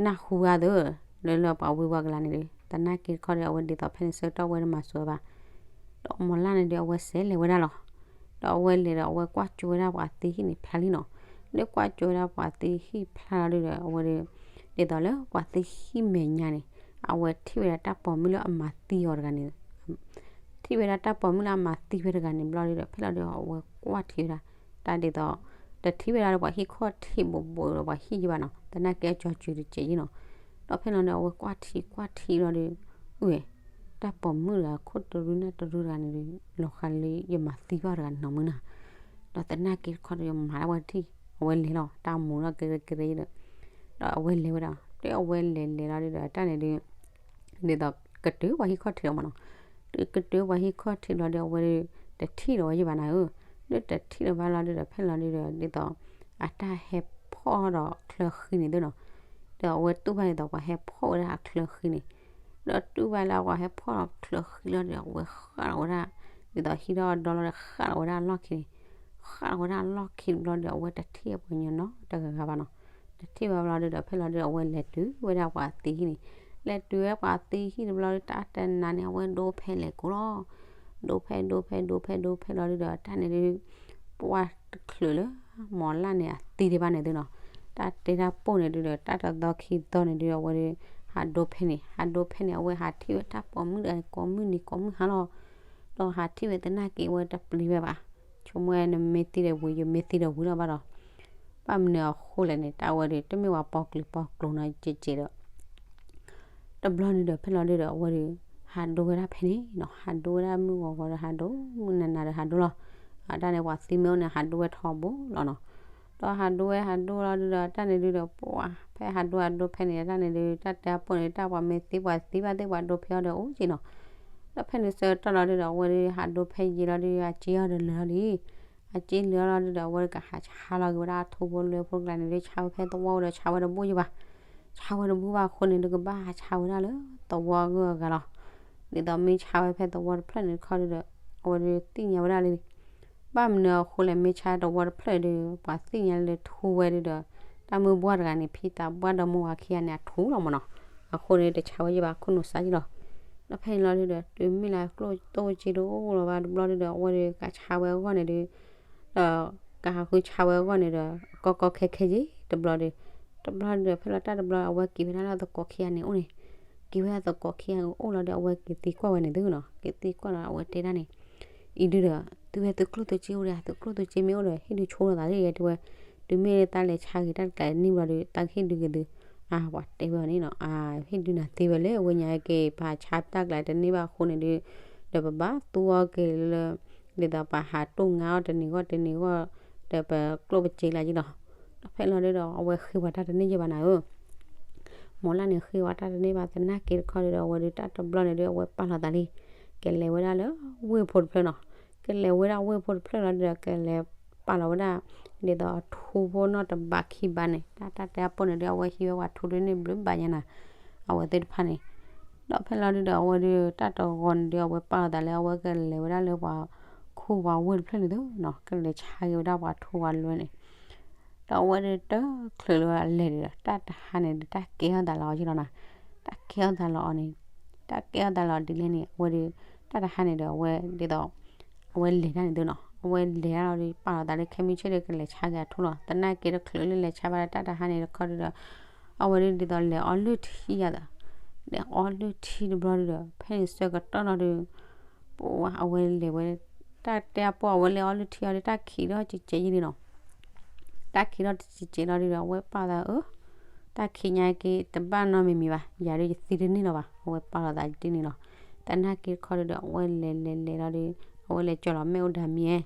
နၢ်ဟူဝဲသ့ၣ် လၢလၢပှၤဝံၤဝဲကလါန့ၣ်ဒီး သနာ်က့တခီဒီး အဝဲဒ်သိးဖဲန့ၣ်ဆၢကတီၢ်ဝဲတမၤစၢၤဘၣ် ဒီးမီၤလၢ်န့ၣ်ဒီး အဝဲစဲးလဲၤဝဲဒၣ်လီၤ. ဒီးအဝဲလဲၤဒီး အဝဲကွၢ်ကၠိဝဲဒၣ်ပှၤသံဟံၣ်န့ၣ်ဖျါလံနီၤ. လၢကွၢ်ကၠိဝဲဒၣ်ပှၤသံဟံၣ်ဖျါလီၤဒုဒီး အဝဲဒီး ဒ်သိးလၢပှၤသံဟံၣ်မဲာ်ညါန့ၣ် အဝဲထံၣ်ဝဲဒၣ်တၢ်ပိာ်မုၣ်လၢအမၤသံအီၤတဂၤန့ၣ် ထံၣ်ဝဲဒၣ်တၢ်ပိာ်မုၣ်လၢအမၤသံဝဲတဂၤန့ၣ်ဘျီဒုဒီး ဖဲလီၤဒုဒီး အဝဲကွၢ်ထံဝဲဒၣ် တၢ်ဒ်သိး တထံၣ်ဝဲဒၣ်လၢပှၤဟံၣ်ခီၣ်ထံးဘိးဘိးဒီးပှၤဟံၣ်ယံဘၣ်နီၤ, သနာ်က့အကၠီစုၤတစဲးယံနီၤ. ဒီးဖဲလီၤန့ၣ် အဝဲကွၢ်ထံကွၢ်ထံဘျီဒီး အၢ တၢ်ပိာ်မုၣ်တဂၤ ခိၣ်တရူနၢ်တရူတဂၤန့ၣ်ဒီး လီၤဃးလၢယမၤသံဘၣ်တဂၤန့ၣ်နီၤမုၢ်နၤ. ဒီးသနာ်က့တခီဒီး ယမၤတၢ်ဝဲတထံၣ် အဝဲလဲၤလီၤ တၢ်မူလီၤကရၢကရၢဒီး ဒီးအဝဲလဲၤဝဲဒၣ် ဒီးအဝဲလဲၤလဲၤလီၤဒုဒီး တၢ်န့ၣ်ဒု ဒ်သိးကတုၤပှၤဟံၣ်ခီၣ်ထံးလီၤမးနီၤ. တုၤကတုၤပှၤဟံၣ်ခီၣ်ထံးဘျီဒီး အဝဲဒု တထံၣ်လီၤဝဲယံဘၣ်နၤဧၢ. လၢတထံၣ်လီၤဘၣ်လီၤဒုဒီး ဖဲလီၤဒုဒီး ဒ်သိး အတၢ်ဟဲဖီၣ်ဒီးချၢဃံန့ၣ်သ့ၣ်နီၤ. ဒီးအဝဲတူၢ်ဘၣ်ဒ်သိးပှၤဟဲဖီၣ်ဝဲဒၣ်အချၢဃံန့ၣ် ဒီးတူၢ်ဘၣ်လၢပှၤဟဲဖီၣ်အချၢဃံလီၤဒီး အဝဲဃၣ်လီၤဝဲဒၣ် ဒ်သိးဟံးထီၣ်ဒီလီၤဒီး ဃၣ်လီၤဝဲဒၣ်အလီၢ်ခံန့ၣ်, ဃၣ်လီၤဝဲဒၣ်အလီၢ်ခံတဘျီဒီး အဝဲတထံၣ်ပှၤညီနီတဂၤဂၤဘၣ်နီၤ. တထံၣ်ဘၣ်ဘျီဒုဒီး ဖဲလီၤဒုဒီး အဝဲလဲၤတုၤဝဲဒၣ်ပှၤသံဟံၣ်န့ၣ်, လဲၤတုၤဝဲပှၤသံဟံၣ်တဘျီဒီး တၢ်တနၤန့ၣ် အဝဲဒိဖဲလဲၣ်ကိးလီၤ. ဒိဖဲဒိဖဲဒိဖဲဒိဖဲလီၤဒုဒီး တၢ်န့ၣ်ဒု ပှၢ်တချုးလၢ မီၤလၢ်န့ၣ် အသံဒံးဘၣ်န့ၣ်သုနီၤ, တၢ်တဲတၢ်ပိၢ်န့ၣ်ဒုဒီး တၢ်တသီခံသီန့ၣ်ဒုဒီး အဝဲဒု ဟးဒိဖဲန့ၣ်, ဟးဒိဖဲန့ၣ် အဝဲဟးထံၣ်ဝဲတၢ်ပိာ်မုၣ်ဒီး ကိးမုၢ်နံၤကိးမုၢ်ဟါလီၤ. ဒီးဟးထံၣ်ဝဲသနာ်က့ အဝဲတပျံၤဝဲဘၣ်, ဆိကမိၣ်ဝဲ နမ့ၢ်သံဒီးဝံၤ ယမ့ၢ်သံဒီးဝံၤလီၤဘၣ်ဒီး ဘၣ်မနုၤအဃိလဲၣ်န့ၣ် တၢ်ဝဲဒု တမ့ၢ်ဝဲပီကျံၤပီကျိၤနီၤ ကဲးကဲးဒီး တဘျီန့ၣ်ဒီး ဖဲလီၤဒုဒီး အဝဲဒု ဟးဒိဝဲဒၣ်ဖဲန့ၣ်နီၤ, ဟးဒိဝဲဒၣ်မုၢ်ဂီၤဂီၤဒီးဟးဒိ, မုၢ်နၤနၤဒီးဟးဒိလီၤ. အတၢ်န့ၣ် ပှၤသံမ့ၢ်အိၣ်န့ၣ် ဟးဒိဝဲထီဘိလီၤနီၤ. ဒီးဟးဒိဝဲဟးဒိလီၤဒုဒီး တၢ်န့ၣ်ဒုဒီး ပှၢ် ဖဲဟးဒိဟးဒိဖဲန့ၣ် တၢ်န့ၣ်ဒု တၢ်တဲအပိၢ်န့ၣ် တၢ်ပှၤမ့ၢ်သံပှၤသံဘၣ်သ့ၣ်ပှၤဒိဖဲအီၤဒီးအိၣ်က့နီၤ. ဒီးဖဲန့ၣ်ဆၢကတီၢ်လီၤဒုဒီး အဝဲဒု ဟးဒိဖဲယံာ်လီၤဒု အစ့အီၤဒီးလၢာ်လီၤလံ. အစ့လၢာ်လီၤဒုဒီး အဝဲဒုကဟးဆါလီၤက့ၤဝဲဒၣ်အထူဖိလွဲဖိတကျါန့ၣ်ဒု ဆါဝဲဖဲသဝီဒီးဆါဝဲတဘူၣ်ယံဘၣ်, ဆါဝဲတဘူၣ်ဘၣ်အဃိန့ၣ်ဒု ကဘၣ်ဟးဆါဝဲဒၣ်လၢသဝီအဂုၤအဂၤလီၤ. ဒ်သိးမ့ၢ်ဆါဝဲဖဲသဝီတဖျၢၣ်န့ၣ်တခီဒုဒီး အဝဲဒုသ့ၣ်ညါဝဲဒၣ်လံ ဘၣ်မနုၤအဃိလဲၣ် မ့ၢ်ဆါတဝီတဖျၢၣ်ဒု ပှၤသ့ၣ်ညါလၢထူဝဲဒုဒီး တၢ်မုၢ်ဘှၢ်တဂၤန့ၣ် ဖံသးဘှၢ်ဒီမါဝၤခံဂၤန့ၣ် အထူလီၤမးနီၤ. အဃိန့ၣ် တဆါဝဲယံဘၣ် ခိၣ်နူာ်စါယံလီၤ. ဒီးဖဲန့ၣ်လီၤဒုဒီး တုၤမ့ၢ်လၢကျိၣ်သိၣ်က့တအိၣ်လီၤဘၣ်တဘျီဒုဒီး အဝဲဒုကဆါဝဲအဂီၢ်န့ၣ်ဒု ဒီးကဟးဃုဆါဝဲအဂီၢ်န့ၣ်ဒီး ကီကီခဲခဲက့ တဘျီဒု တဘျီဒုဒီး ဖဲလီၤတၢ်တဘျီ အဝဲက့ၤဝဲဒၣ်လၢသကိးခံဂၤန့ၣ်အိၣ်န့ၣ်, က့ၤဝဲဒၣ်သကိးခံဂၤအိၣ်လီၤဒီး အဝဲက့ၤသံကွၢ်ဝဲန့ၣ်သုနီၤ, က့ၤသံကွၢ်လီၤ အဝဲတဲဒၣ်န့ၣ် အံၤဒုဒီး သုဝဲသုကျိၣ်သုစ့အိၣ်ဒီး သုကျိၣ်သုစ့မ့ၢ်အိၣ်ဒီး ဟ့ၣ်ဒုဆိလိာ်သးလၢယဲတဲဝဲ, တုၤမ့ၢ်လၢတၢ်လဲၤဆါက့ၤတၢ်တကျါတန့ၢ်ဘျီဒု တၢ်ကဟ့ၣ်ဒုက့ၤသု, အါ ပှၤတဲဝဲအီၤန့ၣ်နီၤ, အါ ဟ့ၣ်ဒုနၤသ့ဝဲလၢအဝဲညါက့ၤ ပဟးဆါတၢ်ကျါတန့ၢ်ဘၣ်အဃိန့ၣ်ဒု ဒီးပဘၣ်သူအီၤက့ၤလၢ ဒ်သိးပှၤဟးတိၢ်ငါအီၤတနံၤဂီၢ်တနံၤဂီၢ် ဒီးပကျိၣ်ပစ့လၢက့ၤလီၤ. ဒီးဖဲလီၤဒုဒီး အဝဲဃ့ဝဲတၢ်တန့ၢ်ယံဘၣ်နၤဧၢ မီၤလၢ်န့ၣ်ဃ့ဝဲတၢ်တန့ၢ်ဘၣ်သနာ်က့တခီဒုဒီး အဝဲဒုတၢ်တဘျီန့ၣ်ဒု အဝဲပာ်လီၤသးလံ, ကလဲၤဝဲဒၣ်လၢဝ့ၢ်ဖိတဖျၢၣ်နီၤ, ကလဲၤဝဲဒၣ်ဝ့ၢ်ဖိတဖျၢၣ်လီၤဒုဒီး ကလဲၤပာ်လီၤဝဲဒၣ် ဒ်သိးအထူဖိနီၢ်တဘးခံဘးန့ၣ် တၢ်တၢ်တဲအပိၢ်န့ၣ်ဒု အဝဲဟံးဝဲပှၤထူဒုန့ၣ်ဘျုးဘၣ်ညါနၤ, အဝဲသ့ၣ်တဖၣ်န့ၣ် ဒီးဖဲလီၤဒုဒီး အဝဲဒုတၢ်တဂီၤန့ၣ်ဒု အဝဲပာ်လီၤသးလၢ အဝဲကလဲၤဝဲဒၣ်လၢပှၤခူပှၤဝ့ၢ်တဖျၢၣ်န့ၣ်သုနီၤ, ကလဲၤဆါက့ၤဝဲဒၣ်ပှၤထူပှၤလွဲန့ၣ် ဒီးအဝဲဒုတချုးလၢအလဲၤဒုဒီး တၢ်တဟါန့ၣ်ဒု တၢ်ကဲထီၣ်သးလီၤအီၤက့လီၤနၤ, တၢ်ကဲထီၣ်သးလီၤအီၤန့ၣ် တၢ်ကဲထီၣ်သးလီၤဒ်လဲၣ်န့ၣ် အဝဲဒု တၢ်တဟါန့ၣ်ဒီး အဝဲဒ်သိး အဝဲလဲၤတၢ်န့ၣ်သုနီၤ, အဝဲလဲၤတၢ်လီၤဒု ပာ်လီၤသးလၢခဲမုၢ်ဆ့ၣ်ဒု ကလဲၤဆါက့ၤအထူလီၤ, သနာ်က့တချုးလၢလဲၤဆါဘၣ်ဒီးတၢ်တဟါန့ၣ်တခီဒုဒီး အဝဲဒုဒ်သိးလဲၤအီလုၢ်ထံယၤသး, လဲၤအီလုၢ်ထံတဘျီဒုဒီး ဖဲန့ၣ်ဆၢကတီၢ်လီၤဒု ပဝဲအဝဲလဲၤဝဲ တၢ်တဲအပိၢ် အဝဲလဲၤအီလုၢ်ထံအီၤဒီး တၢ်ခံးထီၣ်ကဲးကဲးယံလံနီၤ, တၢ်ခံးထီၣ်ကဲးကဲးလီၤဒုဒီး အဝဲပာ်လီၤသးအၢ တၢ်ခံးညါက့ၤ တဘၣ်နီတမံၤမံၤဘၣ်, ယၤဒုယသံတန့ၢ်လီၤဘၣ်, အဝဲပာ်လီၤသးဒ်န့ၣ်လီၤ. သနာ်က့တခီဒုဒီး အဝဲလဲၤလဲၤလဲၤလီၤဒု အဝဲလဲၤကၠီၤလီၤမ့ၣ်အူဒါမံၤ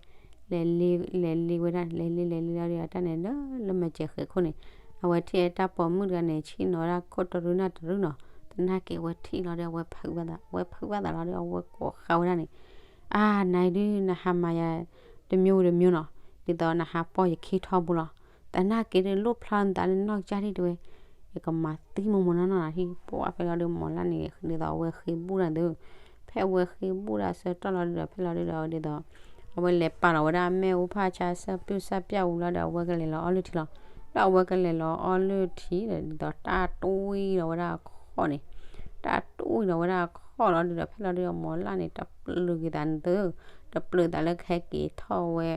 ဧဲ လဲၤလ့လဲၤလ့ဝဲဒၣ် လဲၤလ့လဲၤလ့လီၤဒု အတၢ်န့ၣ်လၢလၢမၤစၢၤဃဲၤခိၣ်န့ၣ် အဝဲထံၣ်တၢ်ပိာ်မုၣ်တဂၤန့ၣ် ဆ့ၣ်နီၤဝဲဒၣ်ခိၣ်တရူနၢ်တရူနီၤ, သနာ်က့အဝဲထံၣ်လီၤဒီး အဝဲဖုးဘၣ်သး အဝဲဖုးဘၣ်သးလီၤဒီး အဝဲကိးဃါဝဲဒၣ်န့ၣ် အါ နၤအံၤဒု နဟးမၤယၤ တမျိုးတမျိုးနီၤ, ဒ်သိးနဟးပိာ်ယခံထီဘိလီၤ. သနာ်က့ဒု လိၣ်ဖျါနသးလၢနီၢ်ကစၢ်ဒံၣ်တဲဝဲ, ယကမၤသံမိၢ်မိၢ်နီၢ်နီၢ်နၤဟံၣ် ပှၢ်ဖဲလီၤဒု မီၤလၢ်န့ၣ် ဒ်သိးအဝဲဃ့ဘူၣ်တၢ်သု, ဖဲအဝဲဃ့ဘူၣ်တၢ်ဆၢကတီၢ်လီၤဒုဒီး ဖဲလီၤဒုဒီး ဒ်သိး အဝဲလဲၤပာ်လီၤဝဲဒၣ်အမဲၣ်အူဖၣ်ဆါ ဆၢပျုၢ်ဆၣ်ပျၢ်အူလီၤဒီး အဝဲကလဲၤလီၤအီၣ်လုၢ်ထံလီၤ. ဒီးအဝဲကလဲၤလီၤအီၣ်လုၢ်ထံဒီး ဒ်သိးတၢ်တွံၢ်လီၤဝဲဒၣ်အခီၣ်န့ၣ်, တၢ်တွံၢ်လီၤဝဲဒၣ်အခီၣ်လီၤဒုဒီး ဖဲလီၤဒုဒီး မိၢ်လၢ်န့ၣ် တပျုၤက့ၤသးန့ၣ်သု, တပျုၤသးလၢကဟဲက့ၤထီၣ်ဝဲ,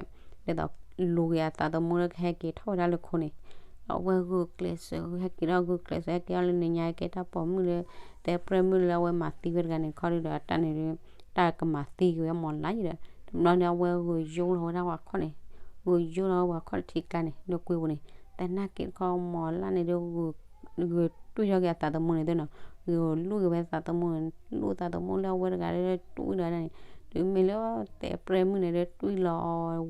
ဒ်သိးလူၤက့ၤအသးသမူလၢကဟဲက့ၤထီၣ်ဝဲဒၣ်လၢခိန့ၣ်, ဒီးအဝဲဂုာ်ကျဲးစၢး ဟဲက့ၤထီၣ်ဂုာ်ကျဲးစၢး ဟဲက့ၤထီၣ်လၢန့ၣ်ညါ ဟဲကဲတၢ်ပိာ်မုၣ်လၢ တဲပြဲၢ်မုၣ်လၢအဝဲမၤသံဝဲတဂၤန့ၣ်ခီဒုဒီး တၢ်န့ၣ်ဒု တၢ်ကမၤသံက့ၤဝဲမိၢ်လၢ်ယဲဒီး တဘျီန့ၣ် အဝဲဂုာ်ယိလီၤဝဲဒၣ်ပှၤခီၣ်န့ၣ်, ဂုာ်ယိလီၤဝဲပှၤခီၣ်တထံကျါန့ၣ် လၢကွ့ပူၤန့ၣ်, သနာ်က့တခီ မိၢ်လၢ်န့ၣ်ဒု ဂုာ်တွံၢ်ထီၣ်က့ၤအသးသမူန့ၣ်သုနီၤ, ဂုာ်လူၤက့ၤဝဲသးသမူန့ၣ် လူၤသးသမူလၢအဝဲတဂၤလၢတွံၢ်လီၤဒၣ်န့ၣ်, တုၤမ့ၢ်လၢတဲပြဲၢ်မုၣ်န့ၣ်ဒု တွံၢ်လီၤ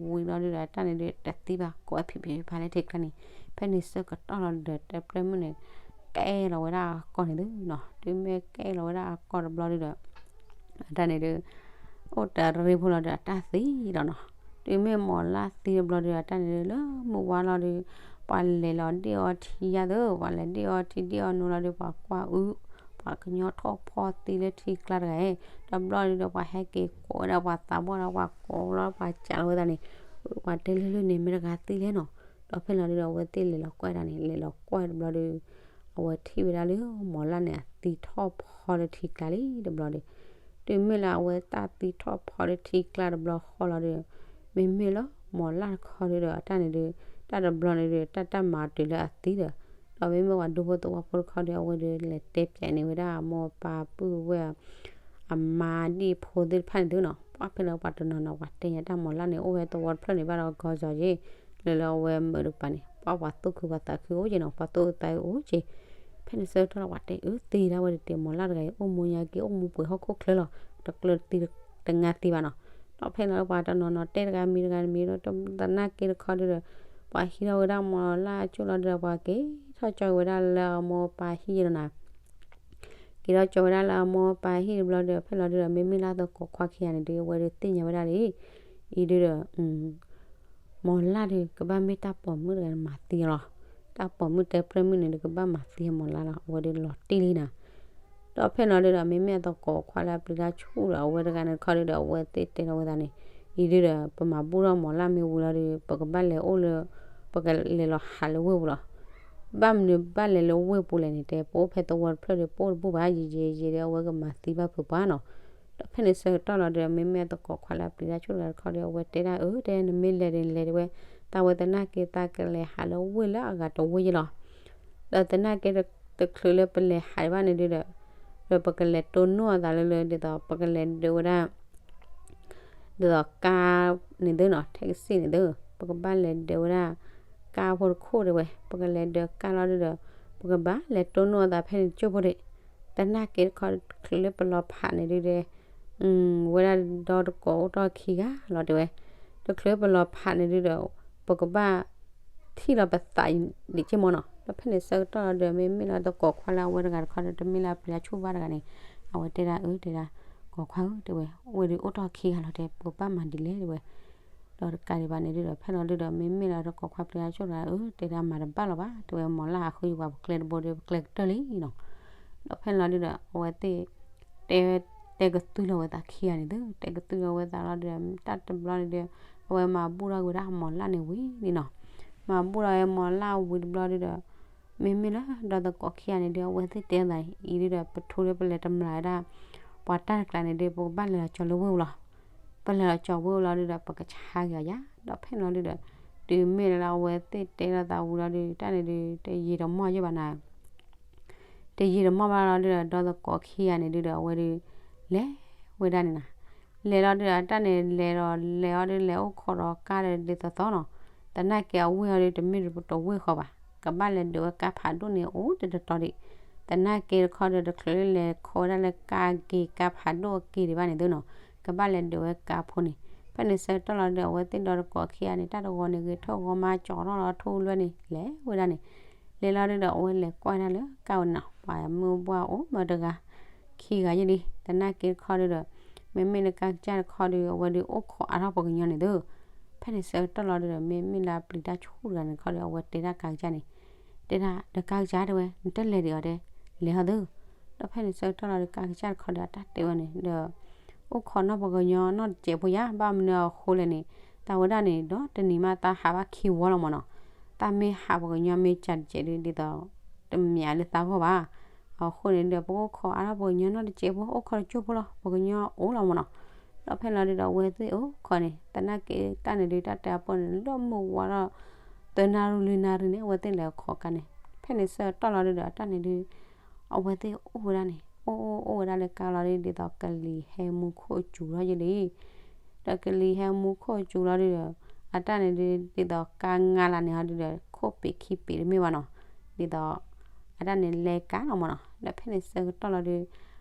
ဝံၤလီၤဒုဒီး တၢ်န့ၣ်ဒု တသံဘၣ် ကိးဝဲဖံးဖံးဖးဖးလၢထံကျါန့ၣ်, ဖဲန့ၣ်ဆၢကတီၢ်လီၤဒုဒီး တဲပြဲၢ်မုၣ်န့ၣ် ကဲလီၤဝဲဒၣ်အကီၢ်န့ၣ်သုနီၤ, တုၤမ့ၢ်ကဲလီၤဝဲဒၣ်အကီၢ်တဘျီဒုဒီး တၢ်န့ၣ်ဒု အိၣ်တရံးဖိလီၤဒီး အတၢ်သံလီၤနီၤ, တုၤမ့ၢ်မိၢ်လၢ်သံတဘျီဒုဒီး တၢ်န့ၣ်ဒု လၢမုၢ်ဝါလီၤဒု ပှၤလဲၤလီၤဒ့ၣ်အီထံယါသု, ပှၤလဲၤဒ့ၣ်အီထံဒ့ၣ်အီနိလီၤဒု ပှၤကွၢ်အု, ပှၤကညီထီၣ်ဖီၣ်သံလၢထံကျါတဂၤ, တဘျီဒုဒီး ပှၤဟဲက့ၤကိးဝဲဒၣ်ပှၤသးဘီၣ်ဒီး ပှၤကိးလီၤပှၤကးလီၤဝဲသးန့ၣ်, ပှၤတဲလၢလၢန့ၣ် မ့ၢ်တဂၤသံလဲၣ်နီၤ, ဒီးဖဲလီၤဒုဒီး အဝဲသ့ၣ်လဲၤလီၤကွၢ်တၢ်န့ၣ် လဲၤလီၤကွၢ်တဘျီဒု အဝဲထံၣ်ဝဲဒၣ်လၢမိၢ်လၢ်န့ၣ် အသံထီၣ်ဖီလၢထံကျါလံတဘျီဒီး, တုၤမ့ၢ်လၢအဝဲတၢ်သံထီၣ်ဖီလၢထံကျါတဘျီဃီလီၤဒီး, မ့မ့ၢ်လၢမိၢ်လၢ်တခီဒုဒီး တၢ်န့ၣ်ဒု တၢ်တဘျီန့ၣ်ဒု တၢ်တၢ်မၤတုၤလၢအသံဒီး, ဒီးမ့မ့ၢ်ပှၤဒူဖိသဝီဖိတခီဒီး အဝဲဒု လဲၤတဲပၠးန့ၢ်ဝဲဒၣ်အမိၢ်ပၢ်ပုၢ်ဝဲၢ် အမါဒံၣ်ဖိသ့ၣ်တဖၣ်န့ၣ်သုနီၤ, ပှၤဖဲလၢပှၤတနီၤနီၤ ပှၤတဲညါတၢ်မိၢ်လၢ်န့ၣ် အိၣ်ဝဲသဝီတဖျၢၣ်န့ၣ် ဘၣ်ဒီးကီၢ်စီၤယ့ၣ် လၢလၢအဝဲမုာ်တကပၤန့ၣ် ပှၤပှၤသူၣ်ခုပှၤသးခုအိၣ်က့နီၤ, ပှၤသူၣ်အုးသးအုးအိၣ်က့, ဖဲန့ၣ်ဆၢကတီၢ်လီၤ ပှၤတဲအုးသံဒၣ်ဝဲတတဲ မိၢ်လၢ်တဂၤအံၤ အိၣ်မူညါက့ၤ အိၣ်မူပှဲၤဟီၣ်ခိၣ်ချၢလီၤ, တကျၢၤတသံတငါသံဘၣ်နီၤ, ဒီးဖဲလီၤပှၤတနီၤနီၤတဲတဂၤမံၤတဂၤမံၤဒီး သနာ်က့တခီဒုဒီး ပှၤဟံးထီၣ်ဝဲဒၣ်မိၢ်လၢ်အကၠိၣ်လီၤဒုဒီး ပှၤက့ၤထီၣ်ကၠီဝဲဒၣ်လၢအမိၢ်ပၢ်ဟံၣ်ယဲနီၤ က့ၤထီၣ်ကၠီဝဲဒၣ်လၢအမိၢ်ပၢ်ဟံၣ်တဘျီဒီး ဖဲလီၤဒုဒီး မ့မ့ၢ်လၢသကိးခွါခံဂၤန့ၣ်ဒု အဝဲဒုသ့ၣ်ညါဝဲဒၣ်လံ, အံၤဒုဒီး မိၢ်လၢ်ဒု ကဘၣ်မ့ၢ်တၢ်ပိာ်မုၣ်တဂၤန့ၣ်မၤသံလီၤ, တၢ်ပိာ်မုၣ်တဲပြဲၢ်မုၣ်န့ၣ်ဒု ကဘၣ်မၤသံမိၢ်လၢ်လီၤ, အဝဲဒုလီၤတံၢ်လံနီၤ ဒီးဖဲလီၤဒုဒီး မ့မ့ၢ်အသကိးခွါလၢအပျံၤတၢ်ဆူၣ်ဒီး အဝဲတဂၤန့ၣ်တခီဒုဒီး အဝဲသ့ၣ်တဲလီၤဝဲသးန့ၣ်, အံၤဒုဒီး ပမၤဘူၣ်ထီၣ်မိၢ်လၢ်မ့ၢ်ဝံၤလီၤဒု ပကဘၣ်လဲၤအိၣ်လၢ ပကလဲၤလီၤဟးလၢဝ့ၢ်ပူၤလီၤ, ဘၣ်မနုၤဘၣ်လဲၤလၢဝ့ၢ်ပူၤလဲၣ်န့ၣ် တဲ ပအိၣ်ဖဲသဝီတဖျၢၣ်ဒီး ပအိၣ်တဘူၣ်ဘၣ် ယံာ်ယံာ်ယံာ်ဒီး အဝဲကမၤသံဘၣ်ဖုးပှၤနီၤ, ဒီးဖဲန့ၣ်ဆၢကတီၢ်လီၤဒီး မ့မ့ၢ်အသကိးခွါလၢအပျံၤတၢ်ဆူၣ်တဂၤတခီဒီး အဝဲတဲဒၣ်အၢ တဲ နမ့ၢ်လဲၤဒီးလဲၤတဲဝဲ, တၢ်ဝဲသနာ်က့ သးကလဲၤဟးလၢဝ့ၢ်လၢအဂၤတဝ့ၢ်ယဲလီၤ, ဒီးသနာ်က့ တချုးလၢပလဲၤဟးဘၣ်န့ၣ်ဒုဒီး ဒီးပကလဲၤတိၢ်နီၣ်အသးလၢလၢ ဒ်သိးပကလဲၤဒၢးဝဲဒၣ် ဒ်သိးကါန့ၣ်သုနီၤ taxi န့ၣ်သု, ပကဘၣ်လဲၤဒၢးဝဲဒၣ် ကါဖိတခိၣ်တဲဝဲ, ပကလဲၤဒၢးကါလီၤဒုဒီး ပကဘၣ်လဲၤတိၢ်နီၣ်အသးဖဲန့ၣ်တစိၢ်ဖိဒံး, သနာ်က့တခီ တချုးလၢပလီၤဖးန့ၣ်ဒုဒီး ဝဲဒၣ်ဒီတကိးအိၣ်ထီၣ်ခံဂၤလီၤတဲဝဲ, တချုးလၢပလီၤဖးန့ၣ်ဒုဒီး ပကဘၣ် ထံၣ်လီၤပသးဒံးက့မီၢ်နီၤ, ဒီးဖဲန့ၣ်ဆၢကတီၢ်လီၤဒီး မ့မ့ၢ်လၢသကိးခွါလၢအဝဲတဂၤတခီဒီး တမ့ၢ်လၢအပျံၤတၢ်ဆူၣ်ဘၣ်တဂၤန့ၣ်, အဝဲတဲဒၣ်အၢ တဲဒၣ် သကိးခွါဧၢ တဲဝဲ, အိၣ်ဝဲဒုးအိၣ်ထီၣ်ခံဂၤလီၤတဲ ပကဘၣ်မၤဒ်လဲၣ်တဲဝဲ, ဒီးတကးဒံးဘၣ်န့ၣ်ဒုဒီး ဖဲလီၤဒုဒီး မ့မ့ၢ်လၢသကိးခွါပျံၤတၢ်ဆူၣ်တဂၤ အၢ တဲဒၣ်မၤတဘၣ်လီၤဘၣ် တဲဝဲ, မိၢ်လၢ်ဟးဃုယပှၤပကျဲတဘိဒီး ပကျဲကတၢၢ်လံနီၤ, ဒီးဖဲလီၤဒုဒီး အဝဲသ့ၣ် တဲ တဲကသွံလီၤဝဲသးခံဂၤန့ၣ်သု, တဲကသွံလီၤဝဲသးလီၤဒီး တၢ်တဘျီန့ၣ်ဒီး အဝဲမၤဘူၣ်ထီၣ်က့ၤဝဲဒၣ်မိၢ်လၢ်န့ၣ်ဝံၤန့ၣ်နီၤ, မၤဘူၣ်ထီၣ်ဝဲမိၢ်လၢ်ဝံၤတဘျီဒုဒီး မ့မ့ၢ်လၢဒီသကိးခံဂၤန့ၣ်ဒီး အဝဲသ့ၣ်တဲသးအံၤဒုဒီး ပထူဒီးပလဲၤတမျးဝဲဒၣ် ပှၤတၢ်တကျါန့ၣ်ဒီး ပကဘၣ်လဲၤလီၤကၠီၤလၢဝ့ၢ်ပူၤလီၤ, ပလဲၤလီၤကၠီၤဝ့ၢ်ပူၤလီၤဒုဒီး ပကဆါက့ၤအီၤယါ, ဒီးဖဲန့ၣ်လီၤဒုဒီး တုၤမ့ၢ်လၢအဝဲသ့ၣ်တဲလီၤသးဝံၤလီၤဒု တၢ်န့ၣ်ဒု တယံာ်တမီၢ်ယဲၢ်ဘၣ်နၤ တယံာ်တမီၢ်ဘၣ်လီၤဒုဒီး ဒီသကိးခံဂၤန့ၣ်ဒုဒီး အဝဲဒု လဲၤဝဲဒၣ်န့ၣ်နီၤ, လဲၤလီၤဒုဒီး တၢ်န့ၣ်လဲၤဒီးလဲၤအီၤဒု လဲၤအိၣ်ခိးဒီးကါဒီးဒ်သိးသိးနီၤ, သနာ်က့အဝ့ၢ်အီၤဒု တမ့ၢ်တဝ့ၢ်ဃီဘၣ်, ကဘၣ်လဲၤဒုးဝဲကါဖးဒိၣ်န့ၣ် အိၣ်တတီၤဒံး, သနာ်က့တခီဒီး တချုးလၢလဲၤခိးဝဲဒၣ်လၢကါက့ၤ ကါဖးဒိၣ်အက့ၤဒံးဘၣ်န့ၣ်သုနီၤ, ကဘၣ်လဲၤဒုးဝဲကါဖိန့ၣ်, ဖဲန့ၣ်ဆၢကတီၢ်လီၤဒု အဝဲသ့ၣ်ဒီသကိးခံဂၤန့ၣ် တၢ်တဂီၤန့ၣ် ဂဲၤထၢၣ်ဂီၤမါကၠီထီၣ်လီၤထူလွဲန့ၣ် လဲၤဝဲဒၣ်န့ၣ် လဲၤလီၤဒုဒီး အဝဲလဲၤကွၢ်ဒၣ်လၢကါဝဲန့ၣ်နီၤ, ပှၤမုၢ်ပှၢ်အိၣ်မးတဂၤ ခံဂၤယဲၢ်လံ, သနာ်က့တခီဒုဒီး မ့မ့ၢ်လၢကါကစၢ်တခီဒု အဝဲဒုးအိၣ်ခိးအါထီၣ်ပှၤကညီန့ၣ်သု, ဖဲန့ၣ်ဆၢကတီၢ်လီၤဒုဒီး မ့မ့ၢ်လၢအပျံၤတၢ်ဆူၣ်တဂၤန့ၣ်တခီဒီး အဝဲတဲဒၣ်ကါကစၢ်န့ၣ်, တဲဒၣ်ဒီးကါကစၢ်တဲဝဲ နတလဲၤဒံးအီၤတဲ, လဲၤဟီသု, ဒီးဖဲန့ၣ်ဆၢကတီၢ်လီၤဒု ကါကစၢ်တခီဒီး အတၢ်တဲဝဲန့ၣ်ဒီး အိၣ်ခိးနီၢ်ပှၤကညီနီၢ်တစဲးဖိယါ, ဘၣ်မနုၤအဃိလဲၣ်န့ၣ်, တၢ်ဝဲဒၣ်န့ၣ် ဒီတနံၤမး တၢ်ဟးဘၣ်ခံဝီလီၤမၢ်နီၤ. တၢ်မ့ၢ်ဟးပှၤကညီမ့ၢ်ကးတစဲးဒုး ဒ်သိး တမ့ၢ်လၢသးဂီၢ်ဘၣ်. အဃိန့ၣ်ဒီး ပအိၣ်ခိးအါထီၣ်ပှၤကညီနီၢ်တစဲးဖိ, အိၣ်ခိးတစိၢ်ဖိလီၤ, ပှၤကညီအိၣ်လီၤမၢ်နီၤ. ဒီးဖဲလီၤဒုးဒီး အဝဲသ့ၣ်အိၣ်ခိးန့ၣ် သနာ်က့တၢ်န့ၣ်ဒုး တၢ်တဲအပီၢ်န့ၣ် လၢမုၢ်ဝါထီၣ် သၢနၣ်ရံၣ်လွံၢ်နၣ်ရံၣ်န့ၣ် အဝဲသ့ၣ်လဲၤခိးကါန့ၣ်, ဖဲန့ၣ်ဆၢကတီၢ်လီၤဒုးဒီး အတၢ်န့ၣ်ဒုး အဝဲသ့ၣ်အိၣ်ဝဲဒၣ်န့ၣ် အိၣ်အိၣ်အိၣ်ဝဲဒၣ်လၢကါလီၤဒုး ဒ်သိးကလံၤဟဲမူခိၣ်စူၤလီၤယလံ. ဒီးကလံၤဟဲမူခိၣ်စူၤလီၤဒုးဒီး အတၢ်န့ၣ်ဒုး ဒ်သိးကါငါလၢ်န့ၣ်ဟီဒုးဒီး ခိၣ်ပံးခံပံးတမ့ၢ်ဘၣ်နီၤ, ဒ်သိး အတၢ်န့ၣ်လဲၤကါလီၤမၢ်နီၤ. ဒီးဖဲန့ၣ်ဆၢကတီၢ်လီၤဒုး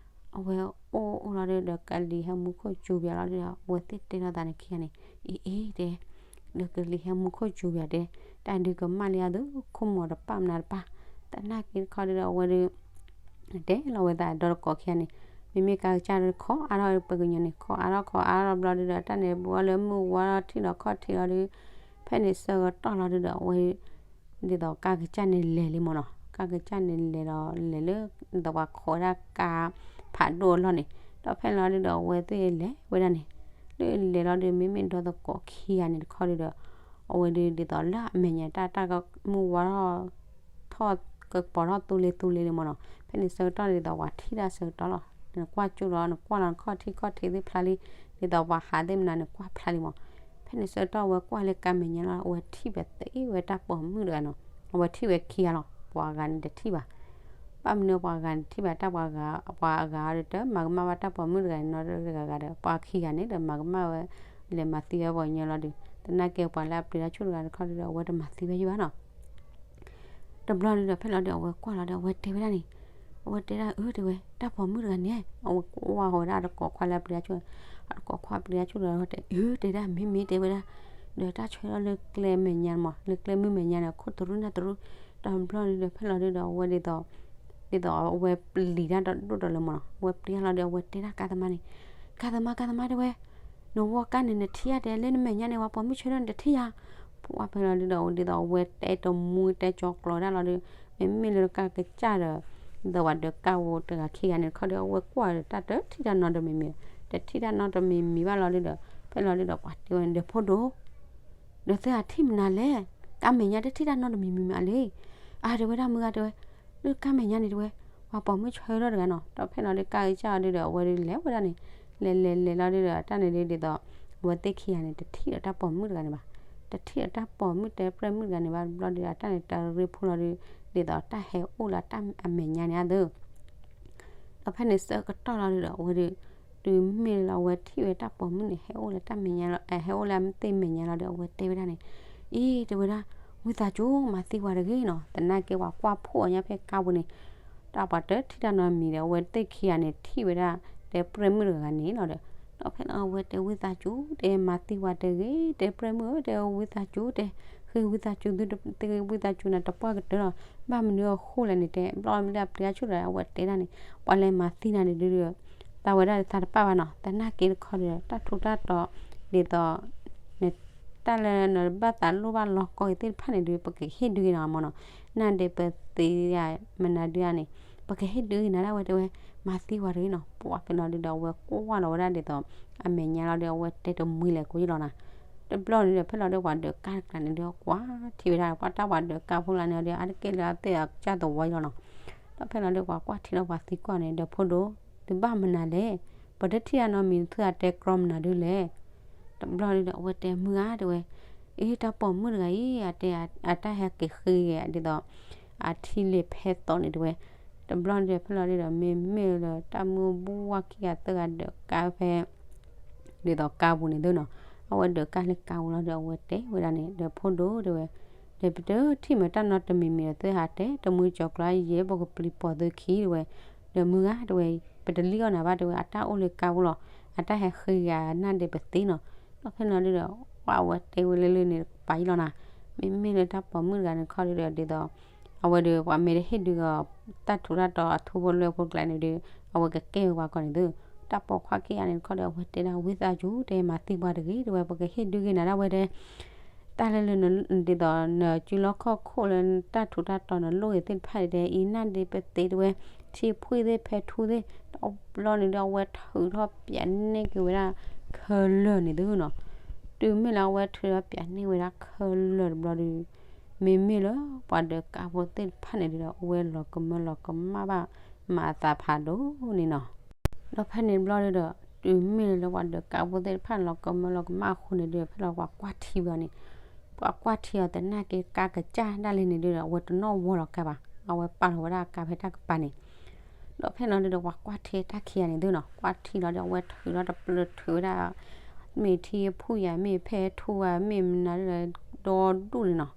အဝဲအိၣ်အိၣ်လီၤဒုးဒီး ကလံၤဟဲမူခိၣ်စူၤပၠးလီၤဒုးဒီး အဝဲသ့ၣ်တဲထီၣ်သးန့ၣ်ခံဂၤန့ၣ်, အ့အ့တဲ ဒီးကလံၤဟဲမူခိၣ်စူၤပၠးတဲ, တၢ်ဒုးကမၣ်လံအသိး ခိၣ်မီၤတပာ်မနုၤတပာ်, သနာ်က့တခီဒုးဒီး အဝဲဒုး တဲလီၤဝဲသးဒီးတကိးခံဂၤန့ၣ်, မ့မ့ၢ်ကါကစၢ်ဒီးခိးအါထီၣ်ပှၤကညီန့ၣ် ခိးအါထီၣ်ခိးအါထီၣ်ဘျီဒုးဒီး တၢ်န့ၣ်ဘှီလၢမုၢ်ဝါထီၣ်ထံၣ်ဒီးခီၣ်ထံးလီၤဒုး, ဖဲန့ၣ်ဆၢကတီၢ်လီၤဒုးဒီး အဝဲ ဒ်သိးကါကစၢ်န့ၣ်လဲၤလံမၢ်နီၤ, ကါကစၢ်န့ၣ်လဲၤဒီးလဲၤလၢ ဒ်သိးပှၤခိးဝဲဒၣ်ကါဖးဒိၣ်အလီၢ်န့ၣ်, ဒီးဖဲလီၤဒုးဒီး အဝဲသ့ၣ်လဲၤဝဲဒၣ်န့ၣ်, လၢလဲၤလီၤဒုး မ့မ့ၢ်ဒီသကိးခံဂၤန့ၣ်တခီဒုးဒီး အဝဲဒုးဒ်သိးလၢအမဲာ်ညါတၢ်တၢ်ကမုၢ်ဝါထီၣ် ထီၣ်ကပီၤထီၣ်သူလ့သူလ့လံမၢ်နီၤ, ဖဲန့ၣ်ဆၢကတီၢ်ဒ်သိးပှၤထံၣ်တၢ်ဆၢကတီၢ်လီၤ, နကွၢ်ကၠိလီၤ နကွၢ်လီၤနခီၣ်ထံးခီၣ်ထံးသ့ၣ်ဖျါလံ, ဒ်သိးပှၤဟးသ့ၣ်မနုၤနကွၢ်ဖျါလံမၢ်, ဖဲန့ၣ်ဆၢကတီၢ်အဝဲကွၢ်လၢကါမဲာ်ညါလီၤ အဝဲထံၣ်ဝဲသ့ဝဲတၢ်ပိာ်မုၣ်တဂၤနီၤ, အဝဲထံၣ်ဝဲခံဂၤလီၤ ပှၤဂၤန့ၣ်တထံၣ်ဘၣ် ဘၣ်မနုၤပှၤဂၤန့ၣ်တထံၣ်ဘၣ်တၢ်ပှၤဂၤ, ပှၤအဂၤဒီးတမၤကမၣ်ဘၣ်တၢ်ပိာ်မုၣ်တဂၤန့ၣ်နီတဂၤဂၤဒီး ပှၤခံဂၤန့ၣ်ဒီးမၤကမၣ်ဝဲ လဲၤမၤသံဝဲပှၤကညီလီၤဒုး, သနာ်က့ပှၤလၢအပျံၤတၢ်ဆူၣ်တဂၤတခီဒုးဒီး အဝဲတမၤသံဝဲယံၤဘၣ်နီၤ. တဘျီဒုးဒီး ဖဲလီၤဒုး အဝဲကွၢ်လီၤဒီး အဝဲတဲဝဲဒၣ်န့ၣ်, အဝဲတဲဒၣ်အၢ တဲဝဲ တၢ်ပိာ်မုၣ်တဂၤန့ၣ် အဝဲကွၢ်ဝဲဒၣ်အတကိးခွါလၢအပျံၤတၢ်ဆူၣ်, အတကိးခွါပျံၤတၢ်ဆူၣ်ဒီး အဝဲတဲ အၢ တဲဒၣ်မ့ၢ်မ့ၢ်တဲဝဲဒၣ်, ဒီးတၢ်ဆၢထၢၣ်လၢကျဲမဲာ်ညါမၢ် လၢကျဲမုၢ်မဲာ်ညါန့ၣ် ခိၣ်တရူၢ်နၢ်တရူၢ်, တဘျီဒုးဒီး ဖဲလီၤဒုးဒီး အဝဲဒ်သိး ဒ်သိးအဝဲပျံၤတၢ်ဒိၣ်ဒီးလၢမၢ်နီၤ, အဝဲပျံၤတၢ်လီၤဒီး အဝဲတဲဒၣ်ကါသမါန့ၣ်, ကါသမါ ကါသမါ တဲဝဲ နဝီကါန့ၣ် နထံၣ်ဧါ တဲ လၢနမဲာ်ညါန့ၣ် ပှၤပိာ်မုၣ်ဆၢထၢၣ်နတထံၣ်ဧါ, ပှၤဖဲလီၤဒုးဒီး ဒ်သိးအဝဲတဲတမှံတဲကၠီၤကျိးဒၣ်လီၤဒီး မ့မ့ၢ်လၢကါကစၢ်ဒီး ဒ်သိးပှၤဒၢးကါဖိတဂၤခံဂၤန့ၣ်တခီဒီး အဝဲကွၢ်ဒီးတၢ်တထံၣ်တၢ်နီတမံၤမံၤ, တထံၣ်တၢ်နီတမံၤမံၤဘၣ်လီၤဒုးဒီး ဖဲလီၤဒုးဒီး ပှၤတဲဝဲန့ၣ် ဒီးဖိဒိၣ် ဒီးသုဟးထံၣ်မနုၤလဲၣ်, ကါမဲာ်ညါတထံၣ်တၢ်နီတမံၤမံၤမံၤလံ, အါ တဲဝဲဒၣ်မုၢ်ဂၤတဲဝဲ, လၢကါမဲာ်ညါန့ၣ်တဲဝဲ ပှၤပိာ်မုၣ်ဆၢထၢၣ်တဂၤနီၤ, ဒီးဖဲလီၤဒုးကါကစၢ်အီၤဒုးဒီး အဝဲဒုးလဲၤဝဲဒၣ်န့ၣ်, လဲၤလဲၤလဲၤလီၤဒုးဒီး တၢ်န့ၣ်ဒုးဒ်သိး အဝဲသ့ၣ်ခံဂၤန့ၣ် တထံၣ်ဒီးတၢ်ပိာ်မုၣ်တဂၤန့ၣ်ဘၣ်, တထံၣ်ဒီးတၢ်ပိာ်မုၣ်တဲပြဲၢ်မုၣ်တဂၤန့ၣ်ဘၣ်, တဘျီဒုးဒီး တၢ်န့ၣ်တရ့ဖိလီၤဒုး ဒ်သိးတၢ်ဟဲအိၣ်လၢတၢ်အမဲာ်ညါန့ၣ်အသိး ဒီးဖဲန့ၣ်ဆၢကတီၢ်လီၤဒုးဒီး အဝဲဒုး တုၤမ့ၢ်လၢအဝဲထံၣ်ဝဲတၢ်ပိာ်မုၣ်န့ၣ် ဟဲအိၣ်လၢတၢ်မဲာ်ညါလီၤ, ဟဲအိၣ်လၢအသ့ၣ်မဲာ်ညါလီၤဒီး အဝဲတဲဝဲဒၣ်န့ၣ်, အ့ တဲဝဲဒၣ်, ဝံသးစူၤ မၤသံပှၤတဂ့ၤနီၤ, သနာ်က့ပှၤကွၢ်ဖှိၣ်အီၤညါဖဲကါပူၤန့ၣ်, တၢ်ပှၤတထံၣ်တၢ်နီတမံၤဒီး အဝဲသ့ၣ်ခံဂၤန့ၣ် ထံၣ်ဝဲဒၣ် တဲပြဲၢ်မုၣ်တဂၤန့ၣ်လီၤဒီး, ဒီးဖဲလီၤအဝဲတဲဝံသးစူၤ တဲမၤသံပှၤတဂ့ၤ, တဲပြဲၢ်မုၣ်ဧၢ တဲ ဝံသးစူၤ တဲ, ဃ့ဝံသးစူၤသုတသ့ ဝံသးစူၤနၤတပှၢ်ကတၢၢ်လီၤ, ဘၣ်မနုၤအဃိလဲၣ်န့ၣ် တဲ ဘျီလၢအပျံၤတၢ်ဆူၣ်ဒီး အဝဲတဲဒၣ်န့ၣ်, ပှၤလဲၤမၤသံနၤန့ၣ်ဒုးဒီး သးဝဲဒၣ်သးတပာ်ဘၣ်နီၤ, သနာ်က့တခီဒီး တၢ်ထူးတၢ်တီၤ ဒ်သိး တၢ်လၢနဘၣ်သးလိၣ်ဘၣ်လီၤကီအံၤသ့ၣ်တဖၣ်န့ၣ်ဒုး ပကဟ့ၣ်ဒုးက့ၤနၤမၢ်နီၤ, နၤဒဲးပသ့ယၤမနၤဒုးဧါန့ၣ်, ပကဟ့ၣ်ဒုးက့ၤနၤဒၣ်ဝဲတဲဝဲ, မၤသံပှၤတဂ့ၤနီၤ, ပှၤဖဲလီၤဒုးဒီး အဝဲကွၢ်လီၤဝဲဒၣ်ဒ်သိး အမဲာ်ညါလီၤဒီး အဝဲတဲတမှံလဲၤကိးယလီၤနၤ, တဘျီဒုးဒီး ဖဲလီၤဒုးပှၤဒၢးကါတကျါန့ၣ်ဒုး ကွၢ်ထံၣ်ဝဲဒၣ် ပှၤတၢ်ပှၤဒၢးကါဖိလၢန့ၣ်ဒီး အါတက့ၢ်လၢအသ့ၣ်အကစၢ်သဝီယလီၤနီၤ, ဒီးဖဲလီၤဒုးပှၤကွၢ်ထံဒီးပှၤသံကွၢ်န့ၣ် ဒီးဖိဒိၣ် သုဘၣ်မနုၤလဲၣ်, ပတထံၣ်တၢ်နီတမံၤ သုအတဲကြီမနုၤဒုးလဲၣ်, တဘျီဒုးဒီး အဝဲတဲမုၢ်ဧါတဲဝဲ, အ့ တၢ်ပိာ်မုၣ်တဂၤအံၤ အတဲ အတၢ်ဟဲက့ၤဃ့ဂ့ၤဒ်သိး အထံလ့ၤဖဲသိးန့ၣ်တဲဝဲ, တဘျီဒုးဒီး ဖဲလီၤဒုးဒီး မ့မ့ၢ်လၢတၢ်မုၢ်ဘူၣ်ဝါခံဂၤသၢဂၤဒၢးကါဖဲ ဒ်သိးကါပူၤန့ၣ်သုနီၤ, အဝဲဒၢးကါလၢကါပူၤလီၤဒီး အဝဲတဲဝဲဒၣ်န့ၣ် ဒီးဖိဒိၣ်တဲဝဲ, ဒီးပတထံၣ်မ့ၢ်တၢ်နီတမံၤမံၤဒီး သုဟးတဲတမှံကၠီၤကျါယဲ ပကပျံၤပိာ်သုခံတဲဝဲ, ဒီးမုၢ်ဧါတဲဝဲ, ပတလံၣ်အီၣ်နၤဘၣ်တဲဝဲ အတၢ်အိၣ်လၢကါပူၤလီၤ, အတၢ်ဟဲဃ့ဂ့ၤနၤဒဲးပသ့နီၤ, ဒီးဖဲလီၤဒုးဒီး ပှၤအဝဲတဲဝဲလၢလၢန့ၣ် ပာ်ယလီၤနၤ, မ့မ့ၢ်လၢတၢ်ပိာ်မုၣ်တဂၤန့ၣ်ခီဒုးဒီး ဒ်သိး အဝဲဒီးပှၤမ့ၢ်တဟ့ၣ်ဒုးဂီၤ တၢ်ထူးတၢ်တီၤအထူဖိလွဲဖိကျါန့ၣ်ဒီး အဝဲကကဲဝဲပှၤကီၢ်န့ၣ်သု, တၢ်ပိာ်ခွါခံဂၤန့ၣ်တခီဒီး အဝဲတဲဒၣ်ဝံသးစူၤ တဲမၤသံပှၤတဂ့ၤ တဲဝဲ ပကဟ့ၣ်ဒုးက့ၤနၤဒၣ်ဝဲတဲ, တၢ်လၢလၢ ဒ်သိးနစုလီၢ်ခီၣ်ခိၣ်လၢတၢ်ထူးတၢ်တီၤနလိၣ်ဂ့ၤသ့ၣ်တဖၣ်တဲ အံၤနၤဒဲးပသ့တဲဝဲ, ထံ ထံဖှံၣ်သ့ၣ်ဖဲထူသ့ၣ် တဘျီန့ၣ်ဒီး အဝဲထုးထီၣ်ပၠးန့ၢ်က့ၤဝဲဒၣ်ခဲလၢာ်န့ၣ်သုနီၤ. တုၤမ့ၢ်လၢအဝဲထုးထီၣ်ပၠးန့ၢ်ဝဲဒၣ်ခဲလၢာ်တဘျီဒီး မ့မ့ၢ်လၢပှၤဒၢးကါဖိသ့ၣ်တဖၣ်န့ၣ်ဒီး အဝဲလီၤကမၢလီၤကမၣ်ဘၣ်မၤအသးဖးဒိၣ်န့ၣ်နီၤ. ဒီးဖဲန့ၣ်တဘျီဒီး တုၤမ့ၢ်လၢပှၤဒၢးကါဖိသ့ၣ်တဖၣ်န့ၣ် လီၤကမၢလီၤကမၣ်အဃိန့ၣ်ဒီး ဖဲလီၤပှၤကွၢ်ထံဝဲအီၤန့ၣ်, ပှၤကွၢ်ထံအီၤသနာ်က့ ကါကစၢ်ဒၣ်လဲာ်န့ၣ်ဒီး အဝဲတနီၣ်ဝီလီၤကါဘၣ်, အဝဲပာ်လီၤဝဲဒၣ်အကါဖဲတၢ်ကပၤန့ၣ်. ဒီးဖဲလီၤဒီး ပှၤကွၢ်ထံတၢ်ခံဂၤန့ၣ်သုနီၤ, ကွၢ်ထံလီၤဒီး အဝဲထုးထီၣ်တပျၢၤထုးဝဲဒၣ် မ့ၢ်ထံဖှံၣ်ယၤ မ့ၢ်ဖဲထူဧါ မ့ၢ်မနုၤဒီး ဒီဒူၣ်န့ၣ်နီၤ.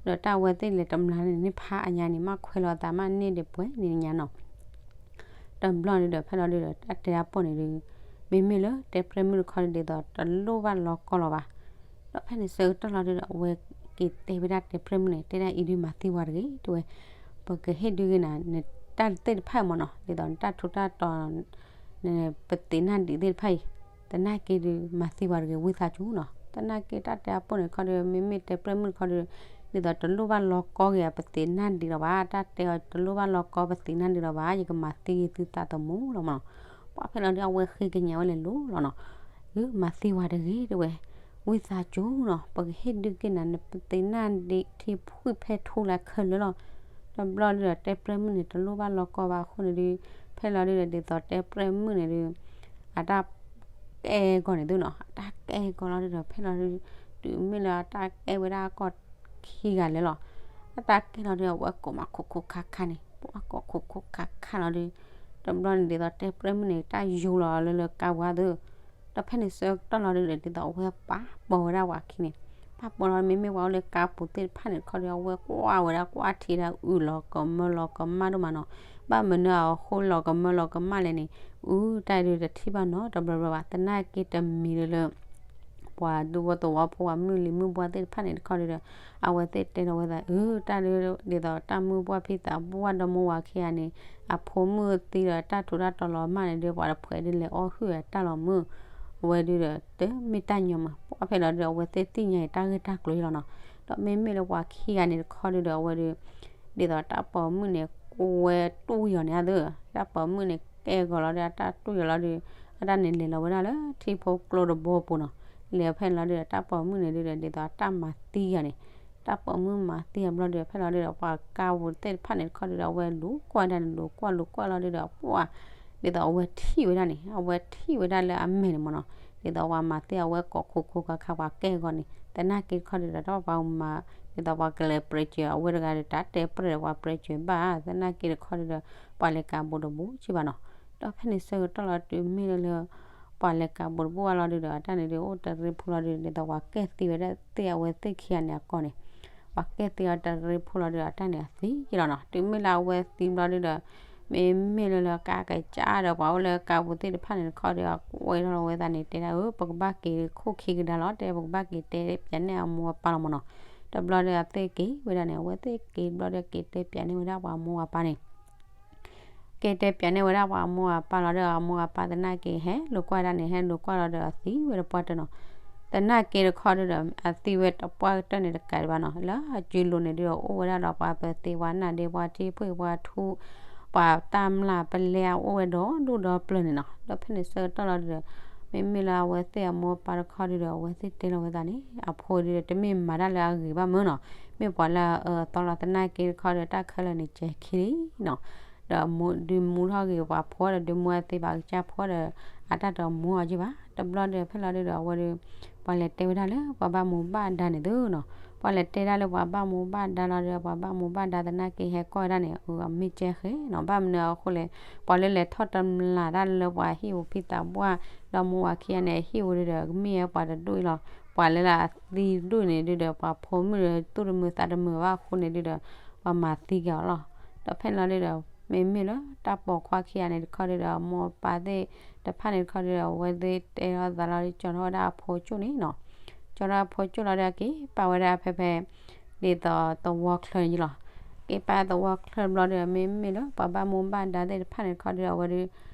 ဒီးတၢ်ဝဲသ့ၣ်လဲၤတမျၢ်န့ၣ် န့ၢ်ဖးအညါန့ၣ် မ့ၢ်ခွဲးလီၤအသးမ့ၢ်န့ၢ်ဒံးပှဲၤန့ၣ်ညါနီၤ. တဘျီန့ၣ်ဒီး ဖဲလီၤဒုဒီး တၢ်တဲတၢ်ပိာ်န့ၣ်ဒုး မ့မ့ၢ်လၢတဲပြဲၢ်မုၣ်တခီဒ်သိး တလိၣ်ဘၣ်လီၤကီလီၤဘၣ်. ဒီးဖဲန့ၣ်ဆၢကတီၢ်လီၤဒုဒီး အဝဲက့ၤတဲဝဲဒၣ်တဲပြဲၢ်မုၣ်န့ၣ် တဲဒၣ်အံၤဒုးမၤသံဝဲတဂ့ၤ တဲဝဲ, ပကဟ့ၣ်ဒုးဂ့ၤနၤ နတၢ်သ့ၣ်တဖၣ်မ့ၢ်နီၤ ဒ်သိးနတၢ်ထူးတၢ်တီၤ ပသ့ၣ်နၢ်ဒံးသ့ၣ်တဖၣ်အံၤ သနာ်က့ဒုး မၤသံဝဲတဂ့ၤ ဝံသးစူၤနီၤ. သနာ်က့တၢ်တဲအပိာ်န့ၣ်တခီဒီး မ့မ့ၢ်တဲပြဲၢ်မုၣ်တခီဒီး ဒ်သိးတလိၣ်ဘၣ်လီၤကီက့ၤ ပသ့ၣ်နၢ်ဒံးလီၤဘၣ်, တၢ်တဲအီၤတလိၣ်ဘၣ်လီၤကီ ပသ့ၣ်နၢ်ဒံးလီၤဘၣ်, ယကမၤသံဂ့ၤသုသးသမူလီၤမ့ၢ်နီၤ. ပှၢ်ဖဲလီၤဒုး အဝဲဃ့ကညးဝဲလဲၤလိၤလီၤနီၤ. မၤသံဝဲတဂ့ၤ တဲဝဲ, ဝံသးစူၤနီၤ ပကဟ့ၣ်ဒုးက့ၤနၤ နပသ့ၣ်နၢ်ဒံးထံဖှံၣ်ဖဲထူလၢခဲလၢာ်လီၤ. တဘျီဒုဒီး တဲပြဲၢ်မုၣ်န့ၣ် တလိၣ်ဘၣ်လီၤကီဘၣ်အဃိန့ၣ်ဒုး ဖဲလီၤဒုဒီး ဒ်သိးတဲပြဲၢ်မုၣ်န့ၣ်ဒုး အတၢ်ကဲကီန့ၣ်သုနီၤ, အတၢ်ကဲကီလီၤဒုဒီး ဖဲလီၤဒု တုၤမ့ၢ်လၢအတၢ်ကဲဝဲဒၣ်အကီၢ်ခံဂၤလဲာ်လီၤ. အတၢ်ကဲလီၤဒုဒီး အဝဲကိးမးခိးခိးခါခါန့ၣ် ပှၢ်ကိးခိးခိးခါခါလီၤဒု တဘျီန့ၣ်ဒ်သိးတဲပြဲၢ်မုၣ်န့ၣ် တၢ်ယူၤလီၤလၢလၢကါဝါသၢ ဒီးဖဲန့ၣ်ဆၢကတီၢ်လီၤဒုဒီး ဒ်သိးအဝဲပာ်ပီၤဝဲဒၣ်ပှၤခံန့ၣ်, ပာ်ပီၤလီၤ မ့မ့ၢ်ပှၤအိၣ်လၢကါပူၤသ့ၣ်တဖၣ်န့ၣ်တခီဒီး အဝဲကွၢ်ဝဲဒၣ်ကွၢ်ထံဒၣ်အုၣ်လီၤကမၢလီၤကမၣ်ဒိၣ်မးနီၤ. ဘၣ်မနုၤအဃိလီၤကမၢလီၤကမၣ်လဲၣ်န့ၣ် အုၣ်တၢ်ဒုးတထံၣ်ဘၣ်နီတဘျီဘျီဘၣ်, သနာ်က့တမံၤလၢလၢ ပှၤဒူဖိသဝီဖိ ပှၤမုၢ်လံၤမုၢ်ဘှၢ်သ့ၣ်တဖၣ်န့ၣ်တခီဒုဒီး အဝဲသ့ၣ်တဲလီၤဝဲသး အုၣ်တၢ်ဒုး ဒ်သိးတၢ်မုၢ်ဘှၢ်ဖံသးဘှၢ်ဒီမါဝၤခံဂၤန့ၣ် အဖိမုၣ်သံဒီးတၢ်ထူးတၢ်တီၤလီၤမၢ်န့ၣ်ဒုး ပှၤတဖှဲးဒုးလဲၤအီၣ်ဟုၣ်အတၢ်လီၤမုၢ် အဝဲဒုဒီး တမ့ၢ်တၢ်ညီမး ပှၢ်ဖဲလီၤဒုဒီး အဝဲသ့ၣ်သ့ၣ်ညါအံၤတၢ်ဂ့ၢ်တၢ်ကျိၤလီၤနီၤ. ဒီးမ့မ့ၢ်လၢပှၤခံဂၤန့ၣ်တခီဒုဒီး အဝဲဒုး ဒ်သိးတၢ်ပိာ်မုၣ်န့ၣ် ကွဲတူၢ်ယီၤန့ၣ်အသၢ တၢ်ပိာ်မုၣ်န့ၣ်ကဲဂီၤလီၤဒီး အတၢ်တူၢ်ယီၤလီၤဒုး အတၢ်န့ၣ်လဲၤလီၤဝဲဒၣ်လၢထံဖိကျိတဘိပူၤနီၤ. လဲၤဖဲန့ၣ်လီၤဒုဒီး တၢ်ပိာ်မုၣ်န့ၣ်ဒုဒီး ဒ်သိးတၢ်မၤသံဂၤန့ၣ် တၢ်ပိာ်မုၣ်မၤသံအဘျီဒုဒီး ဖဲလီၤဒုဒီး ပှၤကါပူၤသ့ၣ်တဖၣ်န့ၣ်တခီဒုဒီး အဝဲလူၤကွၢ်ဒၣ်န့ၣ် လူၤကွၢ်လူၤကွၢ်လီၤဒုဒီး ပှၢ် ဒ်သိးအဝဲထံၣ်ဝဲဒၣ်န့ၣ် အဝဲထံၣ်ဝဲဒၣ်လၢအမဲာ်န့ၣ်မ့ၢ်နီၤ. ဒ်သိးပှၤမၤသံအဝဲကိးခိးခိးခါခါ ပှၤကဲဂီၤန့ၣ် သနာ်က့တခီဒုဒီး တၢ်ပှၤမၤ ဒ်သိးပှၤကလဲၤပြဲးစၢၤအဝဲတဂၤဒီး တၢ်တဲပြဲးဒီးပှၤပြဲးစၢၤဘၣ် သနာ်က့တခီဒုဒီး ပှၤလဲၤကါပူၤတဘူၣ်က့ဘၣ်နီၤ. ဒီးဖဲန့ၣ်ဆၢကတီၢ်လီၤတုၤမ့ၢ်လၢလၢ ပှၤလဲၤကါပူၤတဘူၣ်ဘၣ်လီၤဒုဒီး အတၢ်န့ၣ်ဒုးအိၣ်တရံးဖိလီၤဒုဒီး ဒ်သိးပှၤကဲသံဝဲဒၣ်သ့ၣ်အဝဲသ့ၣ်ခံဂၤန့ၣ်အကီၢ်န့ၣ် ပှၤကဲသံအီၤတရံးဖိလီၤဒုဒီး အတၢ်န့ၣ်အသံက့လီၤနီၤ. တုၤမ့ၢ်လၢအဝဲသံဘျီဒုဒီး မ့မ့ၢ်လၢလၢကါကစၢ်ဒီး ပှၤအိၣ်လၢကါပူၤသ့ၣ်တဖၣ်န့ၣ်တခီဒီး အကွဲးထီၣ်လီၤဝဲသးန့ၣ် တဲဒၣ်အၢ ပကဘၣ်က့ၤခိၣ်ခံကဒါလီၤ တဲ ပကဘၣ်က့ၤတဲပၠးန့ၢ်အမိၢ်အပၢ်လီၤမ့ၢ်နီၤ. တဘျီဒီးအသ့ၣ်က့ၤဝဲဒၣ်န့ၣ် အဝဲသ့ၣ်က့ၤဘျီဒီးက့ၤတဲပၠးန့ၢ်ဝဲဒၣ်ပှၤမိၢ်ပၢ်န့ၣ် က့ၤတဲပၠးန့ၢ်ဝဲဒၣ်ပှၤမိၢ်အပၢ်လီၤဒီး အမိၢ်အပၢ်သနာ်က့ ဟဲလိာ်ကွၢ်ဒၣ်န့ၣ် ဟဲလိာ်ကွၢ်လီၤဒီးအသံဝဲတပှၢ်တၢၢ်နီၤ. သနာ်က့တခီဒုဒီး အသံဝဲတပှၢ်တၢၢ်န့ၣ်တကးဒံးဘၣ်နီၤ လၢအစုလိၤန့ၣ်ဒုဒီး အိၣ်ဝဲဒၣ်ဒီးပှၤပသ့ပှၤနၢ်ဒ့ ပှၤထံဖှံၣ် ပှၤထူ ပှၤတၢ်မျၢ်ပလဲအအိၣ်ဝဲဒီဒူၣ်ဒီပျၢၤန့ၣ်နီၤ. ဒီးဖဲန့ၣ်ဆၢကတီၢ်လီၤဒုဒီး မ့မ့ၢ်လၢအဝဲသ့ၣ်အမိၢ်အပၢ်တခီဒုဒီး အဝဲသ့ၣ်တဲလီၤဝဲသးန့ၣ် အဖိဒုဒီး တမ့ၢ်မၤတၢ်လၢအဂ့ၤဘၣ်မ့ၢ်နီၤ. မ့ၢ်ပှၤလၢအအၢအသီလီၤ သနာ်က့တခီဒီး တၢ်ခဲလၢာ်န့ၣ်ကဲခံလံနီၤ. ဒီးဒုးမူထီၣ်ဂ့ၤပှၤဖိဒီး ဒုးမူအသ့ပှၤကစၢ်ဖိဒီး အတၢ်တမူအီၤက့ဘၣ်. တဘျီဒီး ဖဲလီၤဒုဒီး အဝဲဒုး ပှၤလဲၤတဲဝဲဒၣ်လၢပှၤဘၣ်မူဘၣ်ဒါန့ၣ်သုနီၤ. ပှၤလဲၤတဲဒၣ်လၢပှၤဘၣ်မူဘၣ်ဒါလီၤဒီး ပှၤဘၣ်မူဘၣ်ဒါသနာ်က့ ဟဲကွၢ်ဝဲဒၣ်န့ၣ် အမ့ၢ်ကဲဃဲနီၤ. ဘၣ်မနုၤအဃိလဲၣ် ပှၤလၢလဲၤထီၣ်တမျၢ်တၢ်လၢပှၤဟံၣ်ပူၤဖံသးပှၢ် ဒီးမိၢ်ဝၤခံဂၤန့ၣ် အဟံၣ်ပူၤဒုဒီး ကမ့ၢ်ဝဲပှၤတဒူၣ်အံၤလီၤ. ပှၤလၢလၢအသံတဒူၣ်န့ၣ်ဒုဒီး ပှၤဖိမုၣ်ဒီးသူၣ်တမုာ်သးတမုာ်ဘၣ်အဃိန့ၣ်ဒုဒီး ပှၤမၤသံက့ၤအီၤလီၤ. ဒီးဖဲန့ၣ်လီၤဒုဒီး မ့မ့ၢ်လၢတၢ်ပိာ်ခွါခံဂၤန့ၣ်တခီဒုဒီး အမိၢ်အပၢ်သ့ၣ်တဖၣ်န့ၣ်တခီဒုဒီး အဝဲသ့ၣ်တဲထီၣ်သးလီၤဒုး ကၠီထီၣ်ဝဲဒၣ်အဖိကၠိၣ်န့ၣ်နီၤ. ကၠီထီၣ်အဖိကၠိၣ်လီၤဒီး က့ၤပာ်ဝဲဒၣ်ဖဲဖဲ ဒ်သိးသဝီချၢန့ၣ်လီၤ. က့ၤပာ်သဝီချၢဘျီဒီး မ့မ့ၢ်လၢပှၤဘၣ်မူဘၣ်ဒါသ့ၣ်တဖၣ်န့ၣ်တခီဒုဒီး အဝဲဒုး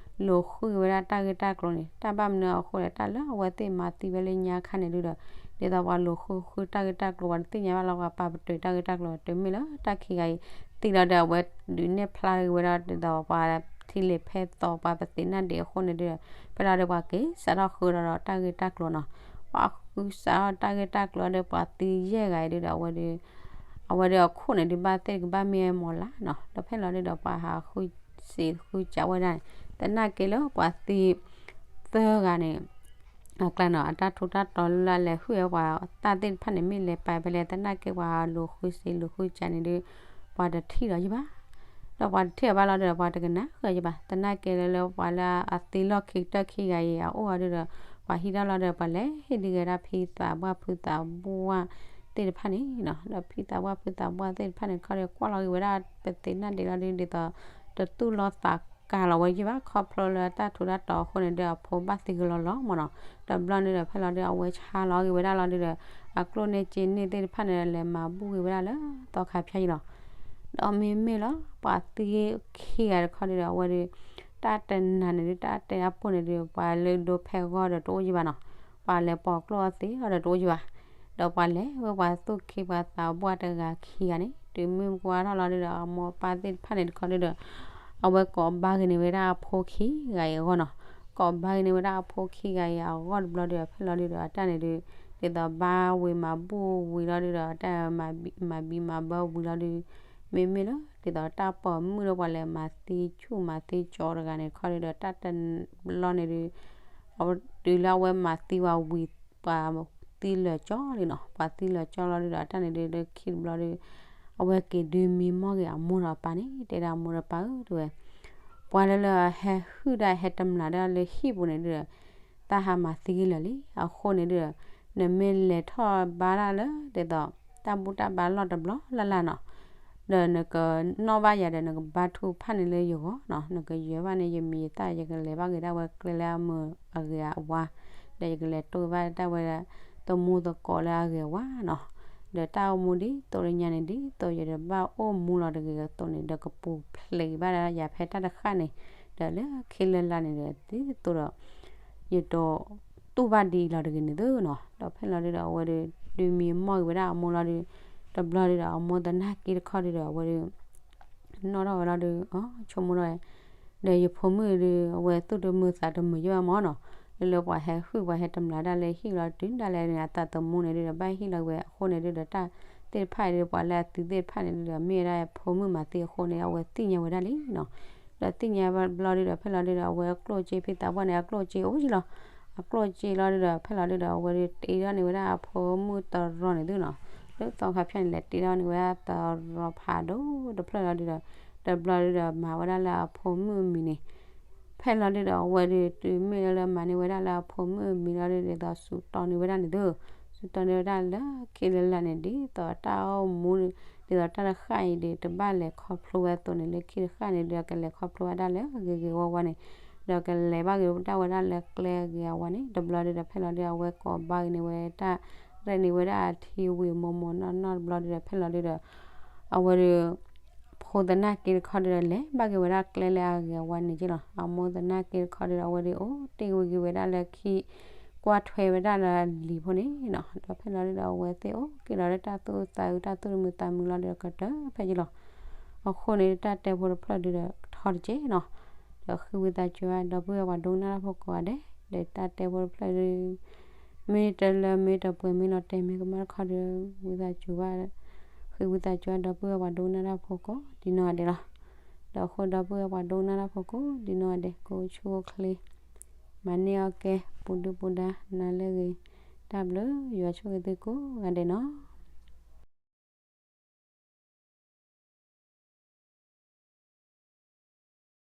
လိာ်ဃုာ်ဝဲဒၣ်တၢ်ဂ့ၢ်တၢ်ကျိၤန့ၣ် တၢ်ဘၣ်မနုၤအဃိလဲၣ် တၢ်လၢအဝဲသ့ၣ်မၤသံဝဲလၢညါခါန့ၣ်ဒုဒီး ဒ်သိးပှၤလိာ်ဃုာ်ဃုာ်တၢ်ဂ့ၢ်တၢ်ကျိၤ ပှၤတသ့ၣ်ညါဘၣ်လီၤ ပှၤပာ်ပတုာ်တၢ်ဂ့ၢ်တၢ်ကျိၤ တုၤမ့ၢ်လၢတၢ်ခံဂၤအံၤ သံလီၤဒီး အဝဲဒုးနဲၣ်ဖျါဂ့ၤဝဲဒၣ်ဒ်သိးပှၤထံလ့ၤဖဲသိး ပှၤပသ့ၣ်နၢ်ဒ့အဃိန့ၣ်ဒီး ဖဲလီၤဒီးပှၤက့ၤစးထီၣ်ဃုဒီးတၢ်ဂ့ၢ်တၢ်ကျိၤနီၤ. ပှၤဃုစးထီၣ်တၢ်ဂ့ၢ်တၢ်ကျိၤဒီး ပှၤသံယဲၢ်ဂၤအံၤဒီး အဝဲဒီး အဝဲဒီးအခိၣ်န့ၣ်ဒုး ဘၣ်သ့ၣ်တကဘၣ်မ့ၢ်အမီၤလါနီၤ. ဒီးဖဲလီၤဒုးဒီး ပှၤဟးဃုစံးဃုစးဝဲဒၣ်န့ၣ် သနာ်က့လၢပှၤသံသၢဂၤန့ၣ် အကျါနီၤ အတၢ်ထူးတၢ်တီၤလၢအလဲၤဟုၣ်ဝဲပှၤသၣ်သ့ၣ်တဖၣ်န့ၣ် မ့ၢ်လဲၤပာ်ဖဲလဲၣ် သနာ်က့ ပှၤလူၤဃုစံးလူၤဃုစးန့ၣ်ဒီး ပှၤတထံၣ်လီၤယဘၣ်. ဒီးပှၤတထံၣ်အီၤဘၣ်လီၤဒီး ပှၤတကနၣ်ဃၢၤယဘၣ်. သနာ်က့လၢ လၢပှၤလၢအသံလီၢ်ခံကတၢၢ်ခံဂၤအံၤ အအိၣ်အီၤဒုးဒီး ပှၤဟံးထီၣ်လီၤဒီး ပှၤလဲၤဟ့ၣ်ဒုးဂဲၤဒၣ်ဖံသးပှၢ်ဖုသးပှၢ်သ့ၣ်တဖၣ်န့ၣ်နီၤ. ဒီးဖံသးပှၢ်ဖုသးပှၢ်သ့ၣ်တဖၣ်န့ၣ် ခီဒီး ကွၢ်လီၤဂ့ၤဝဲဒၣ်ပသ့ၣ်နၢ်ဒ့လီၤဒုး ဒ်သိး တတူၢ်လိာ်သးကါလီၤဝဲယဘၣ် ခီဖျိလၢတၢ်ထူးတၢ်တီၤအဃိန့ၣ်ဒီး အဖိဘၣ်သံကလီလီၤမၢ်နီၤ. တဘျီန့ၣ်ဒီး ဖဲလီၤဒုး အဝဲဆါလီၤဂ့ၤဝဲဒၣ်လီၤဒုးဒီး အကျိၣ်န့ၢ်စ့န့ၢ်သ့ၣ်တဖၣ်န့ၣ် လဲၤမၤဘူၣ်ဂ့ၤဝဲဒၣ်လၢသီခါဖၠါအံၤလီၤ. ဒီးမ့မ့ၢ်လၢ ပှၤသံခံဂၤတခီဒုးဒီး အဝဲဒုး တၢ်တနၤန့ၣ်ဒုး တၢ်တဲအပူၤန့ၣ်ဒုး ပှၤလၢဒိဖဲဂီၢ်ဒီးတအိၣ်ယဘၣ်နီၤ. ပှၤလဲၤပိာ်ကျိၣ်အီၤသ့အီၤဒီးတအိၣ်ယဘၣ်. ဒီးပှၤလဲၤဝဲပှၤသူၣ်က့ပှၤသးပှၢ်တဂၤခံဂၤန့ၣ် တုၤမ့ၢ်ကွၢ်ထီၣ်လီၤဒုးဒီး အမိၢ်အပၢ်သ့ၣ်တဖၣ်န့ၣ်တခီဒုးဒီး အဝဲကိးဘါက့ၤန့ၢ်ဝဲဒၣ်အဖိခံဂၤအံၤအဂီၢ်နီၤ. ကိးဘါက့ၤန့ၢ်ဝဲဒၣ်အဖိခံဂၤအံၤအဂီၢ်တဘျီဒုးဒီး ဖဲလီၤဒုးဒီး အတၢ်န့ၣ်ဒုး ဒ်သိးဘါဝံၤမၤဘူၣ်ဝံၤလီၤဒုးဒီး တၢ်မၤဘံမၤဘၢဝံၤလီၤဒုး မ့မ့ၢ်လၢ ဒ်သိးတၢ်ပိာ်မုၣ်ဒီးပှၤလဲၤမၤသံဆူၣ်မၤသံကၠီတဂၤန့ၣ်တခီဒုးဒီး တၢ်တဘျီန့ၣ်ဒုး အဝဲတုၤလၢအဝဲမၤသံဝဲဝံၤ ပှၤသံလၢာ်ကၠီလံနီၤ. ပှၤသံလၢာ်ကၠီလီၤဒုးဒီး အတၢ်န့ၣ်ဒုး လၢခံတဘျီဒုး အဝဲက့ၤဒုးမံမီၢ်က့ၤအမိၢ်ဒီးအပၢ်န့ၣ် တဲဒၣ်အမိၢ်ဒီးပၢ်ဧၢ တဲဝဲ ပှၤလၢလၢဟဲဟုၣ်ဒၣ်ဟဲတမျာ်ဒၣ်လၢဟံၣ်ပူၤန့ၣ်ဒုးဒီး တၢ်ဟးမၤသံက့ၤလၢာ်လံ. အဃိန့ၣ်ဒုးဒီး နမ့ၢ်လဲၤထီၣ်ဘါတၢ်လၢ ဒ်သိး တၢ်ဘူၣ်တၢ်ဘါလီၢ်တဘျီလၢ်လၢ်နီၤ ဒီးနကနီၣ်ဘၣ်ယၤဒီး နကဘါထုကဖၣ်န့ၣ်လၢယဂီၢ်နီၤ. နကယဲၤဘၣ်န့ၣ် ယမံၤယသၣ် ယကလဲၤဘၣ်က့ၤဒၣ်ဝဲကျဲလၢအမုာ်အဂ့ၤအဝါ ဒီးယကလဲၤတိၢ်ဘၣ်ဒၣ်ဝဲ သမူသကိးလၢအဂ့ၤအဝါနီၤ. ဒီးတၢ်အိၣ်မူဒ်သိးလၢညါန့ၣ် ဒ်သိးယတဘၣ်အိၣ်မူလီၤတဂ့ၤအသိးန့ၣ် ဒီးကပူၤဖျဲးဘၣ်ဒၣ်ယၤဖဲတၢ်တဃၣ်န့ၣ် ဒီးလၢခံလၢ်လၢ်န့ၣ်ဒီး ဒ်သိးဒီး ယတတူၢ်ဘၣ်ဒ်အံၤလီၤတဂ့ၤန့ၣ်သုနီၤ. ဒီးဖဲလီၤဒုးဒီး အဝဲဒုး ဒုးမံမီၢ်က့ၤဝဲဒၣ်အမိၢ်လီၤဒုး တဘျီဒုးဒီး အမိၢ်သနာ်က့တခီဒုးဒီး အဝဲဒုး နီၣ်ထီၣ်ဝဲလီၤဒုး အဆိကမိၣ်ထီၣ်ဝဲ ဒီးယဖိမုၣ်ဒုး အဝဲသူၣ်တမုာ်သးတမုာ်ယဘၣ်မၢ်နီၤ. လၢလၢပှၤဟဲဟုၣ်ပှၤဟဲတမျာ်ဒၣ်လၢဟံၣ်လီၤတုၤဒၣ်လဲာ်န့ၣ် အသးသမူန့ၣ်ဒုးဒီး ဘၣ်ဟ့ၣ်လီၤဝဲအဃိန့ၣ်ဒုးဒီး တၢ်သ့ၣ်တဖၣ်အံၤဒုး ပှၤလၢအသံသ့ၣ်တဖၣ်န့ၣ်ဒုးဒီး မ့ၢ်ဝဲဒၣ်ဖိမုၣ်မၤသံအဃိန့ၣ် အဝဲသ့ၣ်ညါဝဲဒၣ်လံနီၤ. ဒီးသ့ၣ်ညါဘျီဒုးဒီး ဖဲလီၤဒုးဒီး အဝဲအကျိၣ်စ့ဖံသးပှၢ်န့ၣ် အကျိၣ်စ့အိၣ်ယံလီၤ. အကျိၣ်စ့လီၤဒုးဒီး ဖဲလီၤဒုးဒီး အဝဲဒုးတ့ထီၣ်န့ၢ်ဝဲဒၣ်အဖိမုၣ်တရီန့ၣ်သုနီၤ. လၢသီခါဖၠါန့ၣ် လဲၤတ့ထီၣ်န့ၢ်ဝဲဒၣ်တရီဖးဒိၣ်တဖျၢၣ်လီၤဒုးဒီး တဘျီဒုးဒီး မၤဝဲဒၣ်လၢအဖိမုၣ်အမံၤန့ၣ် ဖဲလီၤဒုးဒီး အဝဲဒုးတုၤမ့ၢ်လၢမၤန့ၢ်ဝဲဒၣ်လၢအဖိမုၣ်အမံၤလီၤဒုး ဒ်သိးစူးတီန့ၢ်ဝဲဒၣ်န့ၣ်သု စူးတီန့ၢ်ဝဲဒၣ်လၢခံလၢ်လၢ်န့ၣ် ဒ်သိးတၢ်အိၣ်မူ ဒ်သိးတၢ်တဃၣ်အံၤဒုး တဘၣ်လဲၤခီဖျိဝဲအသိးန့ၣ် လၢခံတဃၣ်န့ၣ်ဒုး ကလဲၤခီဖျိဝဲဒၣ်လၢဂ့ၤဂ့ၤဝါဝါန့ၣ် ဒီးကလဲၤဘၣ်က့ၤဒၣ်ဝဲဒၣ်လၢကျဲဂ့ၤအဝါန့ၣ် တဘျီဒုးဒီး ဖဲလီၤဒုး အဝဲကိးဘါက့ၤန့ၢ်ဝဲတၢ်ရဲၣ်န့ၢ်ဝဲဒၣ်အထံဝံၤမိၢ်မိၢ်နီၢ်နီၢ်တဘျီဒုးဒီး ဖဲလီၤဒုးဒီး အဝဲဒုး ဖိသနာ်က့တခီဒုးဒီး လဲၤဘၣ်က့ၤဝဲဒၣ်ကျဲလၢအဂ့ၤအဝါန့ၣ်က့လီၤ. အမိၢ်သနာ်က့တခီဒုးဒီး အဝဲဒုးအိၣ်တ့ၢ်ဝံၤက့ၤဝဲဒၣ်လၢခံ ကွၢ်ထွဲဝဲဒၣ်လၢအလံၤဖိန့ၣ်နီၤ. ဒီးဖဲလီၤဒုးဒီး အဝဲသ့ၣ်အိၣ်က့ၤလီၤလၢတၢ်သူၣ်အုးသးအုး တၢ်သူၣ်တမုာ်သးမုာ်လီၤဒုးဒီး ကတၢၢ်ဖဲယံလီၤ. အဃိန့ၣ် တၢ်တဲဖိတဖျၢၣ်ဒုးဒီး ထီတကဲးနီၤ. ဒီးဃ့ဝံသးစူၤဘၣ် ဒီပုၢ်ဝဲၢ်ပှၤဒိကနၣ်တၢ်ဖိကိးဂၤဒဲး ဒီးတၢ်တဲဖိတဖျၢၣ်ဒုး မ့ၢ်တလၢမ့ၢ်တပှဲၤမ့ၢ်နီၤ တဲမ့ၢ်ကမၣ်တခီဒုး ဝံသးစူၤဘၣ် ဃ့ဝံသးစူၤဘၣ် ဒီပုၢ်ဝဲၢ်ပှၤဒိကနၣ်တၢ်ဖိကိးဒ်နီၢ်ဂၤဒဲးလီၤ. ဒီးအဃိဒီပုၢ်ဝဲၢ်ပှၤဒိကနၣ်တၢ်ဖိကိးဒ်နီၢ်ဂၤဒဲး ကအိၣ်ဆူၣ်အိၣ်ချ့ မၤန့ၢ်အီၣ်ကဲ ပူၤဒုၣ်ပူၤဒါ နၤလၢအဂ့ၤ တၢ်ဘျုး ယွၤဆိၣ်ဂ့ၤသုကိးဂၤဒဲးနီၤ.